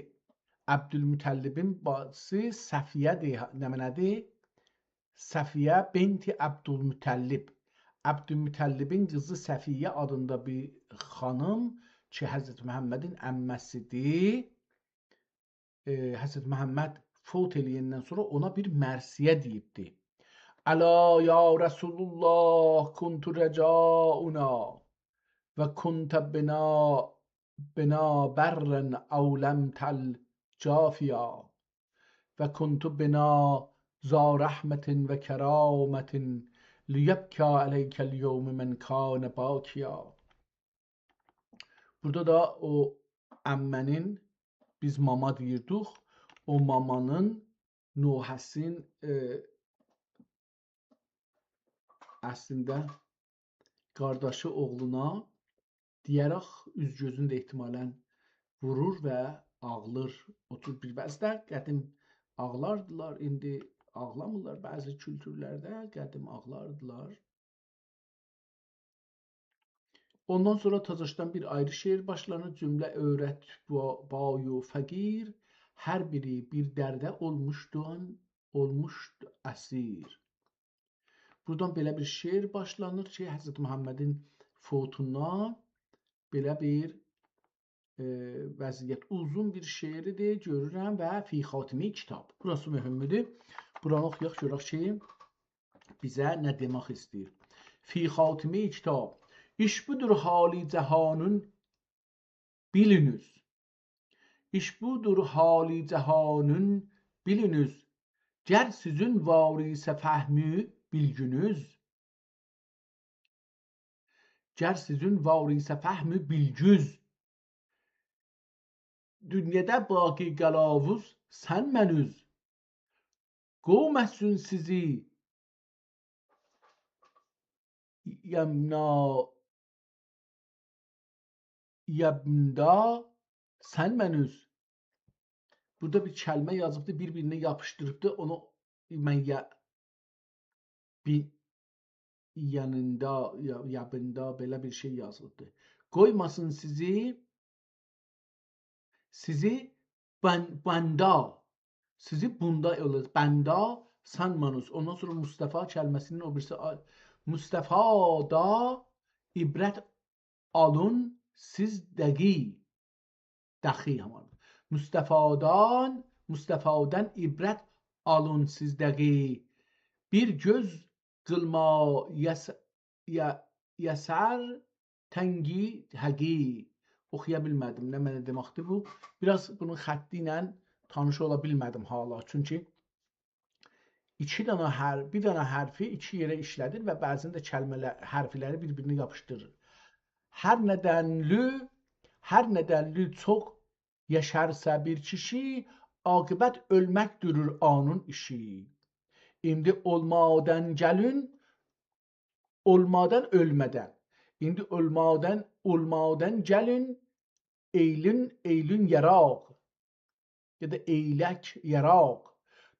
عبدالمطلبین باجیسی صفیه‌دیر. نمنه‌دیر؟ صفیه بنت عبدالمطلب. عبدالمطلبین قیزی صفیه آدیندا بیر خانیم کی، حضرت محمدین عمه‌سی‌دیر. ائ، حضرت محمد فوت ائله‌یندن سونرا اونا بیر مرثیه دئییبدی. «ألا یا رسول الله، کنت رجاؤنا و کنت بنا، بنا برا أو لم تل جافیا و کنت بنا ذا رحمة و کرامة لیبکی علیک الیوم من کان باکیا.» بورادا دا او عمه‌نین، بیز ماما دئییردیک، او مامانین، نوحه‌سین، ائ، اصلینده قارداشی اوغلونا دئیه‌رک اوز-گؤزونو ده احتمالاً وورور و آغلیر. اوتور بیر، بعضی ده قدیم آغلاردیلار، ایندی آغلامیرلار. بعضی کولتورلرده قدیم آغلاردیلار. اوندان سونرا تازاشدان بیر آیری شعر باشلانیر. «جمله عورت با، با و فقیر، هر بیری بیر درده اولموشدو، اولموشدو اسیر.» بورادان بئله بیر شعر باشلانیر کی، حضرت محمدین فوتوندان بئله بیر، ائ، وضعیت. اوزون بیر شعریدیر، گؤرورم، و فی خاتمه کتاب. بوراسی مهمدور. بورانی اوخویاق، گؤرک کی، بیزه نه دئمک ایسته‌ییر. فی خاتمه کتاب. «ایش بودور حالی جهانون بیلینیز. ایش بودور حالی جهانون بیلینیز. گر سیزین واریث فهمو بیلگینیز. گر سیزین واریث فهمو بیلگوز. دونیادا باقی قالاووز سن منوز. قووماسین سیزی یمنا، یبندا سن منوز.» بورادا بیر کلمه یازیبدی، بیر-بیرینه یاپیشدیریبدی. اونو من یا، بیر یانیندا، یا، یابیندا بئله بیر شئی یازیلیبدی. «قویماسین سیزی، سیزی بن-، بندا. سیزی بوندا اولور. بندا سانمانیز. اوندان سونرا مصطفی کلمه‌سینین او بیریسی آ-، مصطفی‌دن عبرت آلین سیز دقی. دخی همان. مصطفی‌دن، مصطفی‌دن عبرت آلین سیز دقی. بیر گؤز قیلما یس-، ی-، یسر تنگی حقی. اوخویا بیلمه‌دیم، نه منه دئمکدیر بو. بیر آز بونون خطی ایله تانیش اولا بیلمه‌دیم حالا. چونکی ایکی دنه حر-، بیر دنه حرفی ایکی یئره ایشله‌دیر و بعضاً ده کلمه‌لر، حرفلری بیر-بیرینه یاپیشدیریر. هر ندنلی، هر ندنلی چوخ یاشارسا بیر کیشی، عاقبت اؤلمکدیر آنین ایشی. ایندی اولمادان گلین، اولمادان، اؤلمه‌دن. ایندی اولمادان، اولمادان گلین، ائیلین، ائیلین یراق. یا دا ائیلک یراق.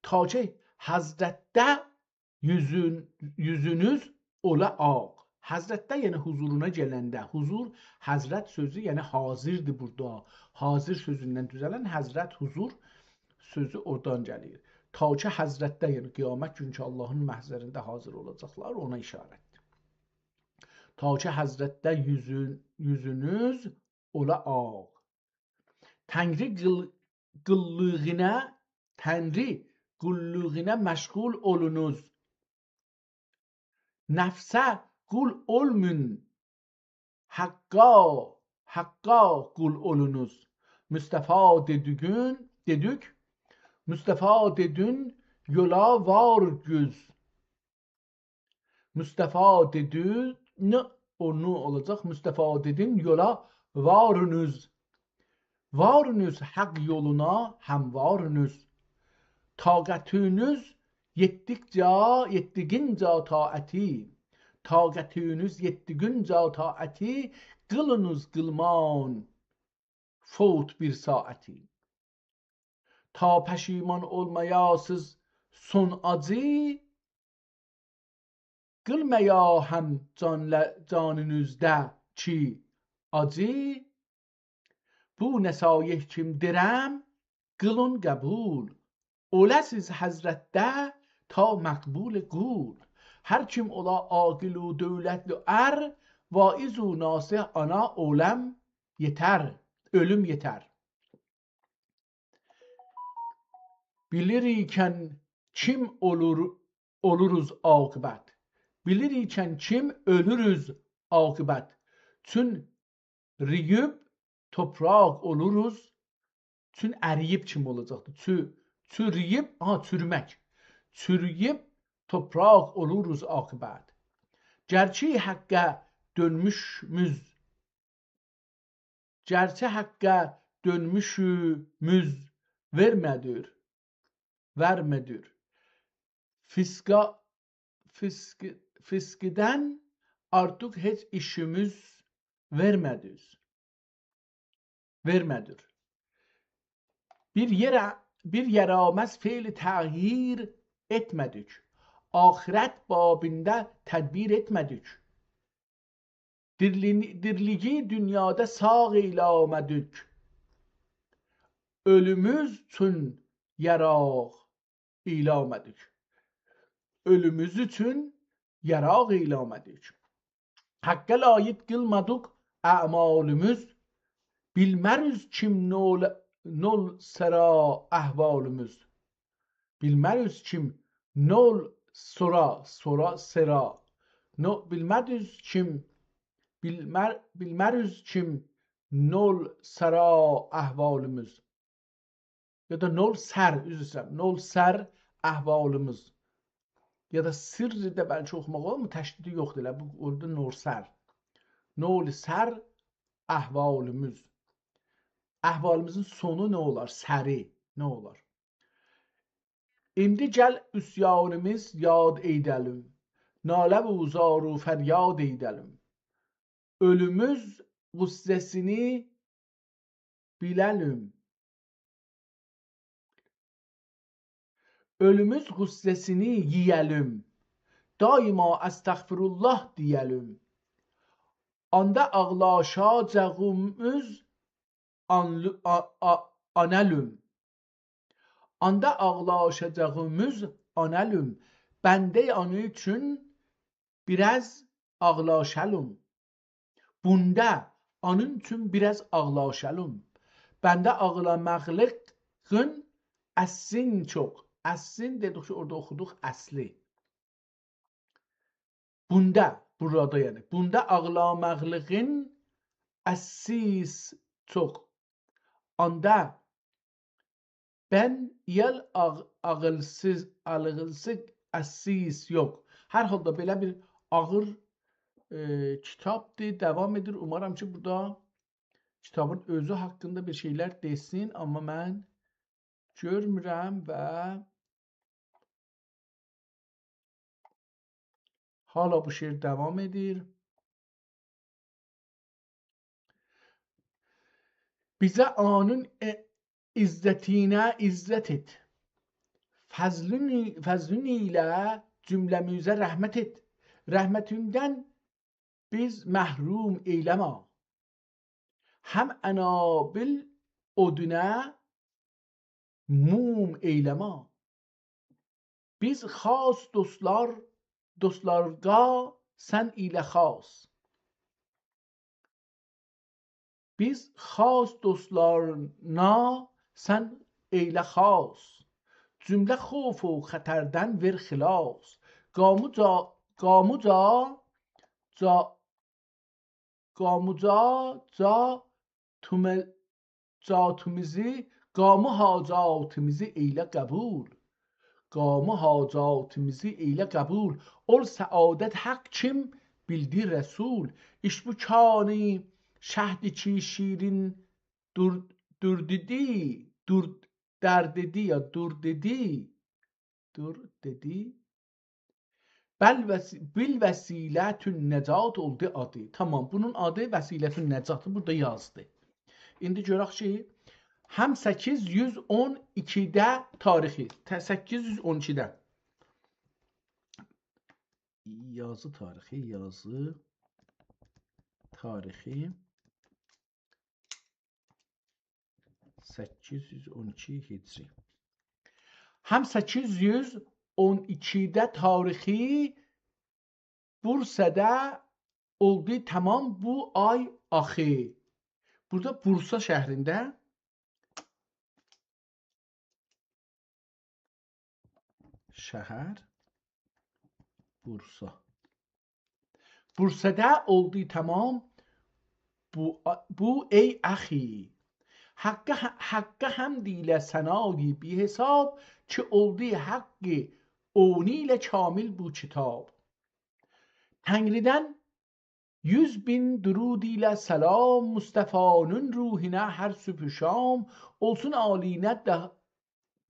تا کی حضرتده یوزون-، یوزونوز اولا آغ. حضرتده، یعنی حضورونا گلنده. حضور، حضرت سؤزو، یعنی حاضردیر بورادا. حاضر سؤزوندن دوزلن حضرت، حضور سؤزو اورادان گلیر. تا کی حضرتده، یعنی قیامت گون کی آللاهین محضرینده حاضر اولاجاقلار، اونا اشاره‌دیر. تا کی حضرتده یوزون-، یوزونوز اولا آغ. تنری قول-، قوللوغونا، تنری قوللوغونا مشغول اولونوز. نفسه قول اولمون، حقه، حقه قول اولونوز. مصطفی دئدیگین، دئدیک، مصطفی دئدین، یولا وار گوز. مصطفی دئدین، او نون اولاجاق. مصطفی دئدین، یولا وارینیز. وارینیز حق یولونا هموارینیز. طاقتینیز یئتدیکجه، یئتدیگینجه طاعتی. طاقتینیز یئتدیگینجه طاعتی، قیلینیز قیلمان فوت بیر ساعتی. تا پشیمان اولمایاسیز سون آجی، قیلمایا هم جانله-، جانینیزده کی آجی. بو نصایح کیم دئرم، قیلین قبول. اوله‌سیز حضرتده تا مقبول قول. هر کیم اولا عاقل و دولتلی ار، واعظ و ناصح آنا اولم یئتر، اؤلوم یئتر. بیلیریکن کیم اولور، اولوروز عاقبت. بیلیریکن کیم اؤلوروز عاقبت. چون رییب توپراق اولوروز، چون ارییب کیم اولاجاقدیر؟ چو-، چورویوب، ها، چورومک. چورویوب توپراق اولوروز عاقبت. گرچی حقه دؤنموشوموز، گرچی حقه دؤنموشوموز وئرمه‌دیر، وئرمه‌دیر. فسقا، فسق، فسقدن آرتیق هئچ ایشیمیز وئرمه‌دیر. وئرمه‌دیر. بیر یئره، بیر یاراماز فعل تغییر ائتمه‌دیک. آخرت بابیندا تدبیر ائتمه‌دیک. دیرلی-، دیرلیگی دونیادا ساغ ائیله‌مه‌دیک. اؤلوموز اوچون یاراق ائیله‌مه‌دیک. اؤلوموز اوچون یاراق ائیله‌مه‌دیک. حقه لایق قیلمادیق اعمالیمیز. بیلمه‌ریز کیم نول، نول سرا احوالیمیز. بیلمه‌ریز کیم نول سرا، سرا، سرا. نو-، بیلمه‌ریز کیم، بیلمر-، بیلمه‌ریز کیم نول سرا احوالیمیز. یا دا نول سر، عذر ایسته‌ییرم، نول سر احوالیمیز. یا دا سر ده بلکه اوخوماق اولار، آمما تشدیدی یوخدور ائله. بو اورادا نول سر. نول سر احوالیمیز. احوالیمیزین سونو نه اولار؟ سری نه اولار؟ ایندی گل عصیانیمیز یاد ائیده‌لیم. ناله و زار و فریاد ائیده‌لیم. اؤلوموز غصه‌سینی بیله‌لیم. اؤلوموز غصه‌سینی یئیه‌لیم. دایما استغفرالله دئیه‌لیم. آندا آغلاشاجاغیمیز آنلی-، آ-، آ-، آنالیم. آندا آغلاشاجاغیمیز آنالیم، بنده اونون اوچون بیر آز آغلاشالیم. بوندا، اونون اوچون بیر آز آغلاشالیم. بنده آغلاماغلیغین اصلین چوخ. اصلین دئدیک کی، اورادا اوخودوق اصلی. بوندا، بورادا یعنی. بوندا آغلاماغلیغین اصلی‌سی چوخ. آندا بن یل آغ-، آغیلسیز، آغیلسیز، اصلی‌سی یوخ. هر حالدا بئله بیر آغیر، ائ، کیتابدیر، داوام ائدیر. اومارام کی، بورادا کیتابین اؤزو حاقیندا بیر شئیلر دئسین، آمما من گؤرمورم و حالا بو شعر داوام ائدیر. بیزه اونون ع-، عزتینه عزت ائت. فضلون، فضلون ایله جمله‌میزه رحمت ائت. رحمتیندن بیز محروم ائیله‌مه. هم انابل اودونه موم ائیله‌مه. بیز خاص دوستلار، دوستلارا سن ائیله خاص. بیز خاص دوستلارینا سن ائیله خاص. جمله خوف و خطردن وئر خلاص. گاموجا، گاموجا، جا، گاموجا، جا، تومه-، جاتیمیزی، گام و حاجاتیمیزی ائیله قبول. گام و حاجاتیمیزی ائیله قبول. اول سعادت حق کیم بیلدی رسول. ایش بو کانی شهدی کی شیرین دور-، دور دئدی، دور، در دئدی یا دور دئدی، دور دئدی. بل وسی-، بالوسیلة النجاة اولدو آدی. تامام، بونون آدی وسیلة النجاةدیر، بورادا یازدی. ایندی گؤرک کی، هم سککیز یوز اون ایکیده تاریخی، ته-، سککیز یوز اون ایکیده. یازی تاریخی، یازی تاریخی. سککیز یوز اون ایکی هجری. هم سککیز یوز اون ایکیده تاریخی بورسادا اولدو تامام بو آی آخی. بورادا بورسا شهرینده شهر، بورسا. بورسادا اولدو تامام بو، بو ای اخی. حقه، حقه حمد ایله ثنای بی‌حساب، کی اولدو حق اونو ایله کامل بو کیتاب. تنگریدن یوز بین درود ایله سلام، مصطفی‌نین روحونا هر صبح و شام، اولسون آلینه ده-،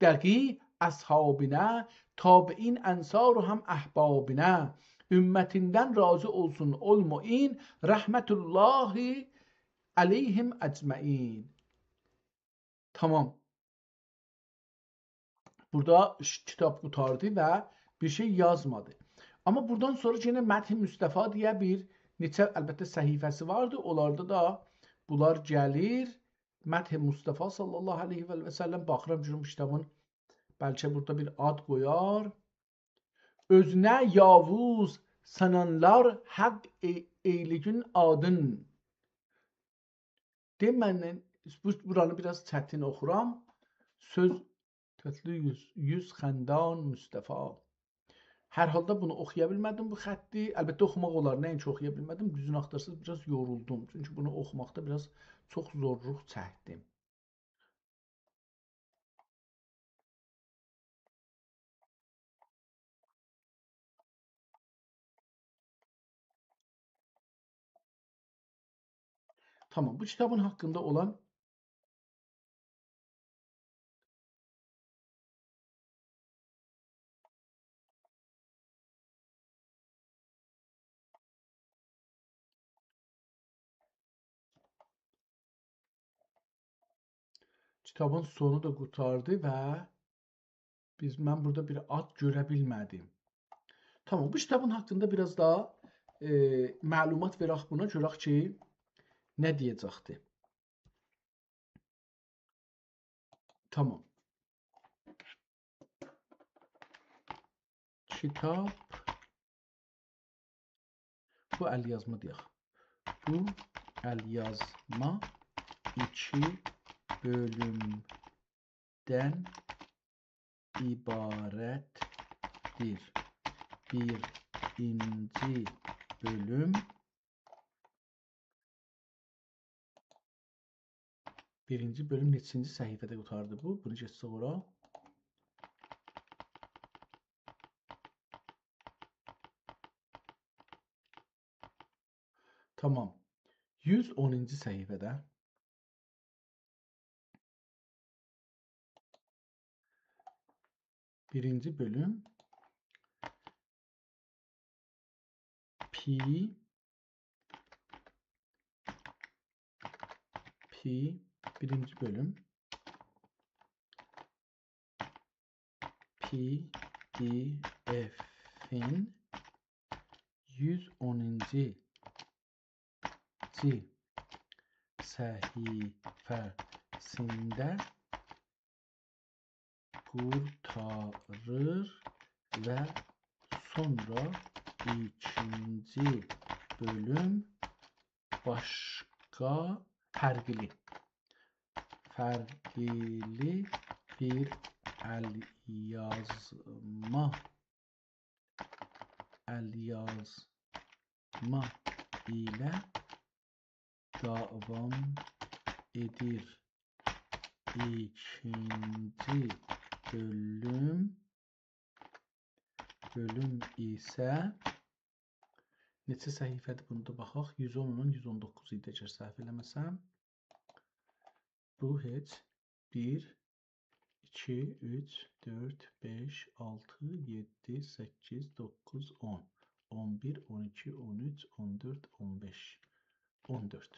دقی اصحابینا، تابعین انصار و هم احبابینا، امتیندن راضی اولسون اول معین، رحمة الله علیهم اجمعین. تامام. بورادا ش-، کیتاب قوتاردی و بیر شئی یازمادی. آمما بورادان سونرا یئنه مدح مصطفی دئیه بیر نئچه، البته، صفحه‌سی واردی. اونلاردا دا بونلار گلیر. مدح مصطفی صلی الله علیه و سلم. باخیرام، گؤروم بو کیتابین بلکه بورادا بیر آد قویار. اؤزونه یاووز سانانلار حق ای-، ائیله‌گین آدین. دئمه‌نن، بو، بورانی بیر آز چتین اوخورام. سؤز تؤتلو یوز، یوز خندان مصطفی. هر حالدا بونو اوخویا بیلمه‌دیم، بو خطی. البته، اوخوماق اولار، نه اینکی اوخویا بیلمه‌دیم. دوزونو آختارساز، بیر آز یورولدوم. چونکی بونو اوخوماقدا بیر آز چوخ زورلوق چکدیم. تامام، بو کیتابین حاقیندا اولان کیتابین سونو دا قوتاردی و بیز، من بورادا بیر آد گؤره بیلمه‌دیم. تامام، بو کیتابین حاقیندا بیر آز داها، ائ، معلومات وئرک بونا، گؤرک کی، نه دئیه‌جکدی. تامام. کیتاب، بو ال‌یازما دئیک. بو ال‌یازما ایکی بؤلومدن عبارتدیر. بیرینجی بؤلوم، بیرینجی بؤلوم نئچینجی صفحه‌ده قوتاردی بو؟ بونو کئچسک اورا. تامام. یوز اونونجو صفحه‌ده. بیرینجی بؤلوم. پی، پی، بیرینجی بؤلوم. پی‌دی‌افین یوز اونونجو صفحه‌سینده قورتاریر و سونرا ایکینجی بؤلوم باشقا فرقلی، فرقلی بیر ال‌یازما، ال‌یازما ایله داوام ائدیر. ایکینجی بؤلوم، بؤلوم ایسه نئچه صفحه‌دیر، بونو دا باخاق. یوز اون، یوز اون دوققوز ایدی، اگر سهو ائله‌مه‌سم. بو هئچ. بیر، ایکی، اوچ، دؤرد، بئش، آلتی، یئددی، سککیز، دوققوز، اون. اون بیر، اون ایکی، اون اوچ، اون دؤرد، اون بئش، اون دؤرد.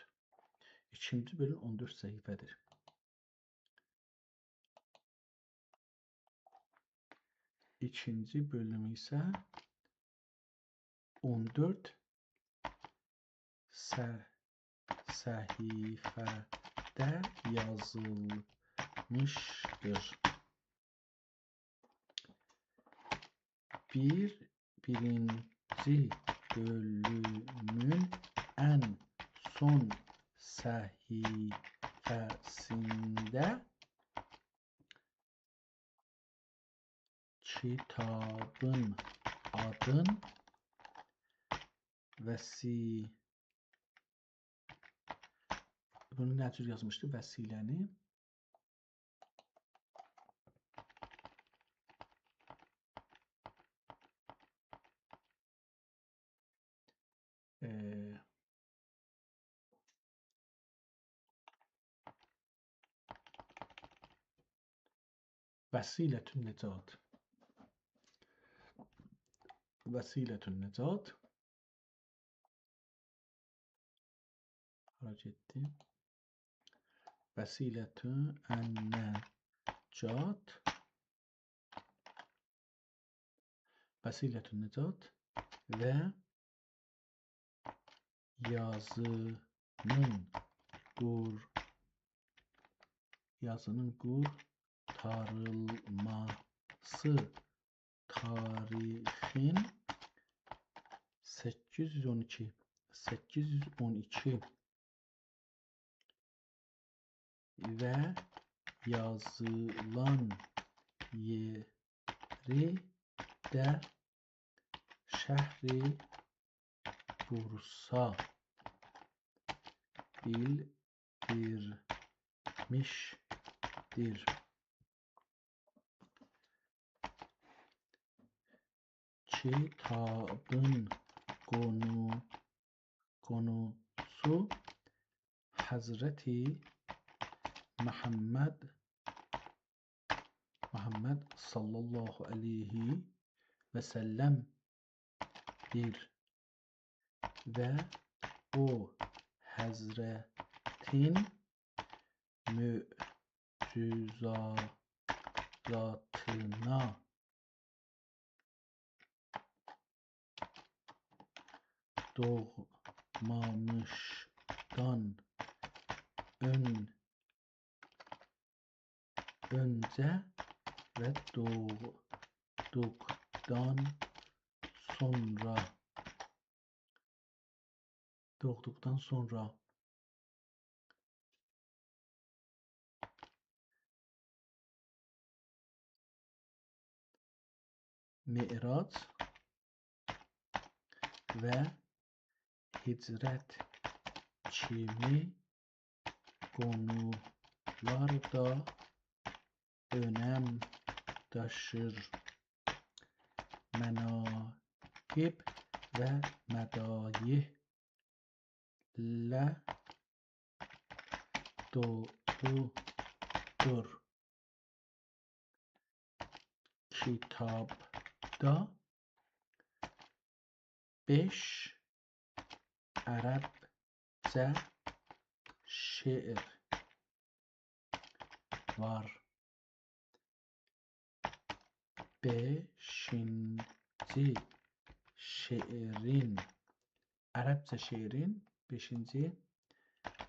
ایکینجی بؤلوم اون دؤرد صفحه‌دیر. ایکینجی بؤلوم ایسه اون دؤرد ص-، صفحه‌ده یازیلمیشدیر. بیر، بیرینجی بؤلومون ان سون صفحه‌سینده کیتابین آدین وسی-، بونو نه جور یازمیشدی؟ وسیله‌نی. ائ، وسیلة النجات. وسیلة النجات. هارا گئتدی؟ وسیلة النجات. وسیلة النجات و یازینین قور-، یازینین قورتاریلماسی تاریخین سککیز یوز اون ایکی، سککیز یوز اون ایکی و یازیلان یئری ده شهر بورسا بیلدیریلمیشدیر. کیتابین قونو-، قونوسو حضرت محمد، محمد صلی الله علیه و سلم‌دیر و او حضرتین معجزاتینا دوغمامیشدان اؤن-، اؤنجه و دوغ-، دوغدوقدان سونرا، دوغدوقدان سونرا معراج و هجرت کیمی قونولاردا اؤنم داشیر. مناقب و مدایحله دولودور. کیتابدا بئش عربجه شعر وار. بئشینجی شعرین، عربجه شعرین، بئشینجی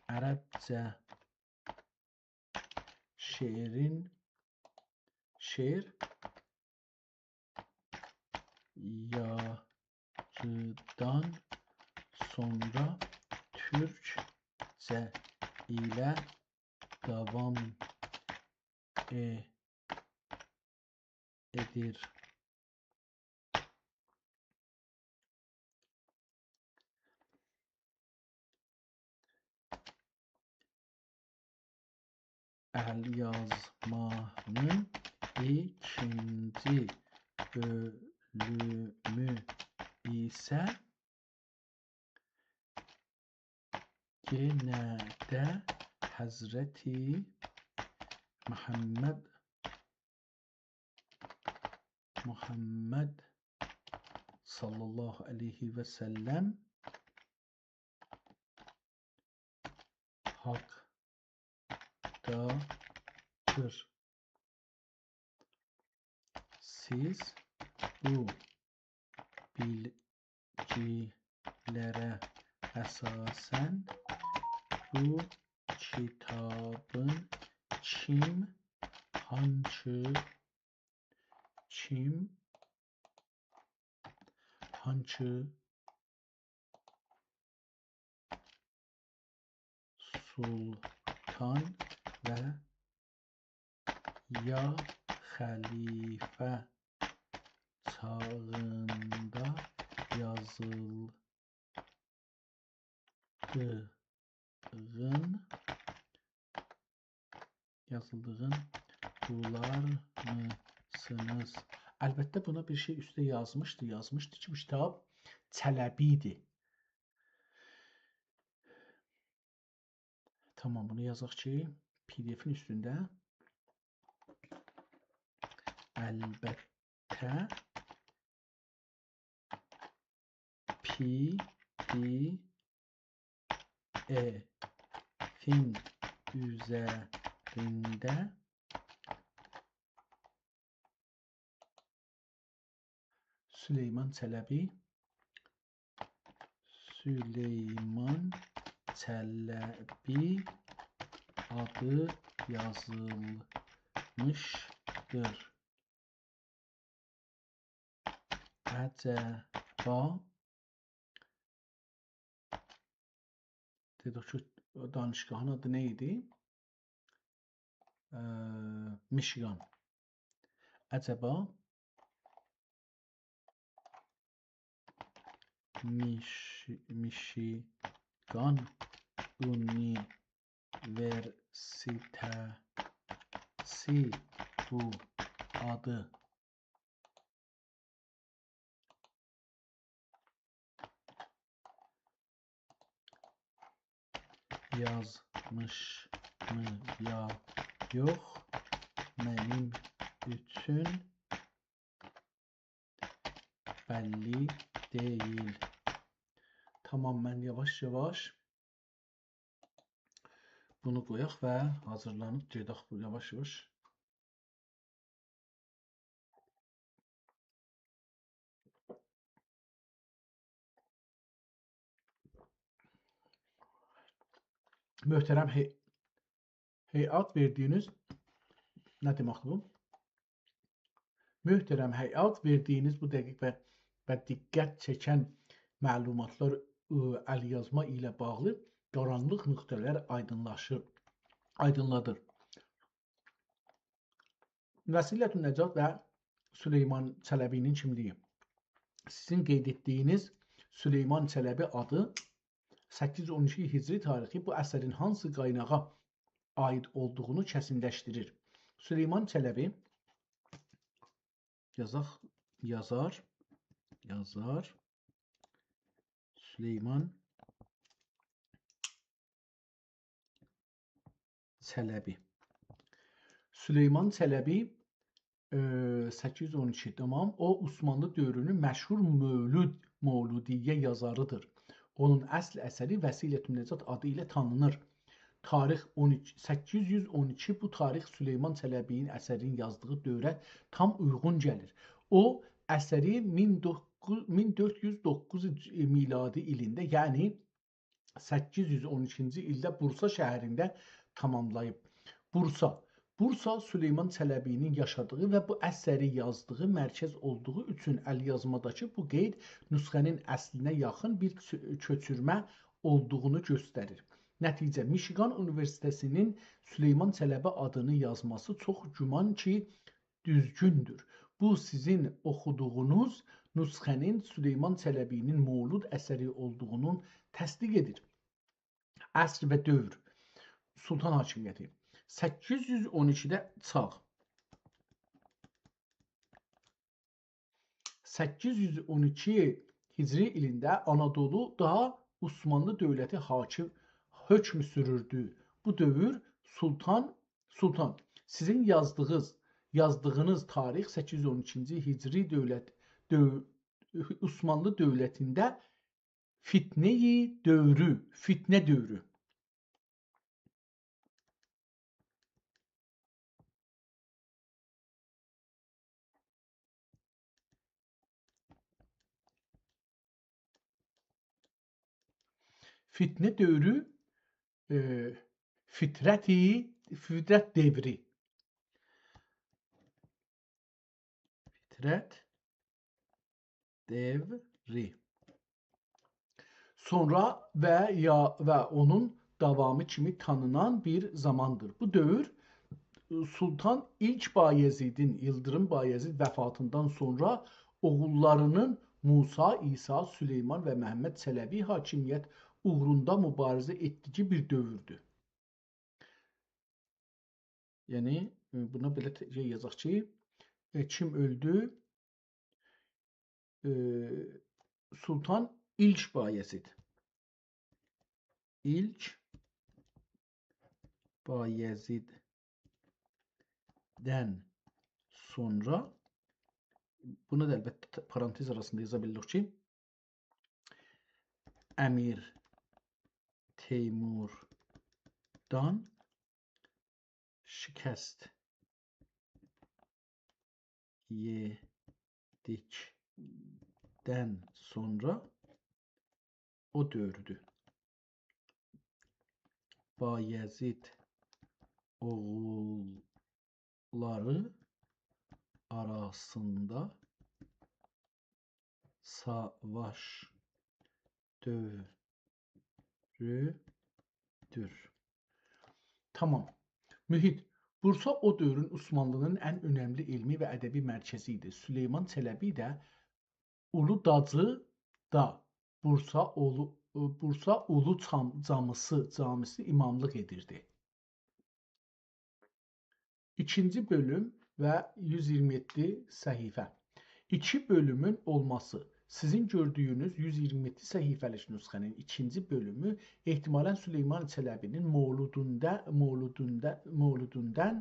عربجه شعرین، شعر یازیدان سونرا تورکجه ایله داوام ائ-، ائدیر. ال‌یازمانین ایکینجی بؤلومو ایسه یئنه ده حضرت محمد، محمد صلی الله علیه و سلم حاقدادیر. سیز بو بیلگی‌لره اساساً بو کیتابین کیم، هانسی، کیم، هانسی سلطان و یا خلیفه چاغیندا یازیلدیغین، یازیلدیغین بولارمیسینیز؟ البته، بونا بیر شئی اوسته یازمیشدی، یازمیشدی کی، بو کیتاب چلبی ایدی. تامام، بونو یازاق کی، پی‌دی‌افین اوستونده. البته، پی‌دی‌افین اوزرینده سلیمان چلبی، سلیمان چلبی آدی یازیلمیشدیر. عجبا، دئدیک کی، او دانشگاهین آدی نه ایدی؟ اه، میشیگان. عجبا میشی-، میشیگان اونیوئرسیته‌سی بو آدی یازمیشمی یا یوخ، منیم اوچون بللی دئییل. تامام، من یاواش-یاواش بونو قویاق و حاضیرلانیب گئدک بو یاواش-یاواش. محترم هی-، هیئت وئردیگینیز، نه دئمکدیر بو؟ محترم هیئت وئردیگینیز بو دقیق و و دقت چکن معلوماتلار، ائ، الیازما ایله باغلی قارانلیق نقطه‌لر آیدینلاشیر، آیدینلادیر. وسیلت‌النجات و سلیمان چلبی‌نین کیملیگی. سیزین قید ائتدیگینیز سلیمان چلبی آدی سککیز یوز اون ایکی هجری تاریخی بو اثرین هانسی قایناغا عایید اولدوغونو کسینلشدیریر. سلیمان چلبی، یازاق، یازار، یازار سلیمان چلبی. سلیمان چلبی، ائ، سککیز یوز اون ایکی، تامام. او، عثمانلی دؤورونون مشهور مولود، مولودیه یازاریدیر. اونون اصل اثری وسیلت‌النجات آدی ایله تانینیر. تاریخ اون ایکی، سککیز یوز اون ایکی، بو تاریخ سلیمان چلبی‌نین اثرینی یازدیغی دؤوره تام اویغون گلیر. او، اثری مین دوققوز، مین دؤرد یوز دوققوز میلادی ایلینده، یعنی سککیز یوز اون ایکینجی ایلده بورسا شهرینده تاماملاییب. بورسا. بورسا سلیمان چلبی‌نین یاشادیغی و بو اثری یازدیغی مرکز اولدوغو اوچون الیازماداکی بو قید نسخه‌نین اصلینه یاخین بیر کؤ-، کؤچورمه اولدوغونو گؤستریر. نتیجه، میشیگان اونیوئرسیته‌سی‌نین سلیمان چلبی آدینی یازماسی چوخ گمان کی، دوزگوندور. بو، سیزین اوخودوغونوز نسخه‌نین سلیمان چلبی‌نین مولود اثری اولدوغونون تصدیق ائدیر. عصر و دؤور. سلطان حاکمیتی. سککیز یوز اون ایکیده چاغ. سککیز یوز اون ایکی هجری ایلینده آنادولودا عثمانلی دؤولتی حاکم، حؤکم سوروردو. بو دؤور سلطان، سلطان، سیزین یازدیغینیز، یازدیغینیز تاریخ سککیز یوز اون ایکینجی هجری دؤولت، دؤو-، عثمانلی دؤولتینده فتنه‌ی دؤورو، فتنه دؤورو. فتنه دؤورو، ائ، فترتی، فترت دؤورو. فترت دؤورو. سونرا و یا، و اونون داوامی کیمی تانینان بیر زاماندیر. بو دؤور، ائ، سلطان ایلک بایزیدین، ایلدیریم بایزید وفاتیندان سونرا اوغوللاری‌نین موسی، عیسی، سلیمان و محمد چلبی حاکمیت اوغروندا موباریزه ائتدیگی بیر دؤوردور. یعنی، ائ، بونا بئله ت-، شئی یازاق کی، ائ، کیم اؤلدو؟ ائ، سلطان ایلک بایزید. ایلک بایزیددن سونرا، بونو دا البته ت-، پارانتز آراسیندا یازا بیلیریک کی، امیر تیموردان شکست یئدیکدن سونرا او دؤوردو. بایزید اوغوللاری آراسیندا ساواش دؤورودور. تامام. محیط. بورسا او دؤورون عثمانلی‌نین ان اؤنملی علمی و ادبی مرکزی ایدی. سلیمان چلبی ده اولو داجیدا بورسا اولو، بورسا اولو چام-، جامیسی، جامیسی اماملیق ائدیردی. ایکینجی بؤلوم و یوز ایگیرمی یئددی صفحه. ایکی بؤلومون اولماسی. سیزین گؤردویونوز یوز ایگیرمی یئددی صفحه‌لیک نسخه‌نین ایکینجی بؤلومو احتمالاً سلیمان چلبی‌نین مولودوندا، مولودوندا، مولودوندان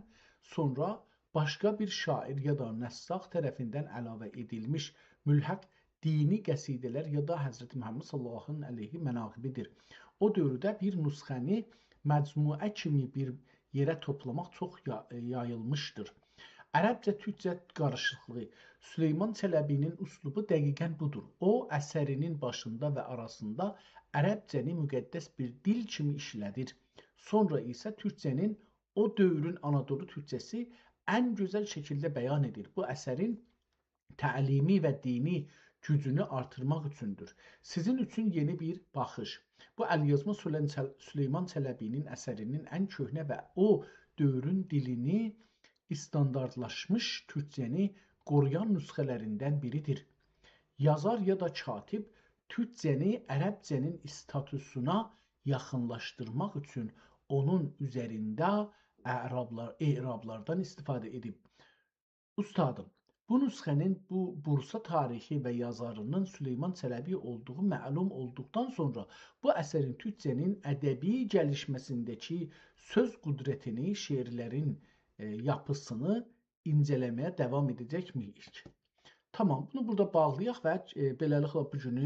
سونرا باشقا بیر شاعر یا دا نساخ طرفیندن علاوه ائدیلمیش، ملحق دینی قصیده‌لر یا دا حضرت محمد صلی الله علیه مناقبی‌دیر. او دؤورده بیر نسخه‌نی مجموعه کیمی بیر یئره توپلاماق چوخ یا-، یاییلمیشدیر. عربجه تورکجه قاریشیقلیغی. سلیمان چلبی‌نین اسلوبو دقیقاً بودور. او، اثری‌نین باشیندا و آراسیندا عربجه‌نی مقدس بیر دیل کیمی ایشله‌دیر. سونرا ایسه تورکجه‌نین او دؤورون آنادولو تورکجه‌سی ان گؤزل شکیلده بیان ائدیر. بو اثرین تعلیمی و دینی گوجونو آرتیرماق اوچوندور. سیزین اوچون یئنی بیر باخیش. بو ال‌یازما سولن-، سلیمان چلبی‌نین اثری‌نین ان کؤهنه و او دؤورون دیلینی استانداردلاشمیش تورکجه‌نی قورویان نسخه‌لریندن بیریدیر. یازار یا دا کاتب تورکجه‌نی عربجه‌نین استاتوسونا یاخینلاشدیرماق اوچون اونون اوزرینده اعرابلار، اعرابلاردان استفاده ائدیب. اوستادیم، بو نسخه‌نین بو بورسا تاریخی و یازاری‌نین سلیمان چلبی اولدوغو معلوم اولدوقدان سونرا بو اثرین تورکجه‌نین ادبی گلیشمه‌سینده‌کی سؤز قدرتینی، شعرلرین، ائ، یاپیسینی اینجه‌له‌مه‌یه داوام ائده‌جکمیک. تامام، بونو بورادا باغلایاق و، ائ، بئله‌لیکله بو گونو